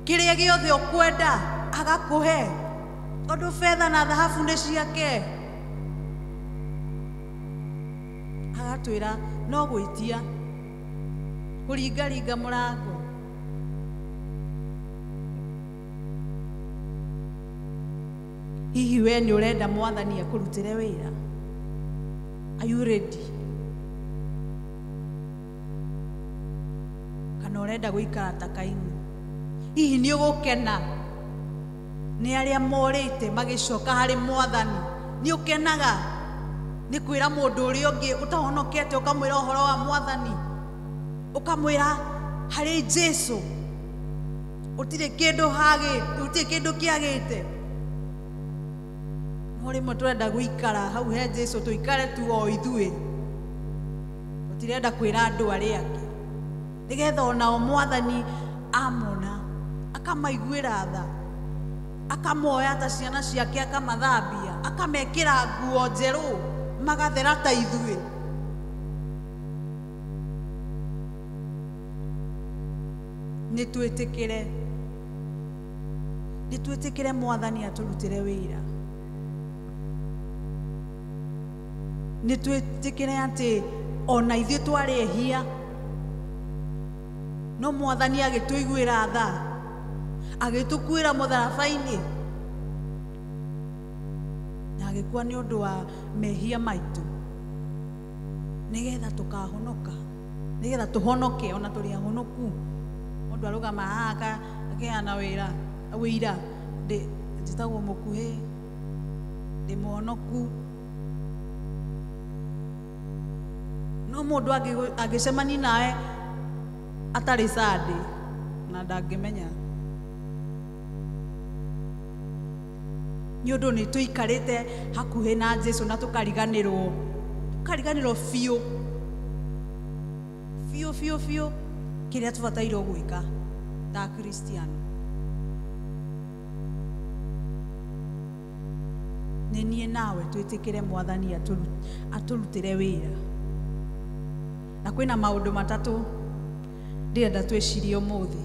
[SPEAKER 13] Kiria giothe ukwenda agakuhe tondu betha na thahabu ni ciake. Agatwira no gwitia kuringaringa murango. Hihi we ni urenda mwathani akurutire wira? Are you ready? Kana urenda guikara ta Kaini? Hihi ni ugukena ni aria morite magicoka hari mwathani? Ni ukenaga ni kwira mundu uria ungi utahonokete ukamwira uhoro wa mwathani, ukamwira hari Jesu utire kindu hagi utire kindu kiagite. No rimwe turenda guikara hau he Jesu tuikare tu o ithuĩ, tutirenda kwira andu aria angi nigetha onao mwathani amona akamaiguĩra tha, akamoya ta ciana ciake, akamathambia, akamekĩra nguo njerũ magathera ta ithuĩ. Nĩ twĩtĩkĩre mwathani atũrutĩre wĩra. Nĩ twĩtĩkĩre atĩ ona ithuĩ twarĩ ehia no mwathani agĩtũiguĩra tha, agĩtũkuĩra mũtharaba-inĩ na agĩkua nĩ ũndũ wa mehia maitũ nĩgetha tũkahonoka, nĩgetha tũhonoke ona tũrĩ ahonoku. Mũndũ arũgama haha akeana wĩra wĩira njĩtagwo mũkuhĩ, ndĩ mũhonoku. No mũndũ angĩcemania nawe atarĩ Sunday na ndangĩmenya nĩ ũndũ nĩ tũikarĩte hakuhĩ na Jesu na tũkariganĩrwo biũ biũ biũ biũ kĩrĩa tũbatairwo gwĩka ta Akristiano. Nĩ niĩ nawe twĩtĩkĩre mwathani atũrutĩre wĩra. Na kwĩna maũndũ matatũ ndĩrenda twĩcirie ũmũthĩ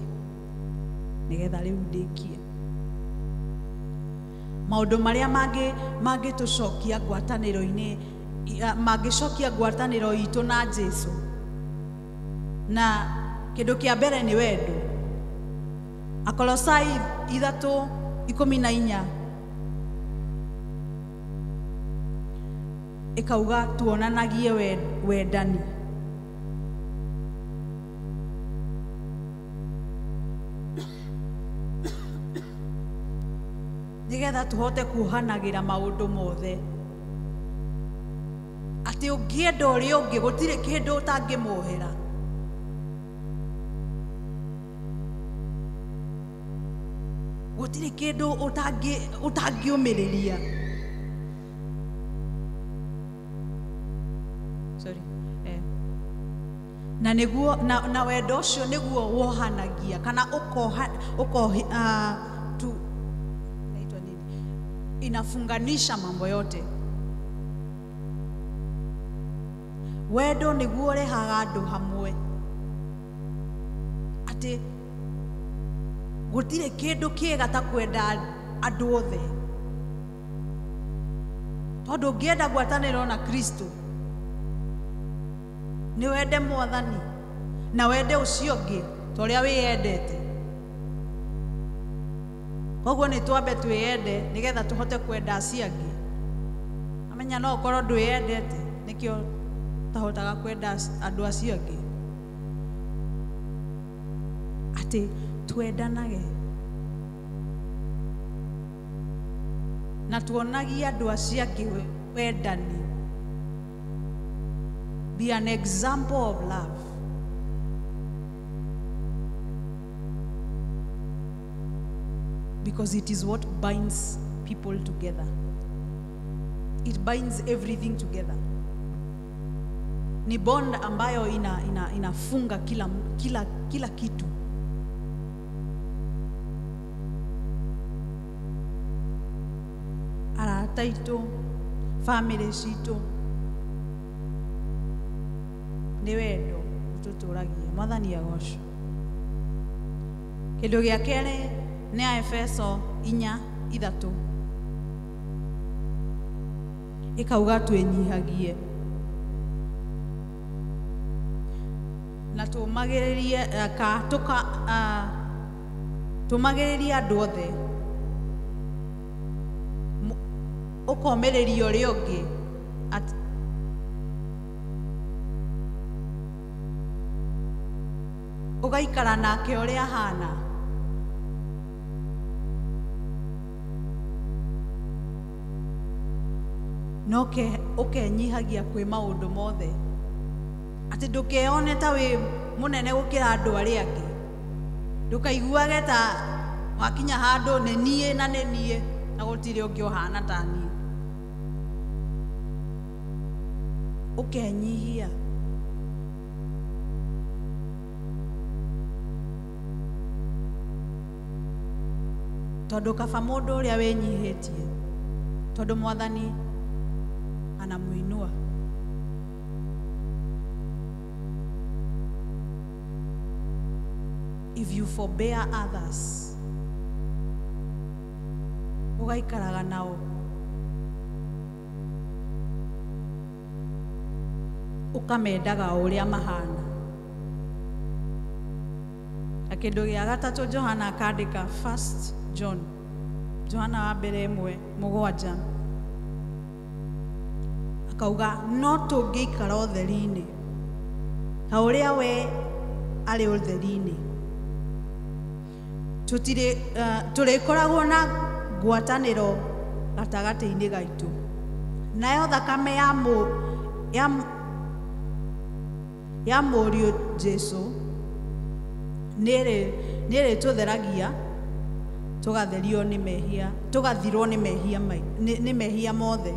[SPEAKER 13] nĩgetha rĩu ndĩkie. Maũndũ marĩa mangĩtũcokia ngwatanĩro-inĩ, mangĩcokia ngwatanĩro itũ na Jesu. Na kĩndũ kĩa mbere nĩ wendo. Akolosai 3:14 ĩkauga tuonanagie wendani. Nĩgetha tũhote kuohanagĩra maũndũ mothe. Atĩ ũngĩenda ũrĩa ũngĩ gũtirĩ kĩndũ ũtangĩmuohera. Gũtirĩ kĩndũ ũtangĩũmĩrĩria. Sorry. Na niguo na wendo ũcio niguo wohanagia kana ukoha tu naitwa nini, inafunganisha mambo yote. Wendo niguo ũrehaga andũ hamwe, atĩ gũtirĩ kĩndũ kĩega ta kwenda andũ othe, tondũ ũngĩenda ngwatanĩro na Kristo nĩ wende Mwathani na wende ũcio ũngĩ ta ũrĩa wĩyendete. Koguo nĩ twambe twĩyende nĩgetha tũhote kwenda acio angĩ. Amenya no ũkorwo ndwĩyendete nĩkĩo tahotaga kwenda andũ acio angĩ. Atĩ twendanage na tuonagie andũ acio angĩ wendani. Be an example of love. Because it is what binds people together. It binds everything together. Ni bond ambayo inafunga kila kitu. Arata aitũ, family citũ, nĩ wendo ũtũtũragia. Mwathani agocwo. Kĩndũ gĩa kerĩ nĩ a Efeso 4:3 ĩkauga twĩnyihagie na tũmagĩrĩrie tũmagĩrĩrie andũ othe, ũkomĩrĩria ũrĩa ũngĩ ũgaikara nake ũrĩa ahana. No ũkenyihagia kwĩ maũndũ mothe, atĩ ndũkeone ta wĩ mũnene gũkĩra andũ arĩa angĩ, ndũkaiguage ta wakinya handũ nĩ niĩ na nĩ niĩ na gũtirĩ ũngĩ ũhana ta niĩ. Ũkenyihia. Tondũ kaba mũndũ ũrĩa wĩnyihĩtie, tondũ Mwathani anamuinua. If you forbear others, ũgaikaraga nao, ũkamendaga o ũrĩa mahana. Na kĩndũ gĩa gatatũ Johana akandĩka 1 John, Johana wa mbere 1:7 akauga no tũngĩikara ũtheri-inĩ ta ũrĩa we arĩ ũtheri-inĩ, tũrĩkoragwo na ngwatanĩro gatagatĩ-inĩ gaitũ, nayo thakame ya Mũriũ Jesũ nĩrĩtũtheragia tũgatherio nĩ mehia, tũgathirwo nĩ mehia nĩ mehia mothe.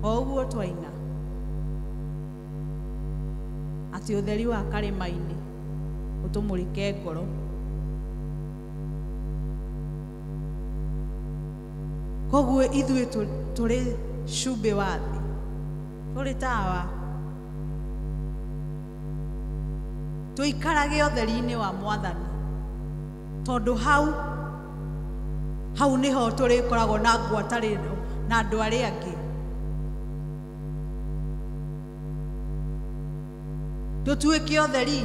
[SPEAKER 13] O ũguo twaina atĩ ũtheri wa karĩma-inĩ ũtũmũrĩke ngoro. Koguo ithuĩ tũrĩ cumbĩ wa thĩ, tũrĩ tawa, tũikarage ũtheri-inĩ wa Mwathani, tondũ hau nĩho tũrĩkoragwo na ngwatanĩro na andũ arĩa angĩ. Tũtuĩke ũtheri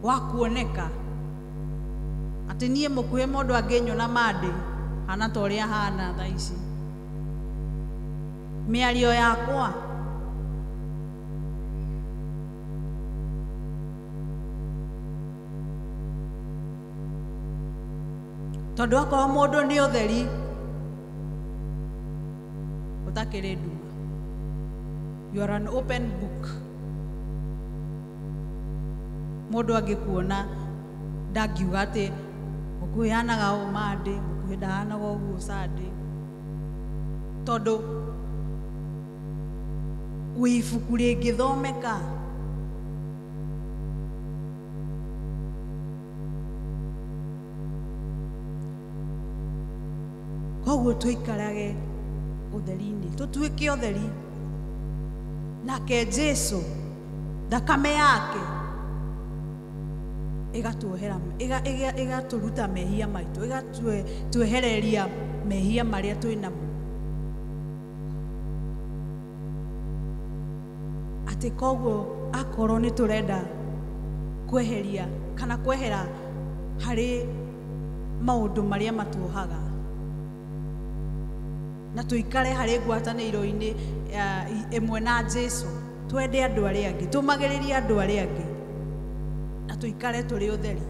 [SPEAKER 13] wa kuoneka, atĩ niĩ mũkuhĩ mũndũ angĩnyona mandĩ hana ta ũrĩa hana thaa ici, mĩario yakwa tondũ akorwo mũndũ nĩ ũtheri ũtakĩrĩ nduma, you are an open book. Mũndũ angĩkuona ndangiuga atĩ mũkuhĩ hanaga ũũ mandĩ, mũkuhĩ ndahanaga ũguo Sunday, tondũ Wĩ ibuku rĩngĩthomeka. Koguo tũikarage ũtheri-inĩ, tũtuĩke ũtheri. Nake Jesu thakame yake ĩgatuohera, ĩgatũruta mehia maitũ, ĩgatwehereria mehia marĩa twĩ namo. Atĩ koguo akorwo nĩ tũrenda kweheria kana kwehera harĩ maũndũ marĩa matuohaga, na tũikare harĩ ngwatanĩro-inĩ ĩmwe na Jesu, twende andũ arĩa angĩ, tũmagĩrĩrie andũ arĩa angĩ, na tũikare tũrĩ ũtheri,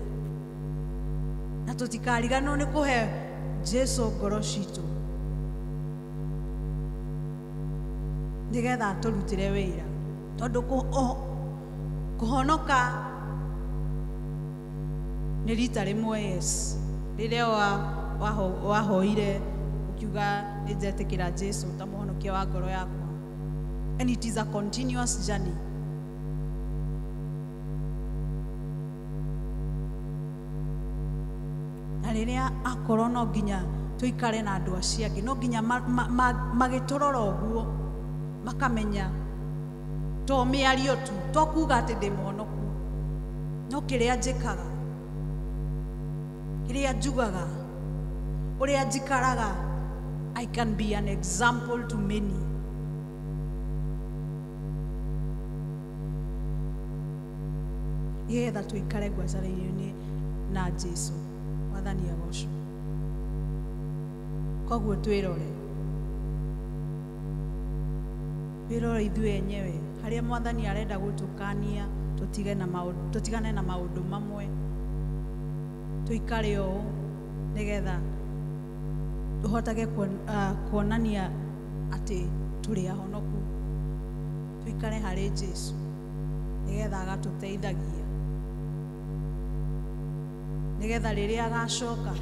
[SPEAKER 13] na tũtikariganĩrwo nĩ kũhe Jesu ngoro citũ nĩgetha atũrutĩre wĩra. Tondũ kũhonoka nĩ rita rĩmwe, yes, rĩrĩa wahoire ukiuga nĩ njetĩkĩra Jesu ta mũhonokia wa ngoro yakwa, and it is a continuous journey. Na rĩrĩa akorwo no nginya tũikare na andũ acio angĩ, no nginya magĩtũrora ũguo makamenya to mĩario tu, to kuga atĩ ndĩ mũhonoku, no kĩrĩa njĩkaga, kĩrĩa njugaga, ũrĩa njikaraga, I can be an example to many. Nĩgetha tũikare ngwatanĩro-inĩ na Jesu. Mwathani agocwo. Koguo twĩrore, twĩrore ithuĩ enyewe harĩa Mwathani arenda gũtũkania tũtigane na maũndũ mamwe, tũikare ũũ nĩgetha tũhotage kuonania atĩ tũrĩ ahonoku. Tũikare harĩ Jesu nĩgetha agatũteithagia, nĩgetha rĩrĩa agacoka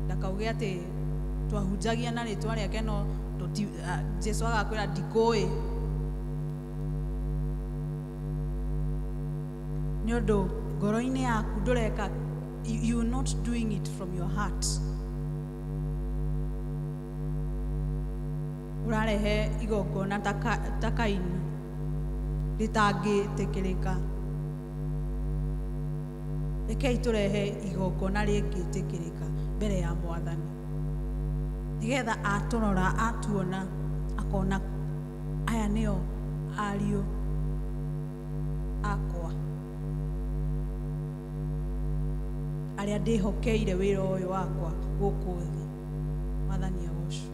[SPEAKER 13] ndakauge atĩ twahunjagia na rĩtwa rĩake, no Jesu agakwĩra ndikũĩ. Nĩ ũndũ ngoro-inĩ yaku ndũreka, you are not doing it from your heart. Ũrarehe igongona ta Kaini rĩtangĩtĩkĩrĩka. Rekei tũrehe igongona rĩngĩtĩkĩrĩka mbere ya Mwathani, nĩgetha atũrora, atuona, akona aya nĩo ariũ akwa arĩa ndĩhokeire wĩra ũyũ wakwa gũkũ thĩ. Mwathani agocwo.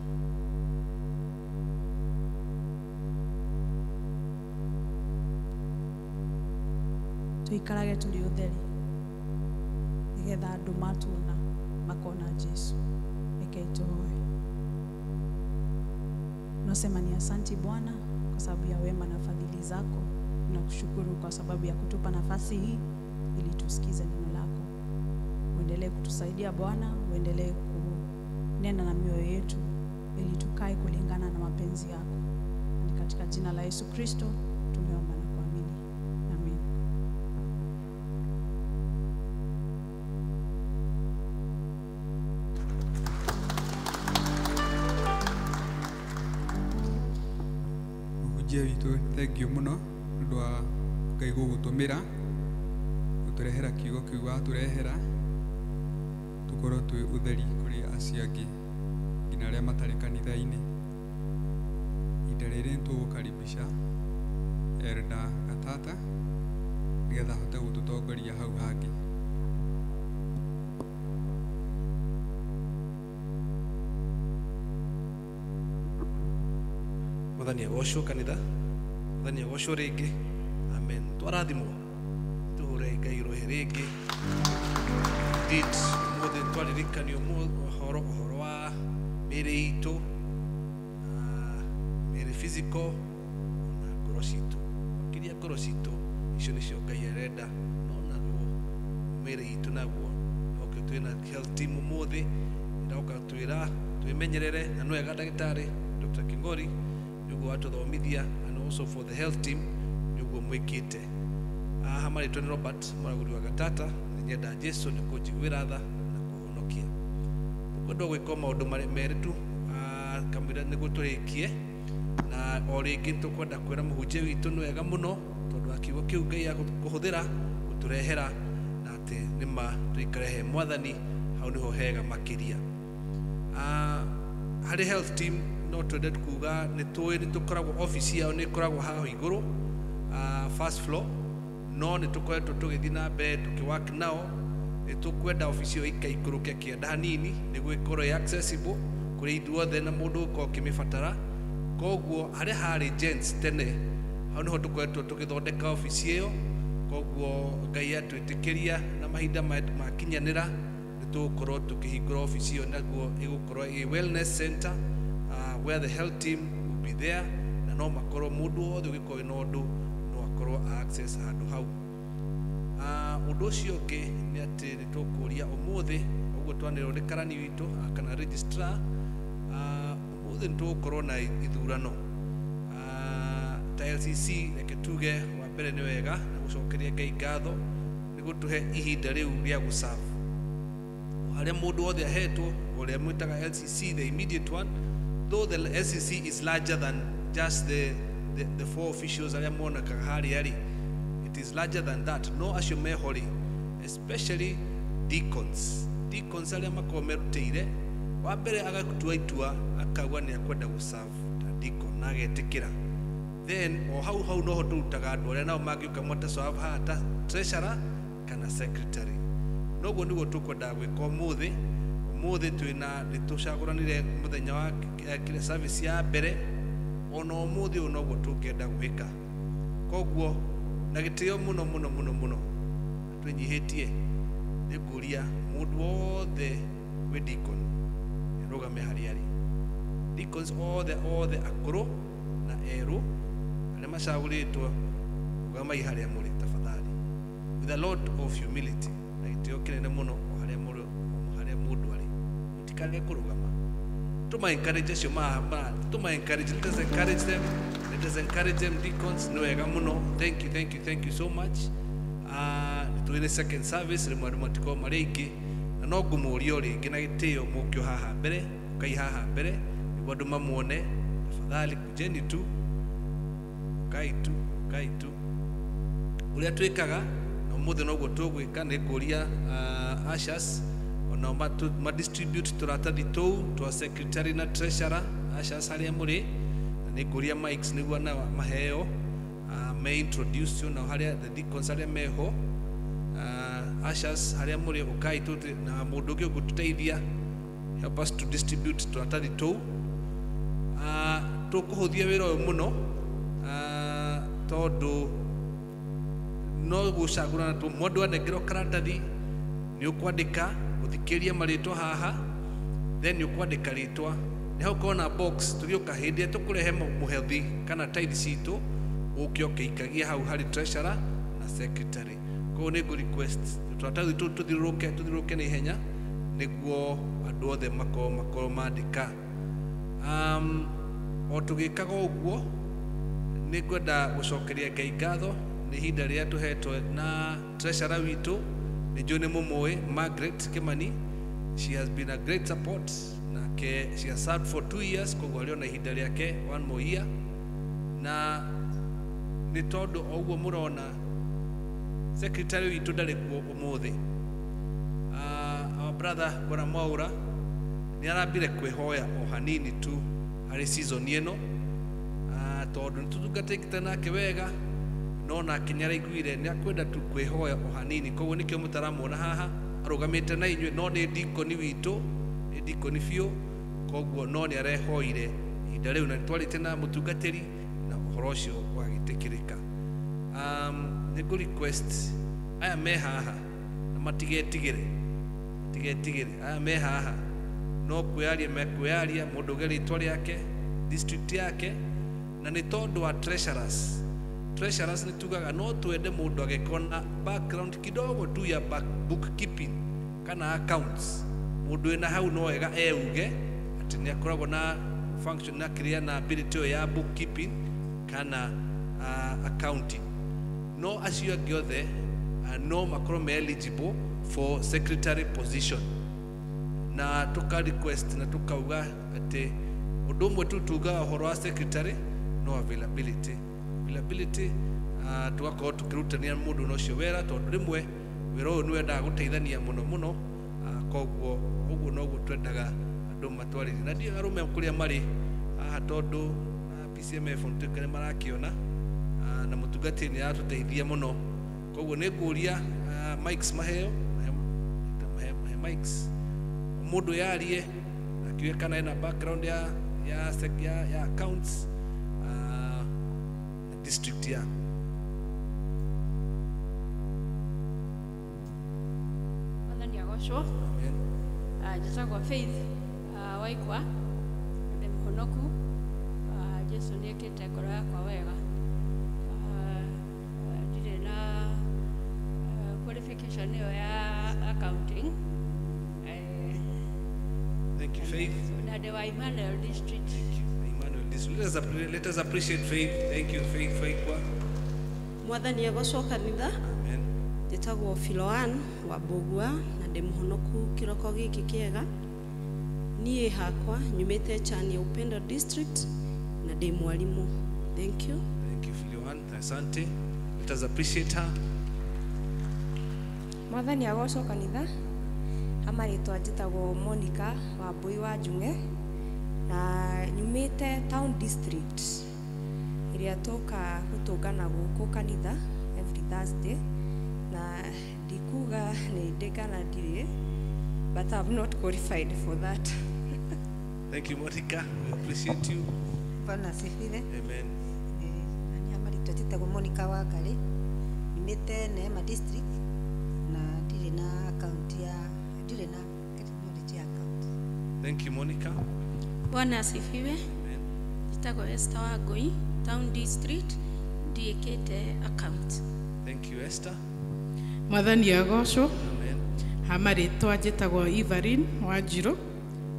[SPEAKER 13] Tũikarage tũrĩ ũtheri nĩgetha andũ matuona makona Jesu. Rekei tũhoe. Tunasema ni asanti Bwana kwa sababu ya wema na fadhili zako. Tunakushukuru kwa sababu ya kutupa nafasi hii ili tusikize neno lako. Uendelee kutusaidia Bwana, uendelee kunena na mioyo yetu ili tukae kulingana na mapenzi yako. Ni katika jina la Yesu Kristo tumeomba na kuamini. Amen.
[SPEAKER 1] Mũhunjia witũ, thank you mũno nĩ ũndũ wa Ngai gũgũtũmĩra gũtũrehera kiugo kĩu watũrehera, tũkorwo twĩ ũtheri kũrĩ acio angĩ nginya arĩa matarĩ kanitha-inĩ. Ihinda rĩrĩ nĩtũgũkaribisha Elda Gatata nĩgetha ahote gũtũtongoria hau hangĩ.
[SPEAKER 14] Mwathani agocwo kanitha, Mwathani agocwo rĩngĩ. Amen. Twarathimwo, tũhũre Ngai rũhĩ rĩngĩ. Indeed, ũmũthĩ twaririkanio ũhoro wa mĩĩrĩ itũ, mĩĩrĩ physical ona ngoro citũ, makĩria ngoro citũ icio nĩcio Ngai arenda, no naguo mĩĩrĩ itũ naguo nokĩo twĩna health team ũmũthĩ ĩroka twĩra twĩmenyerere, na nĩ wega ndagĩtarĩ Dr. Kingori Nĩ ũguo watũthomithia, and also for the health team nĩ ũguo mwĩkĩte. Haha marĩtwa nĩ Robert Mũragũri wa Gatata, nĩ nyenda Jesu nĩ kũnjiguĩra tha na kũhonokia. Tũkwenda gwĩka maũndũ merĩ tu kamũira nĩguo tũrĩkie, na o rĩngĩ tũkwenda kwĩra mũhunjia witũ nĩ wega mũno tondũ wa kiugo kĩu Ngai akũhũthĩra gũtũrehera, na atĩ nĩma tũikare he Mwathani, hau nĩho hega makĩria. Harĩ health team no twende kuga nĩ tũĩ nĩ tũkoragwo office yao nĩ ĩkoragwo haha igũrũ, first floor, no nĩ tũkoretwo tũgĩthiĩ na mbere tũkĩwork nao. Nĩ tũkwenda office ĩyo ĩkaikũrũke kĩanda hanini nĩguo ĩkorwo ĩ accessible kũrĩ ithuothe na mũndũ ũkorwo ũkĩmĩbatara. Koguo harĩa harĩ gents tene, hau nĩho tũkoretwo tũgĩthondeka office ĩyo. Koguo Ngai atwĩtĩkĩria na mahinda makinyanĩra nĩ tũgũkorwo tũkĩhingũra office ĩyo, naguo ĩgũkorwo ĩ wellness center, where the health team will be there, na no makorwo mũndũ wothe ũngĩkorwo wĩna ũndũ no akorwo access handũ hau. Ũndũ ũcio ũngĩ nĩ atĩ nĩ tũkũria ũmũthĩ, ũguo twanĩrwo nĩ karani witũ kana registrar, ũmũthĩ nĩ tũgũkorwo na ithurano. Ta LCC reke tuge wa mbere nĩ wega na gũcokeria Ngai ngatho nĩ gũtũhe ihinda rĩu rĩa gũserve harĩa mũndũ wothe ahetwo, ũrĩa mwĩtaga LCC, the immediate one, though the LCC is larger than just the four officials arĩa monekaga harĩa rĩ, it is larger than that. No acio meho rĩ, especially deacons arĩa makoragwo merutĩire, wa mbere agatua itua akauga nĩ akwenda gũserve ta deacon na agetĩkĩra, then o hau hau noho tũrutaga andũ arĩa nao mangĩũka mata serve haha ta treasurer kana secretary. Noguo nĩguo tũkwendaga gwĩka ũmũthĩ. Ũmũthĩ twĩna nĩ tũcagũranire mũthenya wa service ya mbere, ona ũmũthĩ ũyũ noguo tũngĩenda gwĩka. Koguo na gĩtĩo mũno mũno mũno mũno twĩnyihĩtie nĩ ngũria mũndũ wothe wĩ deacon arũgame harĩa arĩ. Deacons othe othe akũrũ na erũ arĩa macagũrĩtwo, rũgamai harĩa mũrĩ tafadhali, with a lot of humility na gĩtĩo kĩnene mũno, o harĩa mũrĩ, o harĩa mũndũ arĩ, mũtikarege kũrũgama. Tũma encourage acio tũma encourage, let us encourage them, let us encourage them. Deacons nĩ wega mũno, thank you, thank you, thank you so much. Nĩ tũrĩ second service rĩmwe andũ matikorwo marĩ aingĩ, na no ngũmũria o rĩngĩ na gĩtĩo mũkĩo haha mbere, ũkai haha mbere nĩguo andũ mamuone. Tafadhali kujeni tu, ũkai tu, ũkai tu. Ũrĩa twĩkaga na ũmũthĩ noguo tũgwĩka, nĩ ngũria ushers onao madistribute tũratathi tũu twa secretary na treasurer. Ushers harĩa mũrĩ, na nĩ ngũria mics nĩguo nao maheo, me introduce nao harĩa the deacons arĩa meho. Ushers harĩa mũrĩ, ũkai tu na mũndũ ũngĩ ũngĩtũteithia, help us to distribute tũratathi tũu. Tũkũhũthia wĩra ũyũ mũno, tondũ no gũcagũrana tu mũndũ anengerwo karatathi nĩ ũkwandĩka ũthikĩrie marĩtwa haha, then nĩ ũkwandĩka rĩtwa nĩ hau na box tũgĩũka hĩndĩ ĩrĩa tũkũrehe mũhethi kana tithe citũ, ũke ũkĩikagia hau harĩ treasurer na secretary. Koguo nĩ ngũ request tũratathi tũu tũthiũrũrũke na ihenya nĩguo andũ othe makorwo mandĩka. O tũgĩkaga ũguo nĩ ngwenda gũcokeria Ngai ngatho nĩ ihinda rĩrĩa tũhetwo na treasurer witũ, nĩ njũĩ nĩ mũmũĩ, Margaret Kimani. She has been a great support, nake she has served for 2 years, koguo arĩ ona ihinda rĩake 1 more year, na nĩ tondũ o ũguo mũrona secretary witũ ndarĩ kuo ũmũthĩ. Our brother Bwana Mwaura nĩ arambire kwĩhoya o hanini tu harĩ season ĩno, tondũ nĩ tũtungatĩte nake wega, no nake nĩ araiguire nĩ akwenda tu kwĩhoya o hanini, koguo nĩkĩo mũtaramuona haha arũgamĩte na inyuĩ, no nĩ dikoni witũ, nĩ dikoni biũ, koguo no nĩ arehoire ihinda rĩu, na nĩ twarĩte na mũtungatĩri na ũhoro ũcio wagĩtĩkĩrĩka. Nĩ ngũ request aya me haha na matigetigĩre, aya me haha no kwĩyaria mekwĩyaria, mũndũ auge rĩtwa rĩake, district yake, na nĩ tondũ wa treasurers. Treasurers nĩ tugaga no twende mũndũ agĩkorwo na background kidogo tu ya bookkeeping kana accounts, mũndũ wĩna hau no wega euge atĩ nĩ akoragwo na function na kĩrĩa na ability ĩyo ya bookkeeping kana accounting. No acio angĩ othe no makorwo me eligible for secretary position. Na tuka request na tukauga atĩ ũndũ ũmwe tu tugaga ũhoro wa secretary no availability. Availability tugakorwo tukĩrutania mũndũ na ũcio wĩra, tondũ rĩmwe wĩra ũyũ nĩ wendaga gũteithania mũno mũno, koguo ũguo noguo twendaga andũ matwarĩrie. Na ndiũĩ arũme kũrĩa marĩ haha, tondũ PCMF nĩtuĩka nĩ marakĩona, na mũtungatĩri nĩ aratũteithia mũno. Koguo nĩ ngũria mics maheo, mahe mics mũndũ yarie akiuge kana ena background ya accounts na district ya.
[SPEAKER 15] Mwathani agocwo. Njĩtagwo Faith Waikwa, ndĩ mũhonoku. Jesũ nĩ ekĩte ngoro yakwa wega. Ndirĩ na qualification ĩyo ya accounting.
[SPEAKER 14] Thank you, Faith.
[SPEAKER 15] Na ndĩ wa Emmanuel District.
[SPEAKER 14] Thank you, Emmanuel District. Let us appreciate Faith. Thank you, Faith Waikwa.
[SPEAKER 16] Mwathani agocwo kanitha.
[SPEAKER 14] Amen.
[SPEAKER 16] Njĩtagwo Filoan wa Mbũgua na ndĩ mũhonoku kĩroko gĩkĩ kĩega. Niĩ hakwa nyumĩte Chania Upendo District na ndĩ mwarimũ. Thank you.
[SPEAKER 14] Thank you, Filoan. Asante. Let us appreciate her.
[SPEAKER 17] Mwathani agocwo kanitha. Amarĩtwa njĩtagwo Monica wa Mbui wa Njung'e na nyumĩte Town District ĩrĩa tũka gũtũngana gũkũ kanitha every Thursday, na ndikuga nĩ ndĩ kana ndirĩ, but I'm not qualified for that.
[SPEAKER 14] Thank you, Monica. We appreciate you.
[SPEAKER 5] Bwana asifiwe.
[SPEAKER 14] Amen.
[SPEAKER 5] Nani amarĩtwa njĩtagwo Monica wa Ngarĩ, nyumĩte Neema District na ndirĩ na account ya ndirĩ na knowledge ya account.
[SPEAKER 14] Thank you, Monica.
[SPEAKER 18] Bwana asifiwe.
[SPEAKER 14] Amen.
[SPEAKER 18] Njĩtagwo Esther Wangũi, Town District, ndiĩkĩte account.
[SPEAKER 14] Thank you, Esther.
[SPEAKER 19] Mwathani agocwo.
[SPEAKER 14] Amen.
[SPEAKER 19] Hamarĩtwa njĩtagwo Evelyn Wanjirũ,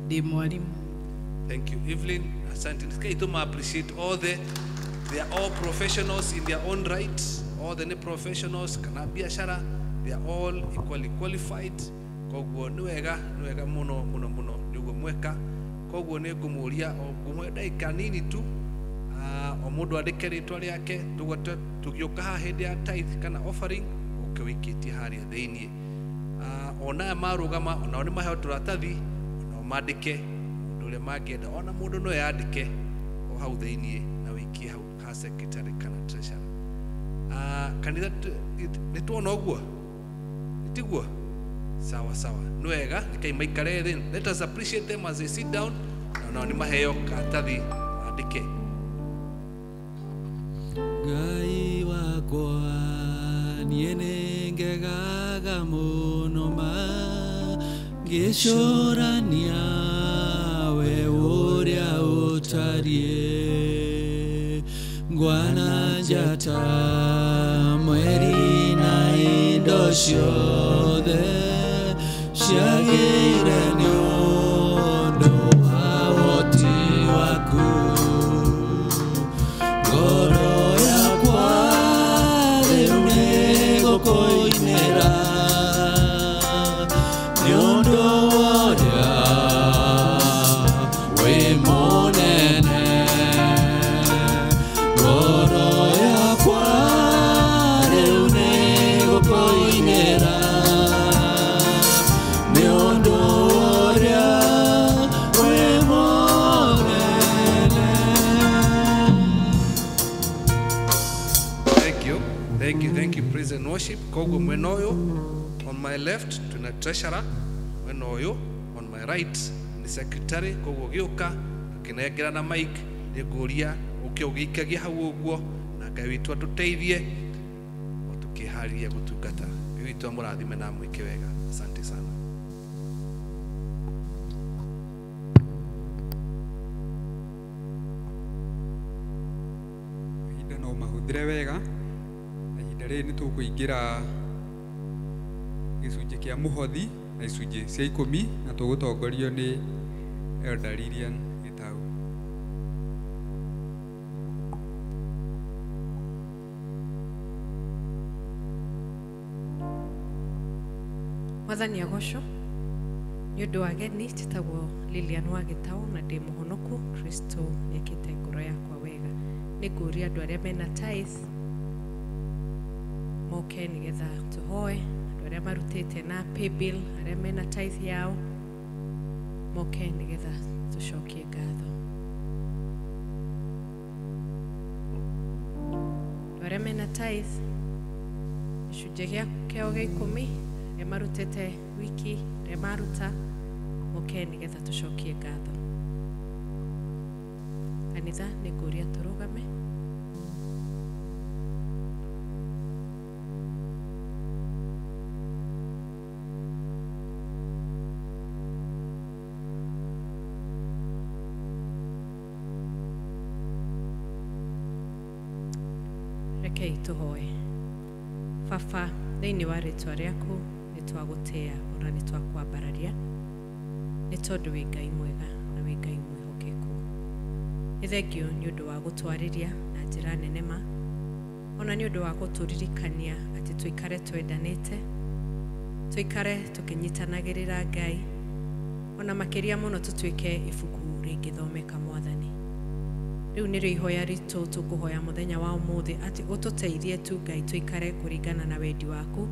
[SPEAKER 19] ndĩ mwarimũ.
[SPEAKER 14] Thank you, Evelyn. Asante. Nisikia ituma appreciate all they are all professionals in their own right. All the professionals kana biashara, they are all equally qualified. Koguo nĩ wega, nĩ wega mũno mũno mũno nĩ ũguo mweka. Koguo nĩ ngũmũria o ngũmũhe ndagĩka nini tu, o mũndũ andĩke rĩtwa rĩake, tũgĩũka haha hĩndĩ ya tithe kana offering ũke wĩikĩtie harĩa thĩiniĩ. Ona aya marũgama onao nĩ maheo tũratathi, onao mandĩke ũndũ ũrĩa mangĩenda. Ona mũndũ no yandĩke o hau thĩiniĩ na wĩikie hau ha secretary kana treasurer. Kanitha nĩ tuona ũguo? Tiguo? Sawa sawa. Nĩ wega, nĩkai maikare thĩ. Let us appreciate them as they sit down. Na nao nĩ maheo karatathi mandĩke.
[SPEAKER 20] Ngai wakwa niĩ nĩ ngegaga mũno ma ngĩcũrania we ũrĩa ũtariĩ, ngwana njata mweri na indo ciothe ciagĩire nĩ ũndũ wa ũhoti waku. Ngoro yakwa rĩu nĩgũkũinĩra nĩ ũndũ wa ũrĩa wĩ mũnene. Ngoro yakwa rĩu nĩgũkũinĩra nĩ ũndũ wa ũrĩa wĩ mũnene.
[SPEAKER 14] Thank you. Thank you, thank you, praise and worship. Koguo mwena ũyũ on my left tuna treasurer, mwena ũyũ on my right ni secretary. Koguo gĩũka tũkĩnengerana mic, nĩ ngũria ũke ũgĩikagia hau ũguo, na Ngai witũ atũteithie o tũkĩharĩria gũtungata. Ngai witũ amũrathime na amwĩke wega. Asante sana.
[SPEAKER 1] Mahinda no mahũthĩre wega, na ihinda rĩrĩ nĩ tũkũingĩra gĩcunjĩ kĩa mũhothi na icunjĩ cia 10, na tũgũtongorio nĩ Elder Lilian Gĩtau.
[SPEAKER 8] Mwathani agocwo nĩ ũndũ wa ageni njĩtagwo Lilian wa Gĩtaũ na ndĩ mũhonoku. Kristo nĩekĩte ngoro yakwa wega. Nĩ ngũria andũ arĩa mena tithe moke nĩgetha tũhoe. Andũ arĩa marutĩte na paybill, arĩa mena tithe yao moke nĩgetha tũcokie ngatho. Andũ arĩa mena tithe gĩcunjĩ kĩao gĩa 10 arĩa marutĩte wiki, arĩa maruta moke nĩgetha tũcokie ngatho. Kanitha nĩ ngũria tũrũgame. Rekei tũhoe. Baba, thĩinĩ wa rĩtwa rĩaku nĩ twagũtĩĩa ona nĩ twakwambararia nĩ tondũ wĩ Ngai mwega na wĩ Ngai mwĩhokeku. Nĩ thengio nĩ ũndũ wa gũtwarĩria na njĩra nene ma, ona nĩ ũndũ wa gũtũririkania atĩ tũikare twendanĩte, tũikare tũkĩnyitanagĩrĩra Ngai, ona makĩria mũno tũtuĩke ibuku rĩngĩthomeka Mwathani. Rĩu nĩrĩo ihoya ritũ tũkũhoya mũthenya wa ũmũthĩ atĩ ũtũteithie tu Ngai tũikare kũringana na wendi waku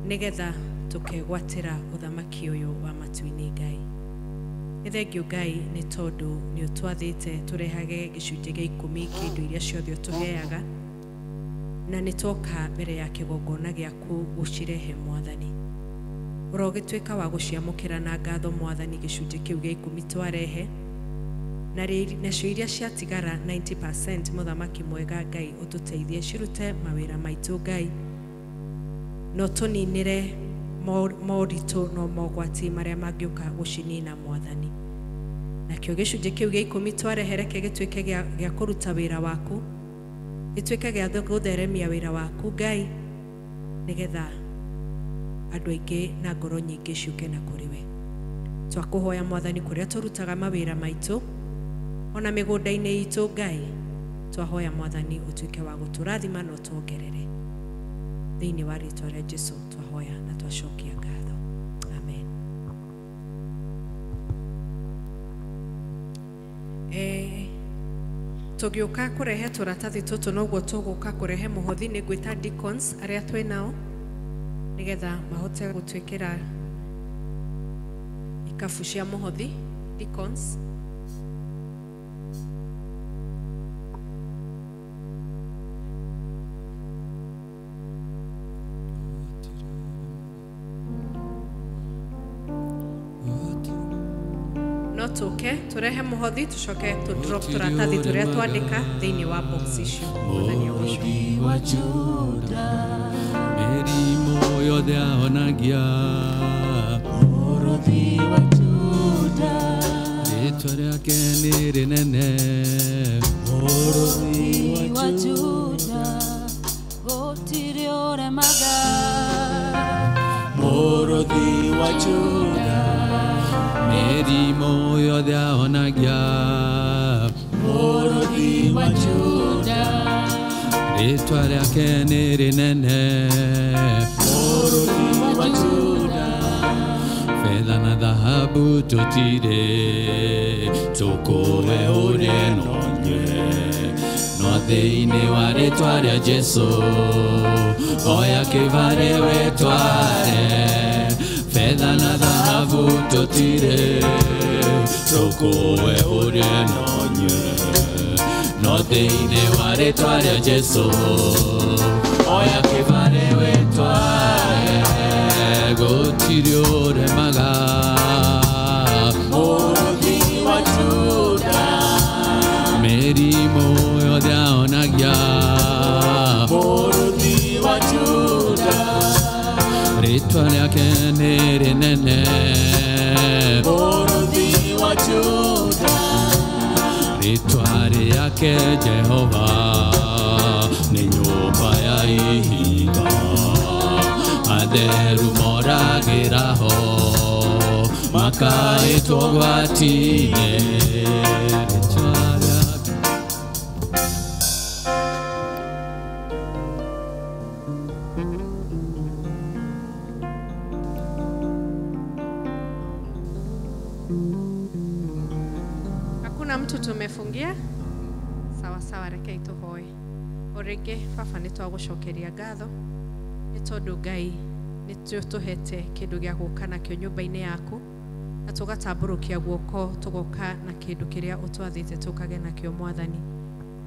[SPEAKER 8] nĩgetha tũkegwatĩra ũthamaki ũyũ wa matu-inĩ Ngai. Nĩ thengio Ngai nĩ tondũ nĩ ũtwathĩte tũrehage gĩcunjĩ gĩa 10 kĩa indo iria ciothe ũtũheaga, na nĩ twoka mbere ya kĩgongona gĩaku gũcirehe Mwathani. Ũrogĩtuĩka wa gũciamũkĩra na ngatho Mwathani gĩcunjĩ kĩu gĩa 10 twarehe, na nacio iria ciatigara 90% mũthamaki mwega Ngai ũtũteithie cirute mawĩra maitũ Ngai, no tũninĩre moritũ no mogwati marĩa mangĩũka gũcinina Mwathani. Nakĩo gĩcunjĩ kĩu gĩa 10 twarehe reke gĩtuĩke gĩa kũruta wĩra waku, gĩtuĩke gĩa gũtheremia wĩra waku Ngai, nĩgetha andũ aingĩ na ngoro nyingĩ ciũke na kũrĩ we. Twakũhoya Mwathani kũrĩa tũrutaga mawĩra maitũ ona mĩgũnda-inĩ itũ Ngai, twahoya Mwathani ũtuĩke wa gũtũrathima na ũtuongerere. Thĩinĩ wa rĩtwa rĩa Jesũ twahoya na twacokia ngatho. Amen. Tũgĩũka kũrehe tũratathi tũtũ noguo tũgũka kũrehe mũhothi. Nĩ ngwĩta deacons arĩa twĩ nao nĩgetha mahote gũtwĩkĩra ikabu cia mũhothi. Deacons. No tũke tũrehe mũhothi tũcoke tũ drop tũratathi tũrĩa twandĩka thĩinĩ wa box icio. Mwathani agocwo.
[SPEAKER 20] Wa Juda mĩrimũ yothe ahonagia, Mũrũthi wa Juda rĩtwa rĩake nĩ rĩnene, Mũrũthi wa
[SPEAKER 2] Juda gũtirĩ ũremaga,
[SPEAKER 20] Mũrũthi wa Juda mĩrimũ yothe ahonagia, Mũrũthi wa Juda rĩtwa rĩake nĩ rĩnene, Mũrũthi wa Juda fedha na dhahabu tũtirĩ tũkũwe ũrĩ nonye, no thĩinĩ wa rĩtwa rĩa Jesũ oya kĩbarĩ wĩtware. Fedha na dhahabu tũtirĩ tũkũwe ũrĩ nonye, no thĩinĩ wa rĩtwa rĩa Jesũ oya kĩbarĩ wĩtware. Gũtirĩ ũremaga, Mũrũthi wa Juda mĩrimũ yothe ahonagia, Mũrũthi wa Juda rĩtwa rĩake nĩ rĩnene, Mũrũthi wa Juda rĩtwa rĩake Jehova nĩ nyũmba ya ihiga, atheru moragĩra ho makaĩtwo gwati-inĩ. Rĩtwa rĩake
[SPEAKER 8] Hakuna mtu tumefungia? Sawa sawa, rekei tuhoe. O rĩngĩ baba nĩ twagũcokeria ngatho nĩ tondũ Ngai nĩ tũhete kĩndũ gĩa gũka nakĩo nyũmba-inĩ yaku na tũgatambũrũkia guoko tũgoka na kĩndũ kĩrĩa ũtwathĩte tũkage nakĩo Mwathani.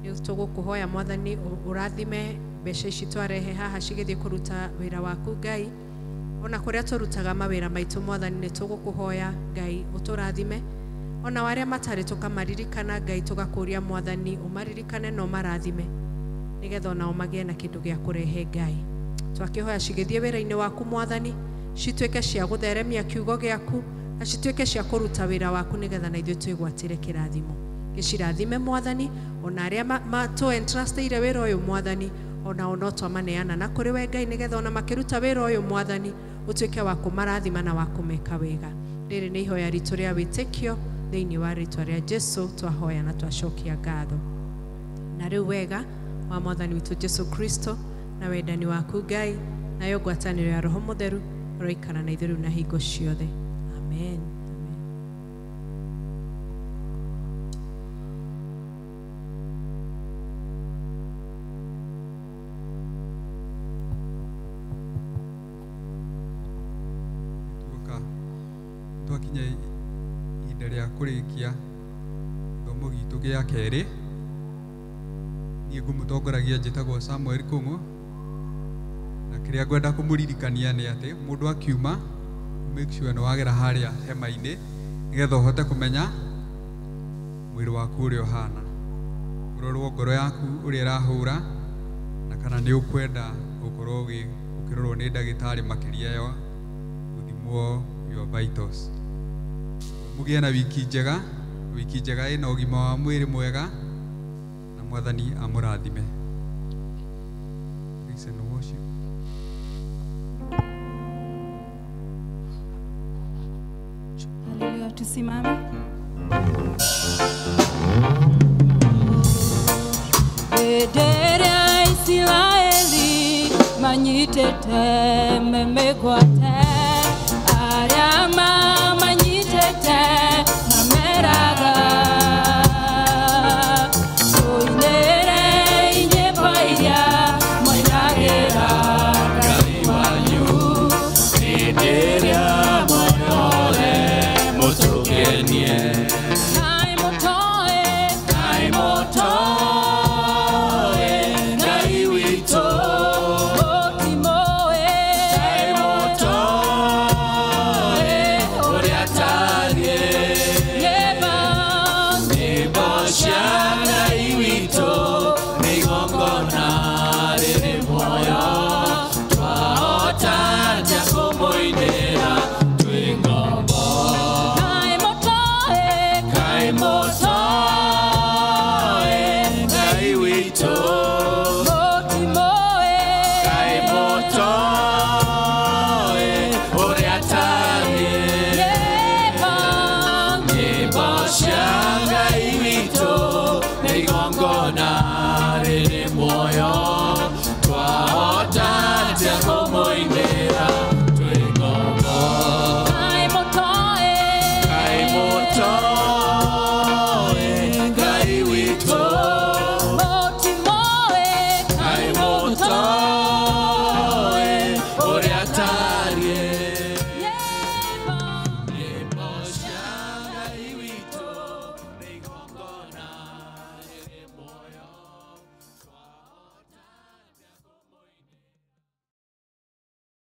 [SPEAKER 8] Nĩ tũgũkũhoya Mwathani ũrathime mbeca ici twarehe haha cigĩthiĩ kũruta wĩra waku Ngai. Ona kũrĩa tũrutaga mawĩra maitũ Mwathani nĩ tũgũkũhoya Ngai ũtũrathime. Ona arĩa matarĩ tũkamaririkana Ngai tũgakũria Mwathani ũmaririkane na ũmarathime nĩgetha onao magĩe na kĩndũ gĩa kũrehe Ngai. Twakĩhoya cigĩthiĩ wĩra-inĩ waku Mwathani, cituĩke cia gũtheremia kiugo gĩaku na cituĩke cia kũruta wĩra waku nĩgetha na ithuĩ twĩgwatĩre kĩrathimo. Gĩcirathime Mwathani, ona arĩa matũ-entrustĩire wĩra ũyũ Mwathani, onao no twamaneana na kũrĩ we Ngai nĩgetha ona makĩruta wĩra ũyũ Mwathani ũtuĩke wa kũmarathima na wa kũmeka wega. Rĩrĩ nĩ ihoya ritũ rĩa wĩtĩkio thĩinĩ wa rĩtwa rĩa Jesu twahoya na twacokia ngatho. Na rĩu wega wa Mwathani witũ Jesu Kristo na wendani waku Ngai nayo ngwatanĩro ya Roho Mũtheru ũroikara na ithuĩ rĩu na hingo ciothe. Amen.
[SPEAKER 1] Twakinya ihinda rĩa kũrĩkia gĩthomo gitũ gĩa kerĩ. Niĩ ngũmũtongoragia njĩtagwo Samuel Kũng'ũ, na kĩrĩa ngwenda kũmũririkania nĩ atĩ mũndũ akiuma make sure nĩ wagera harĩa hema-inĩ nĩgetha ũhote kũmenya mwĩrĩ waku ũrĩa ũhana, ũrorwo ngoro yaku ũrĩa ĩrahũra, na kana nĩ ũkwenda gũkorwo ũkĩrorwo nĩ ndagĩtarĩ makĩria ya gũthimwo your vitals. Mũgĩe na wiki njega, wiki njega ĩna ũgima wa mwĩrĩ mwega, na Mwathani amũrathime. Praise and worship.
[SPEAKER 2] Haleluya, tusimame. Bendera ya Israeli manyitete memegwate arĩa mamanyitete mameraga tũinĩre nyĩmbo iria moinagĩra Ngai wanyu
[SPEAKER 20] hĩndĩ ĩrĩa muoyore mũtũkenie.
[SPEAKER 2] Ngai mũtoĩ,
[SPEAKER 20] Ngai mũtoĩ, Ngai witũ
[SPEAKER 2] mũtimũĩ,
[SPEAKER 20] Ngai mũtoĩ ũrĩa atariĩ.
[SPEAKER 2] Nyĩmbo
[SPEAKER 20] Nyĩmbo cia